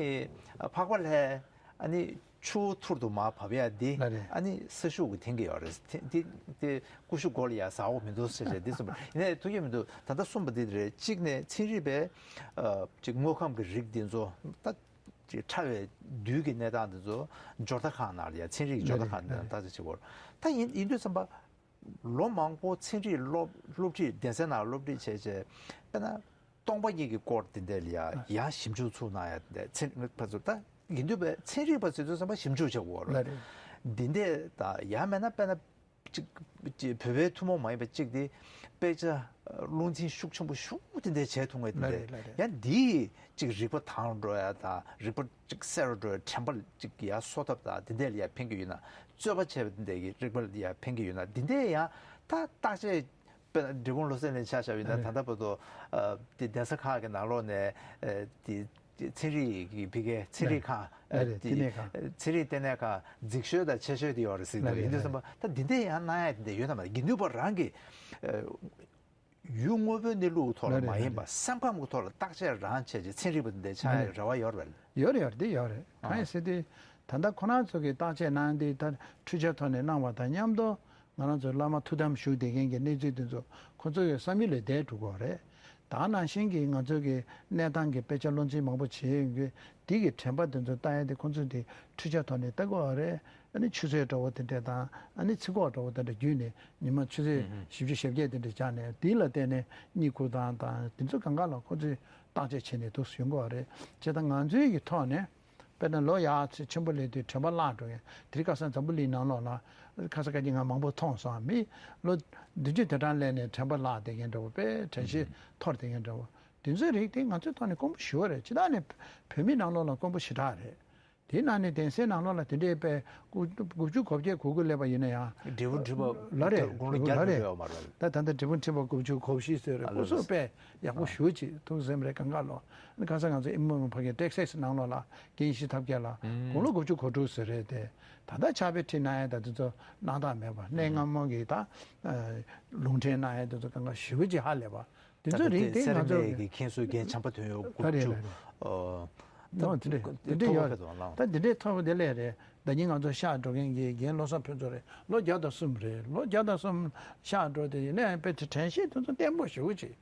ཕག་པ་ལྷས་ཨ་ནི་ཆུ་བོ་ཐུར་དུ་མར་བབས་ཡ་འདི་ལགས་རེད། ཨ་ནི་ས་ཤུགས་ཀྱིས་འཐེན་གྱི་ཡོད་རེད། འཐེན་འདི་འདི་ཀུ་ཤུ་སྐོར་ལ་ཡ་ཟ་འོག་མི་འདུག་ཟེར་བྱས་འདི་གསུངས་པ་ཡིན་ནའི་ཐུགས་ཡོད་མི་འདུག་ད་ལྟ་གསུངས་པ་འདི་རེད། གཅིག་ནས་ཚན་རིག་པས་ཨ་ཅིག་དངོས་ཁམས་ཀྱི་རིགས་འདི་ཚོ་ད། ཅིག་ཕྲ་བའི་རྡུལ་གྱི་གནས་སྟངས་དེ་ཚོ་སྦྱོར་རྟ་ཁང་ནང་ལ་ཡ། ཚན་རིག་སྦྱོར་རྟ་ཁང་ནང་བརྟག་དཔྱད་བྱེད་དགོས། ད་ཡིན་ཡིན་དུས་ཙམ་པ་ལོ་མང་པོ་ཚན་རིག་སློབ་སློབ་ཁྲིད་གདན་སའི་ནང་སློབ་ཁྲིད་བྱས་བྱས། དཔེར་ན་སྟོང་པ་ཉིད་ཀྱི་སྐོར་དེ་འདྲ་ལ་ཡ་ཡང་ཞིབ་འཇུག་ཚུར་གནང་ཡ་དེ་འདྲ། ཚན་རིག་པ་ཚོ་ད་ཡིན་དུས་པའི་ཚན་རིག་པ་ཚོས་དུས་ཙམ་པ་ཞིབ་འཇུག་བྱེད་དགོས་རེད། འདི་འདྲས་ད་ཡང་མེད་ན་དཔེར་ན། གཅིག་གཅིག་བོད་པའི་ཐུན་མོང་མ་ཡིན་པ་གཅིག་དེ་དཔེ་ཆ་རླུང་འཕྲིན་ཤུགས་ཆེན་པོ་ཞེ་དྲག་དེ་འདྲ་བྱས་ཐུབ་མཁན་དེ་འདྲ། ལགས་རེད། ལགས་རེད། ཡང་འདིས་གཅིག་རིག་པ་དྭངས་འགྲོ་ཡ་དང་རིག་པ་གཅིག་གསལ་རུ་འགྲོ་ཡ། དྲན་པ་གཅིག་ཡར་གསོ་ཐབས་དང་དེ་འདྲ་ལ་ཡ་ཕན་གྱི་ཡོད་ན། རྩོད་པ་བྱས་པ་དེ་འདྲ་གི་རིག་པ་ལ་ཡ་ཕན་གྱི་ཡོད་ན། དེ་འདྲ་ཡང་ད་བརྟག་དཔྱད་དཔེར་ན་འབྲས་སྤུངས་བློ་གསལ་གླིང་ཆ་བཞག་པ་ཡིན་ན། ད་ལྟ་བར་དུ་ཨ་དེ་གདན་ས་ཁག་གི་ནང་ལོགས་ནས་ཨ་དེ། ཚན་རིག་གི་ཕ་གིའི་ཚན་རིག་ཁང་། ཨ་རེད། ལྟེ་གནས་ཁང་། ཚན་རིག་ལྟེ་གནས་ཁང་རྫིག་ཤོས་དང་ཆེ་ཤོས་དེ་ཡོད་རེད་ཟེར་གྱི་འདུག་ཡིན་དུས་ཙམ་པ་ད་འདི་འདྲས་ཡང་གནང་ཡ་དེ་འདྲས་ཡོད་ན་མ་རེད། དགེ་འདུན་པ་རང་གི་ཡུལ་དངོས་པོའི་གནས་ལུགས་ཐོག་ལ་མ་ཡིན་པ། སེམས་ཁམས་ཀྱི་ཐོག་ལ་བརྟག་དཔྱད་རང་བྱས་རྗེས་ཚན་རིག་པ་དེ་འདྲས་ཆགས་ཡ་རེ་བ་ཡོད་རེད། ཡོད་རེད། ཡོད་རེད། དེ་ཡོད་རེད། གང་ཡིན་ཟེར་དུས་ད་ལྟ་ཁོ་རང་ཚོ་གི་བརྟག་དཔྱད་གནང་དུས་ད་འཕྲུལ་ཆས་ཐོག་ནས་གནང་བ་དང་མཉམ་དུ། ང་རང་ཚོའི་བླ་མ་ཐུགས་དམ་བཞུགས་བསྡད་མཁན་གྱི་གནས་ཚུལ་དེ་ཚོ་ཁོ་ཚོ་གི་བསམ་ཡུལ་ལས་འདས་འགྲོ་གི་ཡོད་རེད། ད་ནང་བཞིན་གྱི་ང་ཚོ་གི་གནས་སྟངས་ཀྱི་དཔེ་ཆ་བློ་འཛིན་མང་པོ་བྱེད་ཡོང་གི། དེ་གི་དྲན་པ་དེ་ཚོ་ལྟ་ཡ་དེ་ཁོ་ཚོས་དེ་འཕྲུལ་ཆས་ཐོག་ནས་ལྟ་གི་ཡོད་རེད། ཨ་ནི་ཆུ་ཚོད་འདྲ་བོ་དེ་འདྲ་དང་། ཨ་ནི་ཚིག་གོག་འདྲ་བོ་དེ་འདྲ་བརྒྱུད་ནས་ཉི་མ་ཆུ་ཚོད་བཞི་བཅུ་ཞེ་བརྒྱད་དེ་འདྲ་སྦྱངས་ནས། དེ་ལ་བརྟེན་ནས་གཉིད་ཁུག་སྟངས་དང་དེ་ཚོ་གང་ག་ལ་ཁོ་ཚོས་བརྟག་དཔྱད་བྱས་ནས་འདུག་སེ་ཡོང་གི་ཡོད་རེད། བྱས་ཙང་ང་ཚོའི་གི་ཐོག་ནས། དཔེར་ན་ལོ་ཡག་ཚད་ཆེན་པོ་སླེབས་དུས་དྲན་པ་བརླག་འགྲོ་མཁན་དེ་རིགས། ཁ་སང་འཛམ་བུ་གླིང་ནང་ལོགས་ལ་ཁ་སང་ཁ་ཉིན་ང་མང་པོ་མཐོང་སོང་། མི་ལོ་བདུན་ཅུ་དེ་གྲངས་སླེབས་ནས་དྲན་པ་བརླག་བསྡད་མཁན་འདྲ་བོ། དཔེ་དྲན་ཤེས་འཐོར་བསྡད་མཁན་འདྲ་བོ། དེ་ཚོའི་རིགས་དེ་ང་ཚོའི་ཐོག་ནས་དཀོན་པོ་ཞེ་པོ་རེད། སྤྱིར་བཏང་ནས་བོད་མི་ནང་ལོགས་ལ་དཀོན་པོ་ཞེ་དྲག་རེད། དེའི་ནང་ནས་གདན་སའི་ནང་ལོགས་ལ་དེ་འདྲའི་དཔེ་དགུ་བཅུ་གོ་བརྒྱད་གོ་དགུ་སླེབས་པ་ཡིན་ན་ཡང་། འབྲས་བུ་འཁྲིད་པ་ལ་རེད། དགུང་ལོ་ལ་བརྒྱ་རེད། འགྲོ་ཡོད་མ་རེད། ད་ད་ལྟ་འབྲས་བུ་འཁྲིད་པ་དགུ་བཅུ་གོ་བཞི་ཟེར་རེད། ཨ་ལ་སྐུ་གཟུགས་དཔེ་ཡག་པོ་ཞེ་པོ་ཅིག་ཐུགས་སེམས་རེ་གང་ག་ལོ། ཨ་ནི་ཁ་སང་ང་ཚོ་ཨེ་མོ་ཕ་གི་ཊེག་སཱས་ནང་ལོགས་ལ་རྒན་ཡེ་ཤེས་ཐབས་མཁས་ལགས་དགུང་ལོ་དགུ་བཅུ་གོ་དྲུག་ཟེར་རེད་དེ། ད་ལྟ་ཕྱག་དཔེ་ཁྲིད་གནང་ཡ་ད་དེ་ཚོ་གནང་སྟངས་མེད་པ། གནས་སྔ་མོ་གི་ད་ལུང་འདྲེན་གནང་ཡ་དེ་ཚོ་གང་ག་ཞེ་པོ་ཅིག་ཧ་ལས་པ། དེ་ཚོ་རིགས་དེ་ང་ཚོ་གི་མཁན་ཟུར་རྒན་བྱམས་པ་དོན་ཡོད་དགུ་བཅུ། ཨོ་དེ་འདྲས་དེ་འདྲས་ཡོད། ད་དེ་འདྲས་མཐོ་པོ་དེ་ལས་རེད། ཟླ་ཉིན་ང་ཚོ་གཤེགས་འགྲོ་མཁན་གྱི་རྒན་བློ་བཟང་ཕུན་ཚོགས་རེད། ལོ་བརྒྱ་དང་གསུམ་རེད། ལོ་བརྒྱ་དང་གསུམ་གཤེགས་འགྲོ་དེ་ཡིན་ན་ཡང་དཔེ་དེ་དྲན་ཤེས་དེ་ཚོ་བརྟན་པོ་ཞེ་པོ་ཅིག་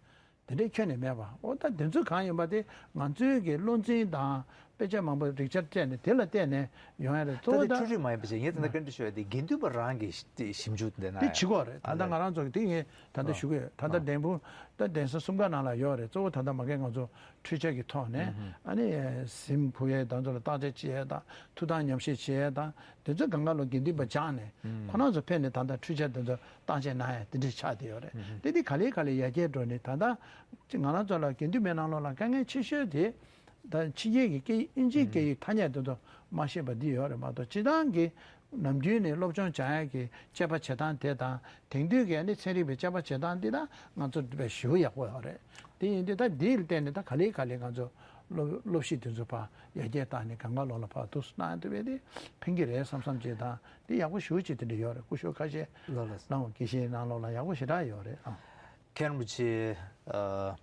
དེ་འདྲས་ཁྱོན་ནས་མེད་པ། ཨོ་ད་དེ་ཚོ་གང་ཡིན་པ་དེ་ང་ཚོའི་གི་བློ་འཛིན་དང་དཔེ་ཆ་མང་པོ་རིག་ཆ་སྤྲད་ནས་དེ་ལ་བལྟས་ནས་ཡོང་ཡ་རེད། གཙོ་བོ་ད་འཕྲུལ་རིག་མ་ཡིན་པ་ཅིག་ངས་དེ་འདྲ་བཀའ་འདྲི་ཞུ་ཡ་དེ་དགེ་འདུན་པ་རང་གི་ཞིབ་འཇུག་དེ་ན་དེ་བྱེད་དགོས་རེད། ད་ལྟ་ང་རང་ཚོ་གི་དེ་ངས་ད་ལྟ་ཞུ་གི་ཡོད། ད་ལྟ་འདན་སྤུངས་ད་གདན་ས་གསུམ་ཀ་ནང་ལ་ཡོད་རེད། གཙོ་བོ་ད་ལྟ་མ་གི་ང་ཚོ་འཕྲུལ་ཆས་ཀྱི་ཐོག་ནས་ཨ་ནི་གཟིམ་ཕུག་ཡས་དང་ཚོ་ལ་བརྟག་དཔྱད་བྱེད་ཡས་དང་ཐུགས་དམ་ཉམས་བཞེས་བྱེད་ཡས་དང་དེ་ཚོ་གང་ག་ལོ་དགེ་འདུན་པ་སྦྱངས་ནས་ཁོ་རང་ཚོ་ཕེབས་ནས་ད་ལྟ་འཕྲུལ་ཆས་དེ་ཚོ་བརྟག་དཔྱད་གནང་ཡས་དེ་འདྲས་ཆགས་བསྡད་ཡོད་རེད། དེ་དེ་ག་ལེ་ག་ལེ་ཡར་རྒྱས་འགྲོ་ནས་ད་ལྟ་ང་རང་ཚོ་ལ་དགེ་འདུན་པའི་ནང་ལོགས་ལ་དཀའ་ངལ་ཆེ་ཤོས་དེ་ད་ཕྱི་རྒྱལ་གྱི་སྐད་ཡིག་དབྱིན་ཇིའི་སྐད་ཡིག་ཐ་སྙད་དེ་ཚོ་མ་ཤེས་པ་འདི་ཡོད་རེད་མ་གཏོགས་སྤྱིར་བཏང་གི་ནམ་རྒྱུན་ནས་སློབ་སྦྱོང་སྦྱང་ཡག་གི་དཔྱད་པ་བྱེད་སྟངས་དེ་དང་དེང་དུས་ཀྱི་ཨ་ནི་ཚན་རིག་པའི་དཔྱད་པ་བྱེད་སྟངས་འདི་དང་ང་ཚོ་དཔེ་ཞེ་པོ་ཡག་པོ་ཡོད་རེད། དེ་ཡིན་དུས་ད་འདིའི་སྟེང་ནས་ད་ག་ལེ་ག་ལེ་ང་ཚོ་སློབ་སློབ་གཞི་དེ་ཚོ་ཕར་ཡར་རྒྱས་བཏང་ནས་གང་ག་ལོག་ལ་ཕར་འདུག་སེ་གནང་ཐུབ་པ་དེ་ཕན་གྱི་རེད་བསམ་བསམ་བྱས་དང་། དེ་ཡག་པོ་ཞེ་པོ་ཅིག་དེ་འདྲ་ཡོད་རེད། སྐུ་ཞབས་ཁ་ཤས་ལགས་ལགས། གནང་བ་དགེ་བཤེས་ནང་ལོགས་ལ་ཡག་པོ་ཞེ་དྲག་ཡོད་རེད་ཨ། མཁན་རིན་པོ་ཆེ་ཨ།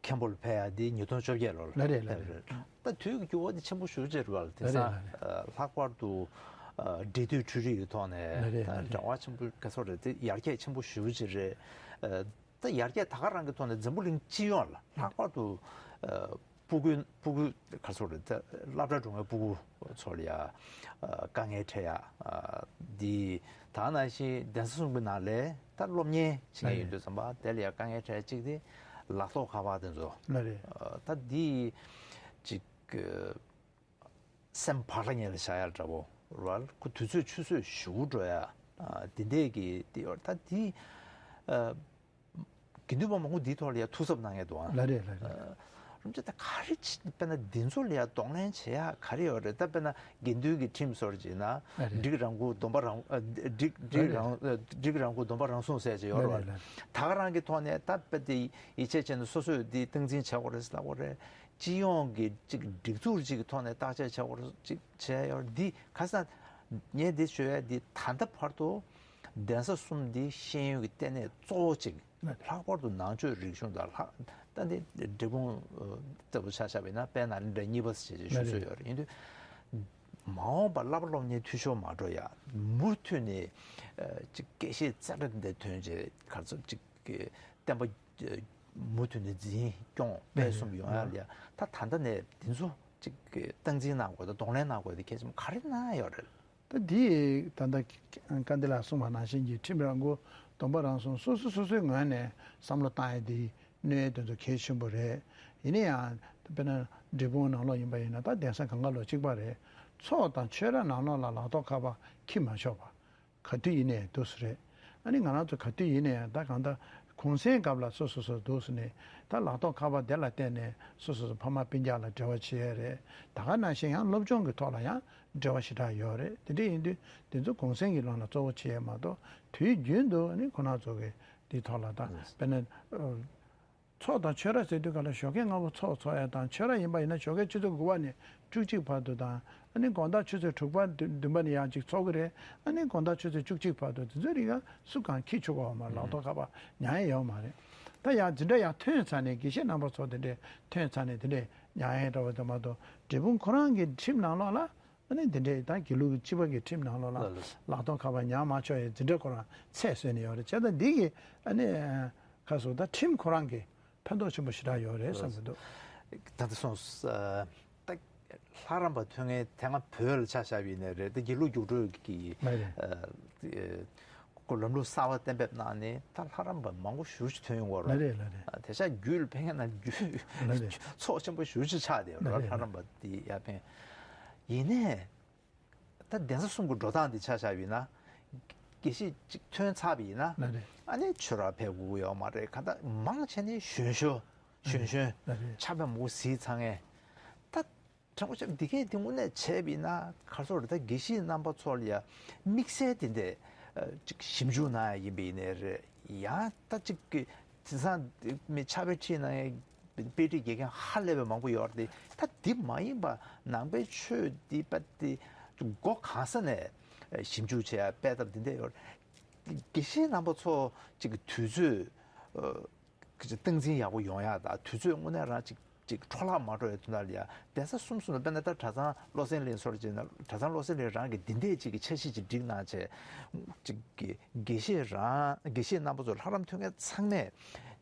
མཁན་པོ་ལ་ཕེབས་ཡག་འདི་ཉིས་སྟོང་བཅོ་བརྒྱད་ལོ་ལ་ལ་རེད་ལ་ཕེབས་རེད། རེད། ད་དུས་ཀྱི་འགྱུར་བ་འདི་ཆེན་པོ་ཞེ་པོ་ཅིག་རེད་བ། དེང་ལ་རེད་སང་ལ་རེད། ཨ། ལྷག་པར་དུ་ཨ། འབྲེལ་མཐུད་འཕྲུལ་རིག་གི་ཐོག་ནས་ལ་རེད་ད་ལ་རེད། འབྲེལ་བ་ཆེན་པོ་ག་ཚོད་རེད། དེ་ཡར་རྒྱས་ཆེན་པོ་ཞེ་པོ་ཅིག་རེད། ཨ། ད་ཡར་རྒྱས་ད་ག་རང་གི་ཐོག་ནས་འཛམ་བུ་གླིང་སྤྱི་ཡོངས་ལ་ལྷག་པར་དུ་ཨ། སྤུ་གུ་སྤུ་གུ་ག་ཚོད་རེད། ད་སློབ་གྲྭ་འགྲོ་མཁན་སྤུ་གུ་ཚོ་ལ་ཡ་ཨ། དཀའ་ངལ་འཕྲད་ཡག་ཨ། འདི་ད་ནང་བཞིན་གདན་ས་གསུམ་གྱི་ནང་ལས་ད་སློབ་གཉེར་བྱེད་མཁན་ཡིན་དུས་ཙམ་པ་དེ་ལ་ཡ་དཀའ་ངལ་འཕྲད་ཡག་གཅིག་དེ་ལག་ཐོག་ཁ་པར་དེ་ཚོ་ལ་རེད། ཨ། ད་འདི་ཅིག་སེམས་བག་ལ་ཉལ་ལ་བཞག་ཡག་འདྲ་པོ་རེད་བ། ཁོ་དུས་ཚོད་ཆུད་ཟོས་ཞེ་པོ་འགྲོ་ཡག་ཨ། འདི་འདྲས་ཀྱི་དེ་ཡོད་ད་འདི་ཨ། དགེ་འདུན་པ་མང་པོ་འདིའི་ཐོག་ལ་ཡ་ཐུགས་འཚབ་གནང་མཁན་འདུག་ཨ། ལ་རེད་ལ་རེད། ཨ། རུམ་ཅེ་ད་ག་རེ་བྱེད། དཔེར་ན་འདི་ཚོ་ལ་ཡ་གདོང་ལེན་བྱེད་ཡག་ག་རེ་ཡོད་རེད། ད་དཔེར་ན་དགེ་འདུན་གྱི་ཁྲིམས་སོགས་བྱས་ན་ལ་རེད། འགྲིག་རང་མགོ་སྡོམ་པ་རང་ཨ། འགྲིག་འགྲིག་ལ་རང་ཨ། འགྲིག་རང་མགོ་སྡོམ་པ་རང་སྲུང་ཟེར་གྱི་ཡོད་ལ་རེད་བ། རེད་ལ་རེད། ད་ག་རང་གི་ཐོག་ནས་ད་དཔེ་དེ་ཡིད་ཆེས་བྱས་ནས་སོ་སོས་འདི་སྟངས་འཛིན་བྱེད་དགོས་རེད་ཟེར་ལབ་དགོས་རེད། སྤྱི་ཡོངས་ཀྱི་ཅིག་སྒྲིག་འཛུགས་ཅིག་གི་ཐོག་ནས་བརྟག་དཔྱད་བྱེད་དགོས་རེད། ཅིག་བྱས་ཡོད་འདི་ག་ས་ངས་འདི་ཞུ་ཡ་འདི་ད་ལྟ་བར་དུ་གདན་ས་གསུམ་འདི་ཤེས་ཡོན་གྱི་ལྟེ་གནས་གཙོ་བོ་ཅིག་ལྷག་པར་དུ་ནང་ཆོས་རིག་གཞུང་དང་ལྷག་ད་འདི་འབྲས་སྤུངས་ལྟ་བུ་ཆ་བཞག་པ་ཡིན་ན་དཔལ་ནཱ་ལེནྡྲ་གཉིས་པ་ཞེས་ཞུ་སྲོལ་ཡོད་རེད། ཡིན་དུས་མ་འོངས་པ་བསླབ་པ་སློབ་གཉེར་འཐུས་ཤོར་མ་འགྲོ་ཡ་མུ་མཐུད་ནས་ཅིག་དགེ་བཤེས་རྩ་བྲལ་འདི་ཐོན་རྗེས་ག་ཚོད་ཅིག་གི་བསྟན་པ་མུ་མཐུད་ནས་འཛིན་སྐྱོང་སྤེལ་གསུམ་ཡོང་ཡ་ལ་ཡ་ད་ད་ལྟ་ནས་འདི་ཚོ་ཅིག་གི་སྟངས་འཛིན་གནང་དགོས་དང་གདོང་ལེན་གནང་དགོས་དེ་གལ་ཆེན་པོ་ག་རེ་གནང་ཡ་ཡོད་རེད། ད་འདི་ད་ལྟ་སྐལ་ལྡན་ལགས་གསུངས་པ་ནང་བཞིན་གྱི་ཁྲིམས་རང་མགོ་སྡོམ་པ་རང་སྲུང་སོ་སོ་སོ་སོའི་ངོས་ནས་བསམ་བློ་བཏང་ཡ་འདི་གནད་དོན་ཚོ་གལ་ཆེན་པོ་རེད། ཡིན་ན་ཡང་དཔེར་ན་འབྲས་སྤུངས་ནང་ལོགས་ཡིན་པ་ཡིན་ན་ད་གདན་ས་གང་ག་ལོགས་གཅིག་པ་རེད། ཚོགས་དང་ཆོས་ར་ནང་ལོགས་ལ་ལག་ཐོག་ཁ་པར་འཁྱེར་མ་ཆོག་པ། ག་དུས་ཡིན་ནའི་འདུག་སེ་རེད། ཨ་ནི་ང་རང་ཚོ་ག་དུས་ཡིན་ནའི་ད་གང་ལྟར་གུང་སེང་སྐབས་ལ་སོ་སོ་སོ་འདུག་སེ་ནས་ད་ལག་ཐོག་ཁ་པར་དེ་ལ་བརྟེན་ནས་སོ་སོ་སོ་ཕ་མ་སྤུན་ཀྱག་ལ་འབྲེལ་བ་བྱེད་ཡས་རེད། ད་ག་ནང་བཞིན་ཡང་སློབ་སྦྱོང་གི་ཐོག་ལ་ཡང་འབྲེལ་བ་ཞེ་དྲག་ཡོད་རེད། དེ་འདྲ་ཡིན་དུས་དེ་ཚོ་གུང་སེང་གི་ལམ་ལ་གཙོ་བོ་བྱེད་ཡས་མ་གཏོགས་དུས་རྒྱུན་དུ་ཨ་ནི་ཁོ་རང་ཚོ་གི་དེའི་ཐོག་ལ་ད་དཔེར་ན། ཚོགས་དང་ཆོས་ར་ཟེར་དུས་ག་ལ་ཞོགས་ཀས་སྔ་པོ་ཚོགས་ཚོགས་ཡ་དང་ཆོས་ར་ཡིན་པ་ཡིན་ན་ཞོགས་ཀས་ཆུ་ཚོད་དགུ་པ་ནས་བཅུ་གཅིག་བར་དུ་དང་ཨ་ནི་དགོང་དག་ཆུ་ཚོད་དྲུག་པ་བདུན་པ་ནས་ཡང་ཅིག་ཚོགས་ཀྱི་རེད། ཨ་ནི་དགོང་དག་ཆུ་ཚོད་བཅུ་གཅིག་བར་དུ་དེ་ཚོའི་རིང་ལ་སུ་གང་འཁྱེར་ཆོག་གི་ཡོད་མ་རེད། ལག་ཐོག་ཁ་པར་ཉར་ཡས་ཡོད་མ་རེད། ད་ཡང་འཛིན་གྲྭ་ཡང་ཐོན་ཚར་ནས་དགེ་བཤེས་རྣམ་པ་ཚོ་དེ་འདྲས་ཐོན་ཚར་ནས་དེ་འདྲས་ཉར་ཡས་འདྲ་བོ་དེ་མ་གཏོགས་འབྲས་སྤུངས་ཁོ་རང་གི་ཁྲིམས་ནང་ལོགས་ལ། ཨ་ནི་འདི་འདྲའི་ད་དགེ་ལུགས་ཀྱི་སྤྱི་པ་གི་ཁྲིམས་ནང་ལོགས་ལ་ལགས་ལགས། ལག་ཐོག་ཁ་པར་ཉར་མ་ཆོག་ཡའི་འཛིན་གྲྭ་ཁོ་རང་ཚད་བཟོས་ནས་ཡོད་རེད། བྱས་ཙང་འདི་གི་ཨ་ནི་ཁ་སོ་ད་ཁྲིམས་ཁོ་རང་གི་ཕན་ཐོགས་ཆེན་པོ་ཞེ་དྲག་ཡོད་རེད་བསམ་གྱི་འདུག་ད་ལྟ་སོང་ད་ལྷ་རམས་པ་ཐོན་མཁན་དེ་སྔ་བོད་ལ་ཆ་བཞག་པ་ཡིན་ནའི་རེད། ད་དགེ་ལུགས་རྒྱུགས་སྤྲོད་ཀྱི་ལགས་རེད། ཨ། ཁོ་ལམ་ལུགས་གསར་བ་གཏན་འབེབས་གནང་ནས་ད་ལྷ་རམས་པ་མང་པོ་ཞེ་པོ་ཅིག་ཐོན་ཡོང་གི་ཡོད་རེད། ལགས་རེད་ལགས་རེད། དེང་སང་རྒྱུད་ལ་ཕན་མཁན་ན་རྒྱུད་ལགས་རེད། ཚོགས་ཆེན་པོ་ཞེ་པོ་ཅིག་ཆགས་བསྡད་ཡོད་རེད། ལགས་རེད། ལྷ་རམས་པ་འདི་ཡར་འཕེལ་ཡིན་ནའི་ད་གདན་ས་གསུམ་གྱི་འགྲོ་སྟངས་འདི་ཆ་བཞག་པ་ཡིན་ན་དགེ་བཤེས་ཅིག་ཐོན་ཚར་བ་ཡིན་ན་ལགས་རེད། ཨ་ནི་ཆོས་རར་ཕེབས་དགོས་ཀྱི་ཡོད་མ་རེད། གང་ལྟར་མང་ཆེ་ནི་གཞོན་ཤོས་གཞོན་གཞོན་ལགས་རེད། ཕྱག་དཔེ་མང་པོ་གཟིགས་ཚར་མཁན་ད། དྲང་པོ་བཤད་འདི་གས་འདི་དངོས་གནས་བྱས་པ་ཡིན་ན་ག་རེ་ཟེར་དགོས་རེད། ད་དགེ་བཤེས་རྣམ་པ་ཚོ་ལ་ཡ་དམིགས་བསལ་དེ་འདྲས་ཅིག་ཞིབ་འཇུག་གནང་ཡ་ཡིན་པ་ཡིན་ནའི་རེད། ཡང་ད་ཅིག་གི་དེང་སང་མི་ཕྱག་དཔེ་ཁྲིད་གནང་ཡ་དཔེ་ཁྲིད་དགེ་རྒན་ཧ་ལས་པའི་མང་པོ་ཡོད་རེད། ད་འདི་མ་ཡིན་པ་ནང་པའི་ཆོས་འདི་པ་དེ་སྒོ་གང་ས་ནས་ཞིབ་འཇུག་བྱེད་ཡ་དཔེ་ལྟ་བུ་འདི་འདྲས་ཡོད་རེད། དགེ་བཤེས་རྣམ་པ་ཚོ་ཅིག་གི་དུས་ཚོད། སྟངས་འཛིན་ཡག་པོ་ཡོང་ཡག་དང་དུས་ཚོད་དངོས་གནས་རང་ཅིག་ཅིག་འཕྲོ་བརླག་མ་འགྲོ་ཡའི་དོན་དག་ལ་ཡ་གདན་ས་གསུམ་གསུམ་ལ་དཔེར་ན་ད་གྲྭ་ཚང་བློ་གསལ་གླིང་ཚོར་བྱས་ན་གྲྭ་ཚང་བློ་གསལ་གླིང་རང་གི་འདི་འདྲས་ཅིག་གི་འཆར་གཞི་ཅིག་བསྒྲིགས་གནང་བྱས་ཅིག་གི་དགེ་བཤེས་རང་དགེ་བཤེས་རྣམ་པ་ཚོ་ལྷ་རམས་ཐོན་མཁན་ཚང་མས་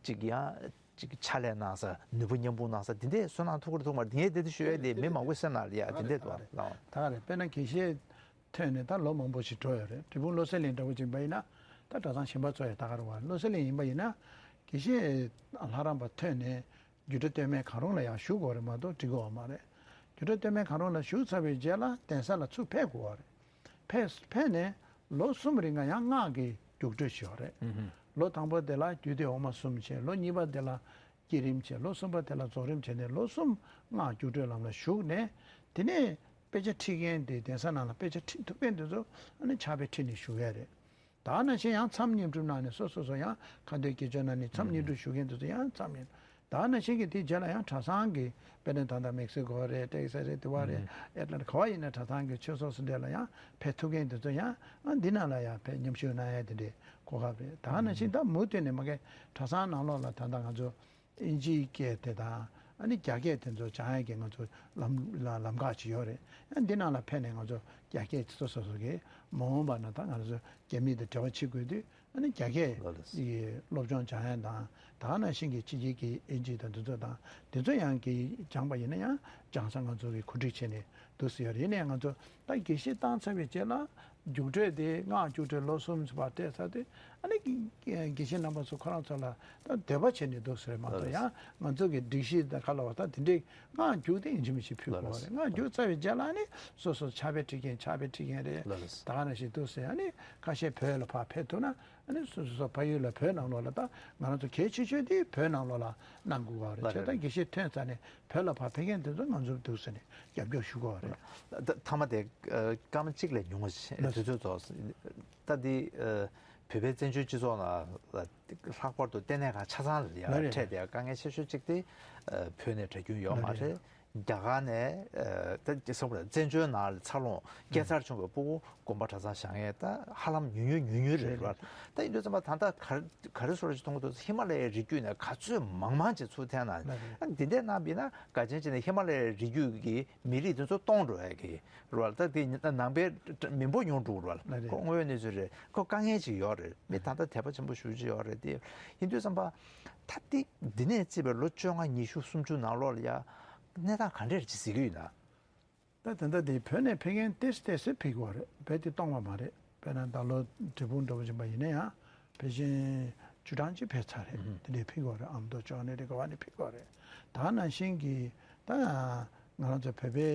ཅིག་ཡང་ཅིག་ཕྱག་ལས་གནང་ས་ནུས་པ་མཉམ་སྤུངས་གནང་ས་འདི་འདྲས་བསོད་ནམས་ཐུགས་ཁུར་ཐུགས་མར་འདི་ངས་འདི་འདྲས་ཞུ་ཡ་དེ་མི་མང་པོའི་སེམས་ནང་ལ་ཡ་འདི་འདྲས་འདུག་ཨ་ལགས། ད་ག་རེད། དཔེར་ན་དགེ་བཤེས། ཐོན་ནས་ད་ལོ་མང་པོ་ཞིག་འགྲོ་ཡོད་རེད། འབྲས་སྤུངས་བློ་གསལ་གླིང་འདྲ་བོ་ཅིག་ཡིན་པ་ཡིན་ན་ད་གྲྭ་ཚང་གཞན་པ་ཚོ་ཡང་ད་ག་རེ་བ་བློ་གསལ་གླིང་ཡིན་པ་ཡིན་ན་དགེ་བཤེས་ལྷ་རམས་པ་ཐོན་ནས་རྒྱུད་གྲྭ་སྟོད་སྨད་གང་རུང་ལ་ཡང་ཞུགས་དགོས་རེད་མ་གཏོགས་འགྲིག་གི་ཡོད་མ་རེད། རྒྱུད་གྲྭ་སྟོད་སྨད་གང་རུང་ལ་ཞུགས་ཚར་བའི་རྗེས་ལ་གདན་ས་ལ་ཚུར་ཕེབས་དགོས་པ་རེད། ཕེབས་ཕེབས་ནས་ལོ་གསུམ་རིང་ལ་ཡང་སྔགས་ཀྱི་རྒྱུགས་སྤྲོད་ཞིག་ཡོད་རེད། ལོ་དང་པོ་དེ་ལ་རྒྱུད་སྡེ་འོག་མ་གསུམ་བྱས། ལོ་གཉིས་པ་དེ་ལ་བསྐྱེད་རིམ་བྱས། ལོ་གསུམ་པ་དེ་ལ་རྫོགས་རིམ་བྱས་ནས་ལོ་གསུམ་སྔགས་རྒྱུགས་སྤྲོད་ལམ་ལ་ཞུགས་ནས་དེ་ནས་དཔེ་ཆ་ཁྲིད་མཁན་དེ་གདན་ས་ནང་ལ་དཔེ་ཆ་ཁྲིད་ཐུབ་མཁན་དེ་ཚོ་ཨ་ནི་ཕྱག་དཔེ་ཁྲིད་ནས་བཞུགས་ཡས་རེད། ད་ནང་བཞིན་ཡང་མཚམས་བསྙེན་སྒྲུབ་གནང་ནས་སོ་སོ་སོ་ཡང་ཁ་འདོན་དགེ་སྦྱོར་གནང་ནས་མཚམས་བསྙེན་སྒྲུབ་ཞུ་མཁན་དེ་ཚོ་ཡང་མཚམས་བསྙེན་ ད་ག་ནང་བཞིན་གྱི་དེའི་རྗེས་ལ་ཡང་གྲྭ་ཚང་གི་དཔེར་ན་ད་ལྟ་མེག་སི་ཀོ་རེད། ཏེག་སཱ་རེད། དེ་བ་རེད། ཨེ་ཏི་ལན་ཊ་ག་བ་ཡིན་ན་གྲྭ་ཚང་གི་ཆོས་ཚོགས་སུ་འདྲ་ལ་ཡང་ཕེབས་ཐུབ་མཁན་དེ་ཚོ་ཡང་ཨ་འདི་ནང་ལ་ཡང་ཕེབས་མཉམ་ཞུགས་གནང་ཡ་དེ་འདྲའི་གོ་སྐབས་རེད། ད་ག་ནང་བཞིན་ད་མུ་མཐུད་ནས་མ་གི་གྲྭ་ཚང་ནང་ལོགས་ལ་ད་ལྟ་ང་ཚོ་ཨིན་ཇིའི་སྐད་དེ་དང་ཨ་ནི་རྒྱ་སྐད་དེ་ཚོ་སྦྱང་ཡ་གི་ང་ཚོ་ལམ་ལ་ལམ་ཁ་ཅིག་ཡོད་རེད། ཨ་འདི་ནང་ལ་ཕེབས་ནས་ང་ཚོ་རྒྱ་སྐད་སོ་སོ་སོ་གི་མ་འོངས་པ་ན་ད་ང་ཚོ་རྒྱ་མི་དང་འབྲེལ་བ་བྱེད་དགོས་དུས། ཨ་ནི་རྒྱ་སྐད་ལགས་ལགས། ཀྱི་སློབ་སྦྱོང་སྦྱང་ཡ་དང་ད་ག་ནང་བཞིན་གྱི་ཕྱི་རྒྱལ་གྱི་ཨིན་ཇི་དང་འདི་ཚོ་དང་འདི་ཚོ་ཡང་གི་སྦྱངས་པ་ཡིན་ན་ཡང་སྦྱང་ས་ང་ཚོ་གི་གོ་སྒྲིག་བྱས་ནས་འདུག་སེ་ཡོད་རེད། ཡིན་ནའི་ང་ཚོ་ད་དགེ་བཤེས་བཏང་ཚར་བའི་རྗེས་ལ་རྒྱུགས་སྤྲོད་དེ་སྔགས་རྒྱུགས་སྤྲོད་ལོ་གསུམ་བར་སྤྲད་ཚར་དུས་ཨ་ནི་དགེ་བཤེས་རྣམ་པ་ཚོ་ཁོ་རང་ཚོ་ལ་ད་འདོད་པ་བྱས་ནས་འདུག་སེ་རེད་མ་གཏོགས། ཡང་ང་ཚོ་གི་སྒྲིག་གཞི་དང་ཁ་ལ་བ་ད་དེ་འདྲའི་སྔགས་རྒྱུགས་དེ་ཡིན་གཅིག་མིན་གཅིག་ཕུལ་དགོས་པ་རེད། སྔགས་རྒྱུགས་ཚར་བའི་རྗེས་ལ་ཨ་ནི་སོ་སོ་ཕྱག་དཔེ་ཁྲིད་མཁན་ཕྱག་དཔེ་ཁྲིད་མཁན་རེད། ལགས་ལགས། ད་ག་ནང་བཞིན་འདུག་སེ་ཨ་ནི་ཁ་ཤས་བོད་ལ་ཕར་ཕེབས་ཐུབ་ན་ཨ་ནི་སོ་སོ་སོ་ཕ་ཡུལ་ལ་བོད་ནང་ལོགས་ལ་ད་ང་རང་ཚོ་གལ་ཆེ་ཤོས་དེ་བོད་ནང་ལོགས་ལ་གནང་དགོས་པ་རེད། ལགས་ཁྱེད་ད་རེད། དགེ་བཤེས་ཐོན་ཚར་ནས་བོད་ལ་ཕར་ཕེབས་མཁན་དེ་ཚོ་ང་ཚོ་འདུག་སེ་ནས་རྒྱབ་སྐྱོར་ཞུ་དགོས་པ་རེད། ད་མཐའ་མ་དེ་ཨ་སྐར་མ་གཅིག་ལས་ཉུང་བ་ཞིག་ལགས། དུས་ཚོད་རྫོགས། ད་འདི་ཨ་བོད་པའི་བཙན་བྱོལ་སྤྱི་ཚོགས་ནང་ལ་ལྷག་པར་དུ་ལྟེ་གནས་ཁང་ཆ་ཚང་ལ་ཡང་ལགས་རེད། འཕྲད་པའི་དཀའ་ངལ་ཆེ་ཤོས་གཅིག་དེ་ཨ་བོད་ནས་གྲྭ་རྒྱུན་ཡོད་མ་ལགས་རེད། རེད། རྒྱ་གར་ནས་ཨ་ད་སོང་བ་བཙན་བྱོལ་ནང་ལ་འཚར་ལོངས་སྐྱེས་འཚར་བྱུང་བའི་སྤུ་གུ་དགོན་པ་གྲྭ་ཚང་བཞེངས་མཁན་ད་ཧ་ལམ་ཉུང་ཉུང་ཉུང་ཉུང་རེད་རེད། རེད། ད་ཡིན་དུས་ཙམ་པ་ད་ལྟ་ག་ག་རེ་བཟོ་འདྲ་ཞིག་མཐོང་གི་འདུག་ཧི་མ་ལ་ཡའི་རི་རྒྱུད་ནས་ག་ཚོད་མང་མང་ཅིག་ཚུར་འཐེན་གནང་། ལགས་རེད། ཨ་འདི་འདྲས་གནང་བ་ཡིན་ན་འགལ་རྐྱེན་བྱས་ནས་ཧི་མ་ལ་ཡའི་རི་རྒྱུད་ཀྱི་མི་རིགས་དེ་ཚོ་སྟོངས་འགྲོ་ཡ་གི་རེད་བ། ད་དེ་ནང་པའི་མི་འབོར་ཉུང་འགྲོ་གི་རེད་བ། ལགས་རེད། ཁོ་དངོས་ཡོད་གནས་ཚུལ་རེད། ཁོ་དཀའ་ངལ་ཅིག་ཡོད་རེད། མི་ད་ལྟ་དད་པ་ཆེན་པོ་ཞེ་པོ་ཅིག་ཡོད་རེད་དེ། ཡིན་དུས་ཙམ་པ་ད་འདི་འདི་ནས་བརྩིས་པའི་ལོ་བཅོ་ལྔ་ཉི་ཤུ་སུམ་ཅུ་ནང་ལོགས་ལ་ཡ་གནས་སྟངས་ག་འདྲས་ཅིག་གཟིགས་ཀྱི་ཡོད་ན། ད་དེ་འདྲ་དེ་བོད་ནས་ཕེབས་མཁན་ཏོག་ཙམ་ཏོག་ཙམ་ཕེབས་ཀྱི་ཡོད་རེད། རྦད་དེ་སྟོང་པ་མ་རེད། དཔེར་ན་ད་ལོ་འབྲས་སྤུངས་འདྲ་པོ་ཡིན་པ་ཡིན་ན་ཡང་ཕལ་ཆེར་བཅུ་གྲངས་ཅིག་ཕེབས་ཚར་རེད། ཨུ་ཧུམ། དེ་འདྲས་ཕེབས་ཀྱི་ཡོད་རེད། ཨ་མདོ་ཕྱོགས་ནས་རེད། ག་བ་ནས་ཕེབས་ཀྱི་ཡོད་རེད། ད་ག་ནང་བཞིན་གྱི་ད་ང་རང་ཚོ་བོད་པའི་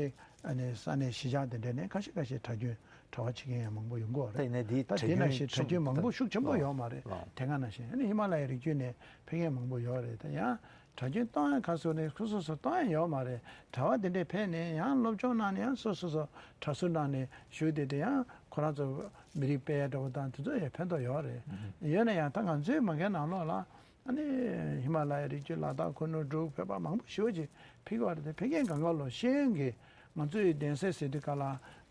ཨ་ནི་ས་གནས་གཞིས་ཆགས་དེ་འདྲ་ནས་ཁ་ཤས་ཁ་ཤས་གྲྭ་རྒྱུན་གྲྭ་པ་བྱེད་མཁན་ཡང་མང་པོ་ཡོང་གི་ཡོད་རེད། ད་ཡིན་ནའི་འདི་ད་གྲྭ་དེ་ནང་རྒྱུན་བཞིན་གྲྭ་རྒྱུན་མང་པོ་ཤུགས་ཆེན་པོ་ཡོད་མ་རེད། ཨ་དེ་སྔ་ནང་བཞིན་ཨ་ནི་ཧི་མ་ལ་ཡའི་རི་རྒྱུད་ནས་ཕེབས་མཁན་མང་པོ་ཡོད་རེད། ད་ཡང་གྲྭ་རྒྱུན་གཏོང་ཡ་ག་ཚོད་ནས་ཁོ་སོ་སོ་གཏོང་ཡ་ཡོད་མ་རེད། གྲྭ་པ་དེ་འདྲས་ཕེབས་ནས་ཡང་སློབ་སྦྱོང་གནང་ནས་ཡང་སོ་སོ་སོ་གྲྭ་ཟུར་གནང་ནས་བཞུགས་བསྡད་དེ་ཡང་ཁོ་རང་ཚོ་མི་རིགས་སྤེལ་ཡ་འདྲ་པོ་དང་དེ་ཚོ་ཡང་ཕན་ཐོགས་ཡོད་རེད། ཨུ་ཧུམ། ཡོད་ན་ཡང་ད་ང་ཚོའི་མ་གིའི་ནང་ལོགས་ལ་ཨ་ནི་ཧི་མ་ལ་ཡའི་རི་རྒྱུད་ལ་དྭགས་ཁུ་ནུ་འབྲུག་བོད་པ་མང་པོ་ཞེ་པོ་ཅིག་ཕེབས་ཀྱི་ཡོད་རེད། དེ་ཕེབས་མཁན་གང་ག་ལོ་ཤེས་ཡོན་གྱི་ང་ཚོའི་གདན་སའི་ཟེར་དུས་ག་ལ་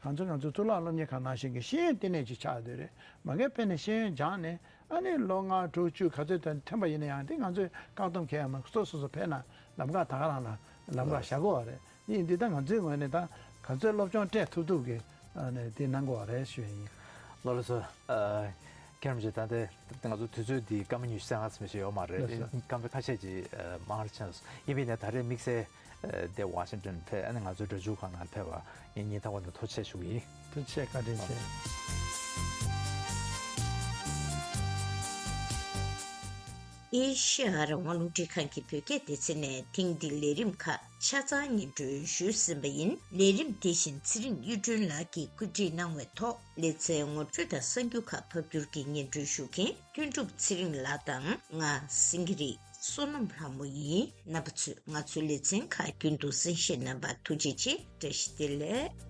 ང་ཚོ་ང་ཚོ་གཙུག་ལག་སློབ་གཉེར་ཁང་ནང་བཞིན་གྱི་ཤེས་ཡོན་ལྟེ་གནས་ཅིག་ཆགས་བསྡད་རེད། མ་གིར་ཕེབས་ནས་ཤེས་ཡོན་སྦྱངས་ནས་ཨ་ནི་ལོ་ལྔ་དྲུག་བཅུ་ག་ཚོད་དུ་ཐོན་པ་ཡིན་ན་ཡང་དེ་ང་ཚོས་བཀག་སྡོམ་གང་ཡང་མ་སོ་སོ་སོ་ཕེབས་ན་ལམ་ཁ་ད་ག་རང་ལ་ལམ་ཁ་བཞག་དགོས་པ་རེད། ཡིན་འདི་ལྟ་ང་ཚོའི་ངོས་ནས་ད་ག་ཚོད་སློབ་སྦྱོང་སྤྲད་ཐུབ་ཐུབ་ཀྱི་ཨ་ནི་དེ་གནང་དགོས་པ་རེད་ཞུ་ཡ་ཡིན། ལགས་ལགས་སོ། ཨ་ཁྱེད་རང་ཚོས་ད་ལྟ་ང་ཚོ་དུས་ཚོད་འདི་སྐར་མ་ཉི་ཤུ་རྩ་ལྔ་ཙམ་ཞིག་ཡོད་མ་རེད། ལགས་སོ། སྐར་མ་ཁ་ཤས་ཅིག་ཨ་མང་ར་ཕྱིན་སོང་། ཡིན་པས་ན་ད་རེས་དམིགས་བསལ་ཨ་དེ་ཝ་ཤིང་ཏོན་ཕེབས་ཨ་ནི་ང་ཚོའི་སྒྲ་སྒྱུར་ཁང་ནང་ཕེབས་པ་ངས་སྙིང་ཐག་པ་ནས་ཐུགས་རྗེ་ཆེ་ཞུ་གི་ཡིན། ཐུགས་རྗེ་ཆེ། བཀའ་དྲིན་ཆེ། ཨེ་ཤེ་ཡ་རང་དབང་རླུང་འཕྲིན་ཁང་གི་བོད་སྐད་སྡེ་ཚན་ནས་ཐེངས་འདིའི་ལས་རིམ་ཁག་ཆ་ཚང་སྙན་སྒྲོན་ཞུས་ཟིན་པ་ཡིན། ལས་རིམ་དེ་བཞིན་ཚེ་རིང་གཡུ་སྒྲོན་ལགས་ཀྱིས་བཀོད་སྒྲིག་གནང་བའི་ཐོག་ལེ་ཚན་ངོ་སྤྲོད་དང་གསར་འགྱུར་ཁག་ཕབ་སྒྱུར་གྱིས་སྙན་སྒྲོན་ཞུ་མཁན་དོན་གྲུབ་ཚེ་རིང་ལགས་དང་ང་སེང་གེ་རི་བསོད་ནམས་ལྷ་མོ་ཡིན། རྣམ་པ་ཚོས་ང་ཚོའི་ལེ་ཚན་ཁག་རྒྱུན་དུ་གསན་བཞེས་གནང་བར་ཐུགས་རྗེ་ཆེ། བཀྲ་ཤིས་བདེ་ལེགས།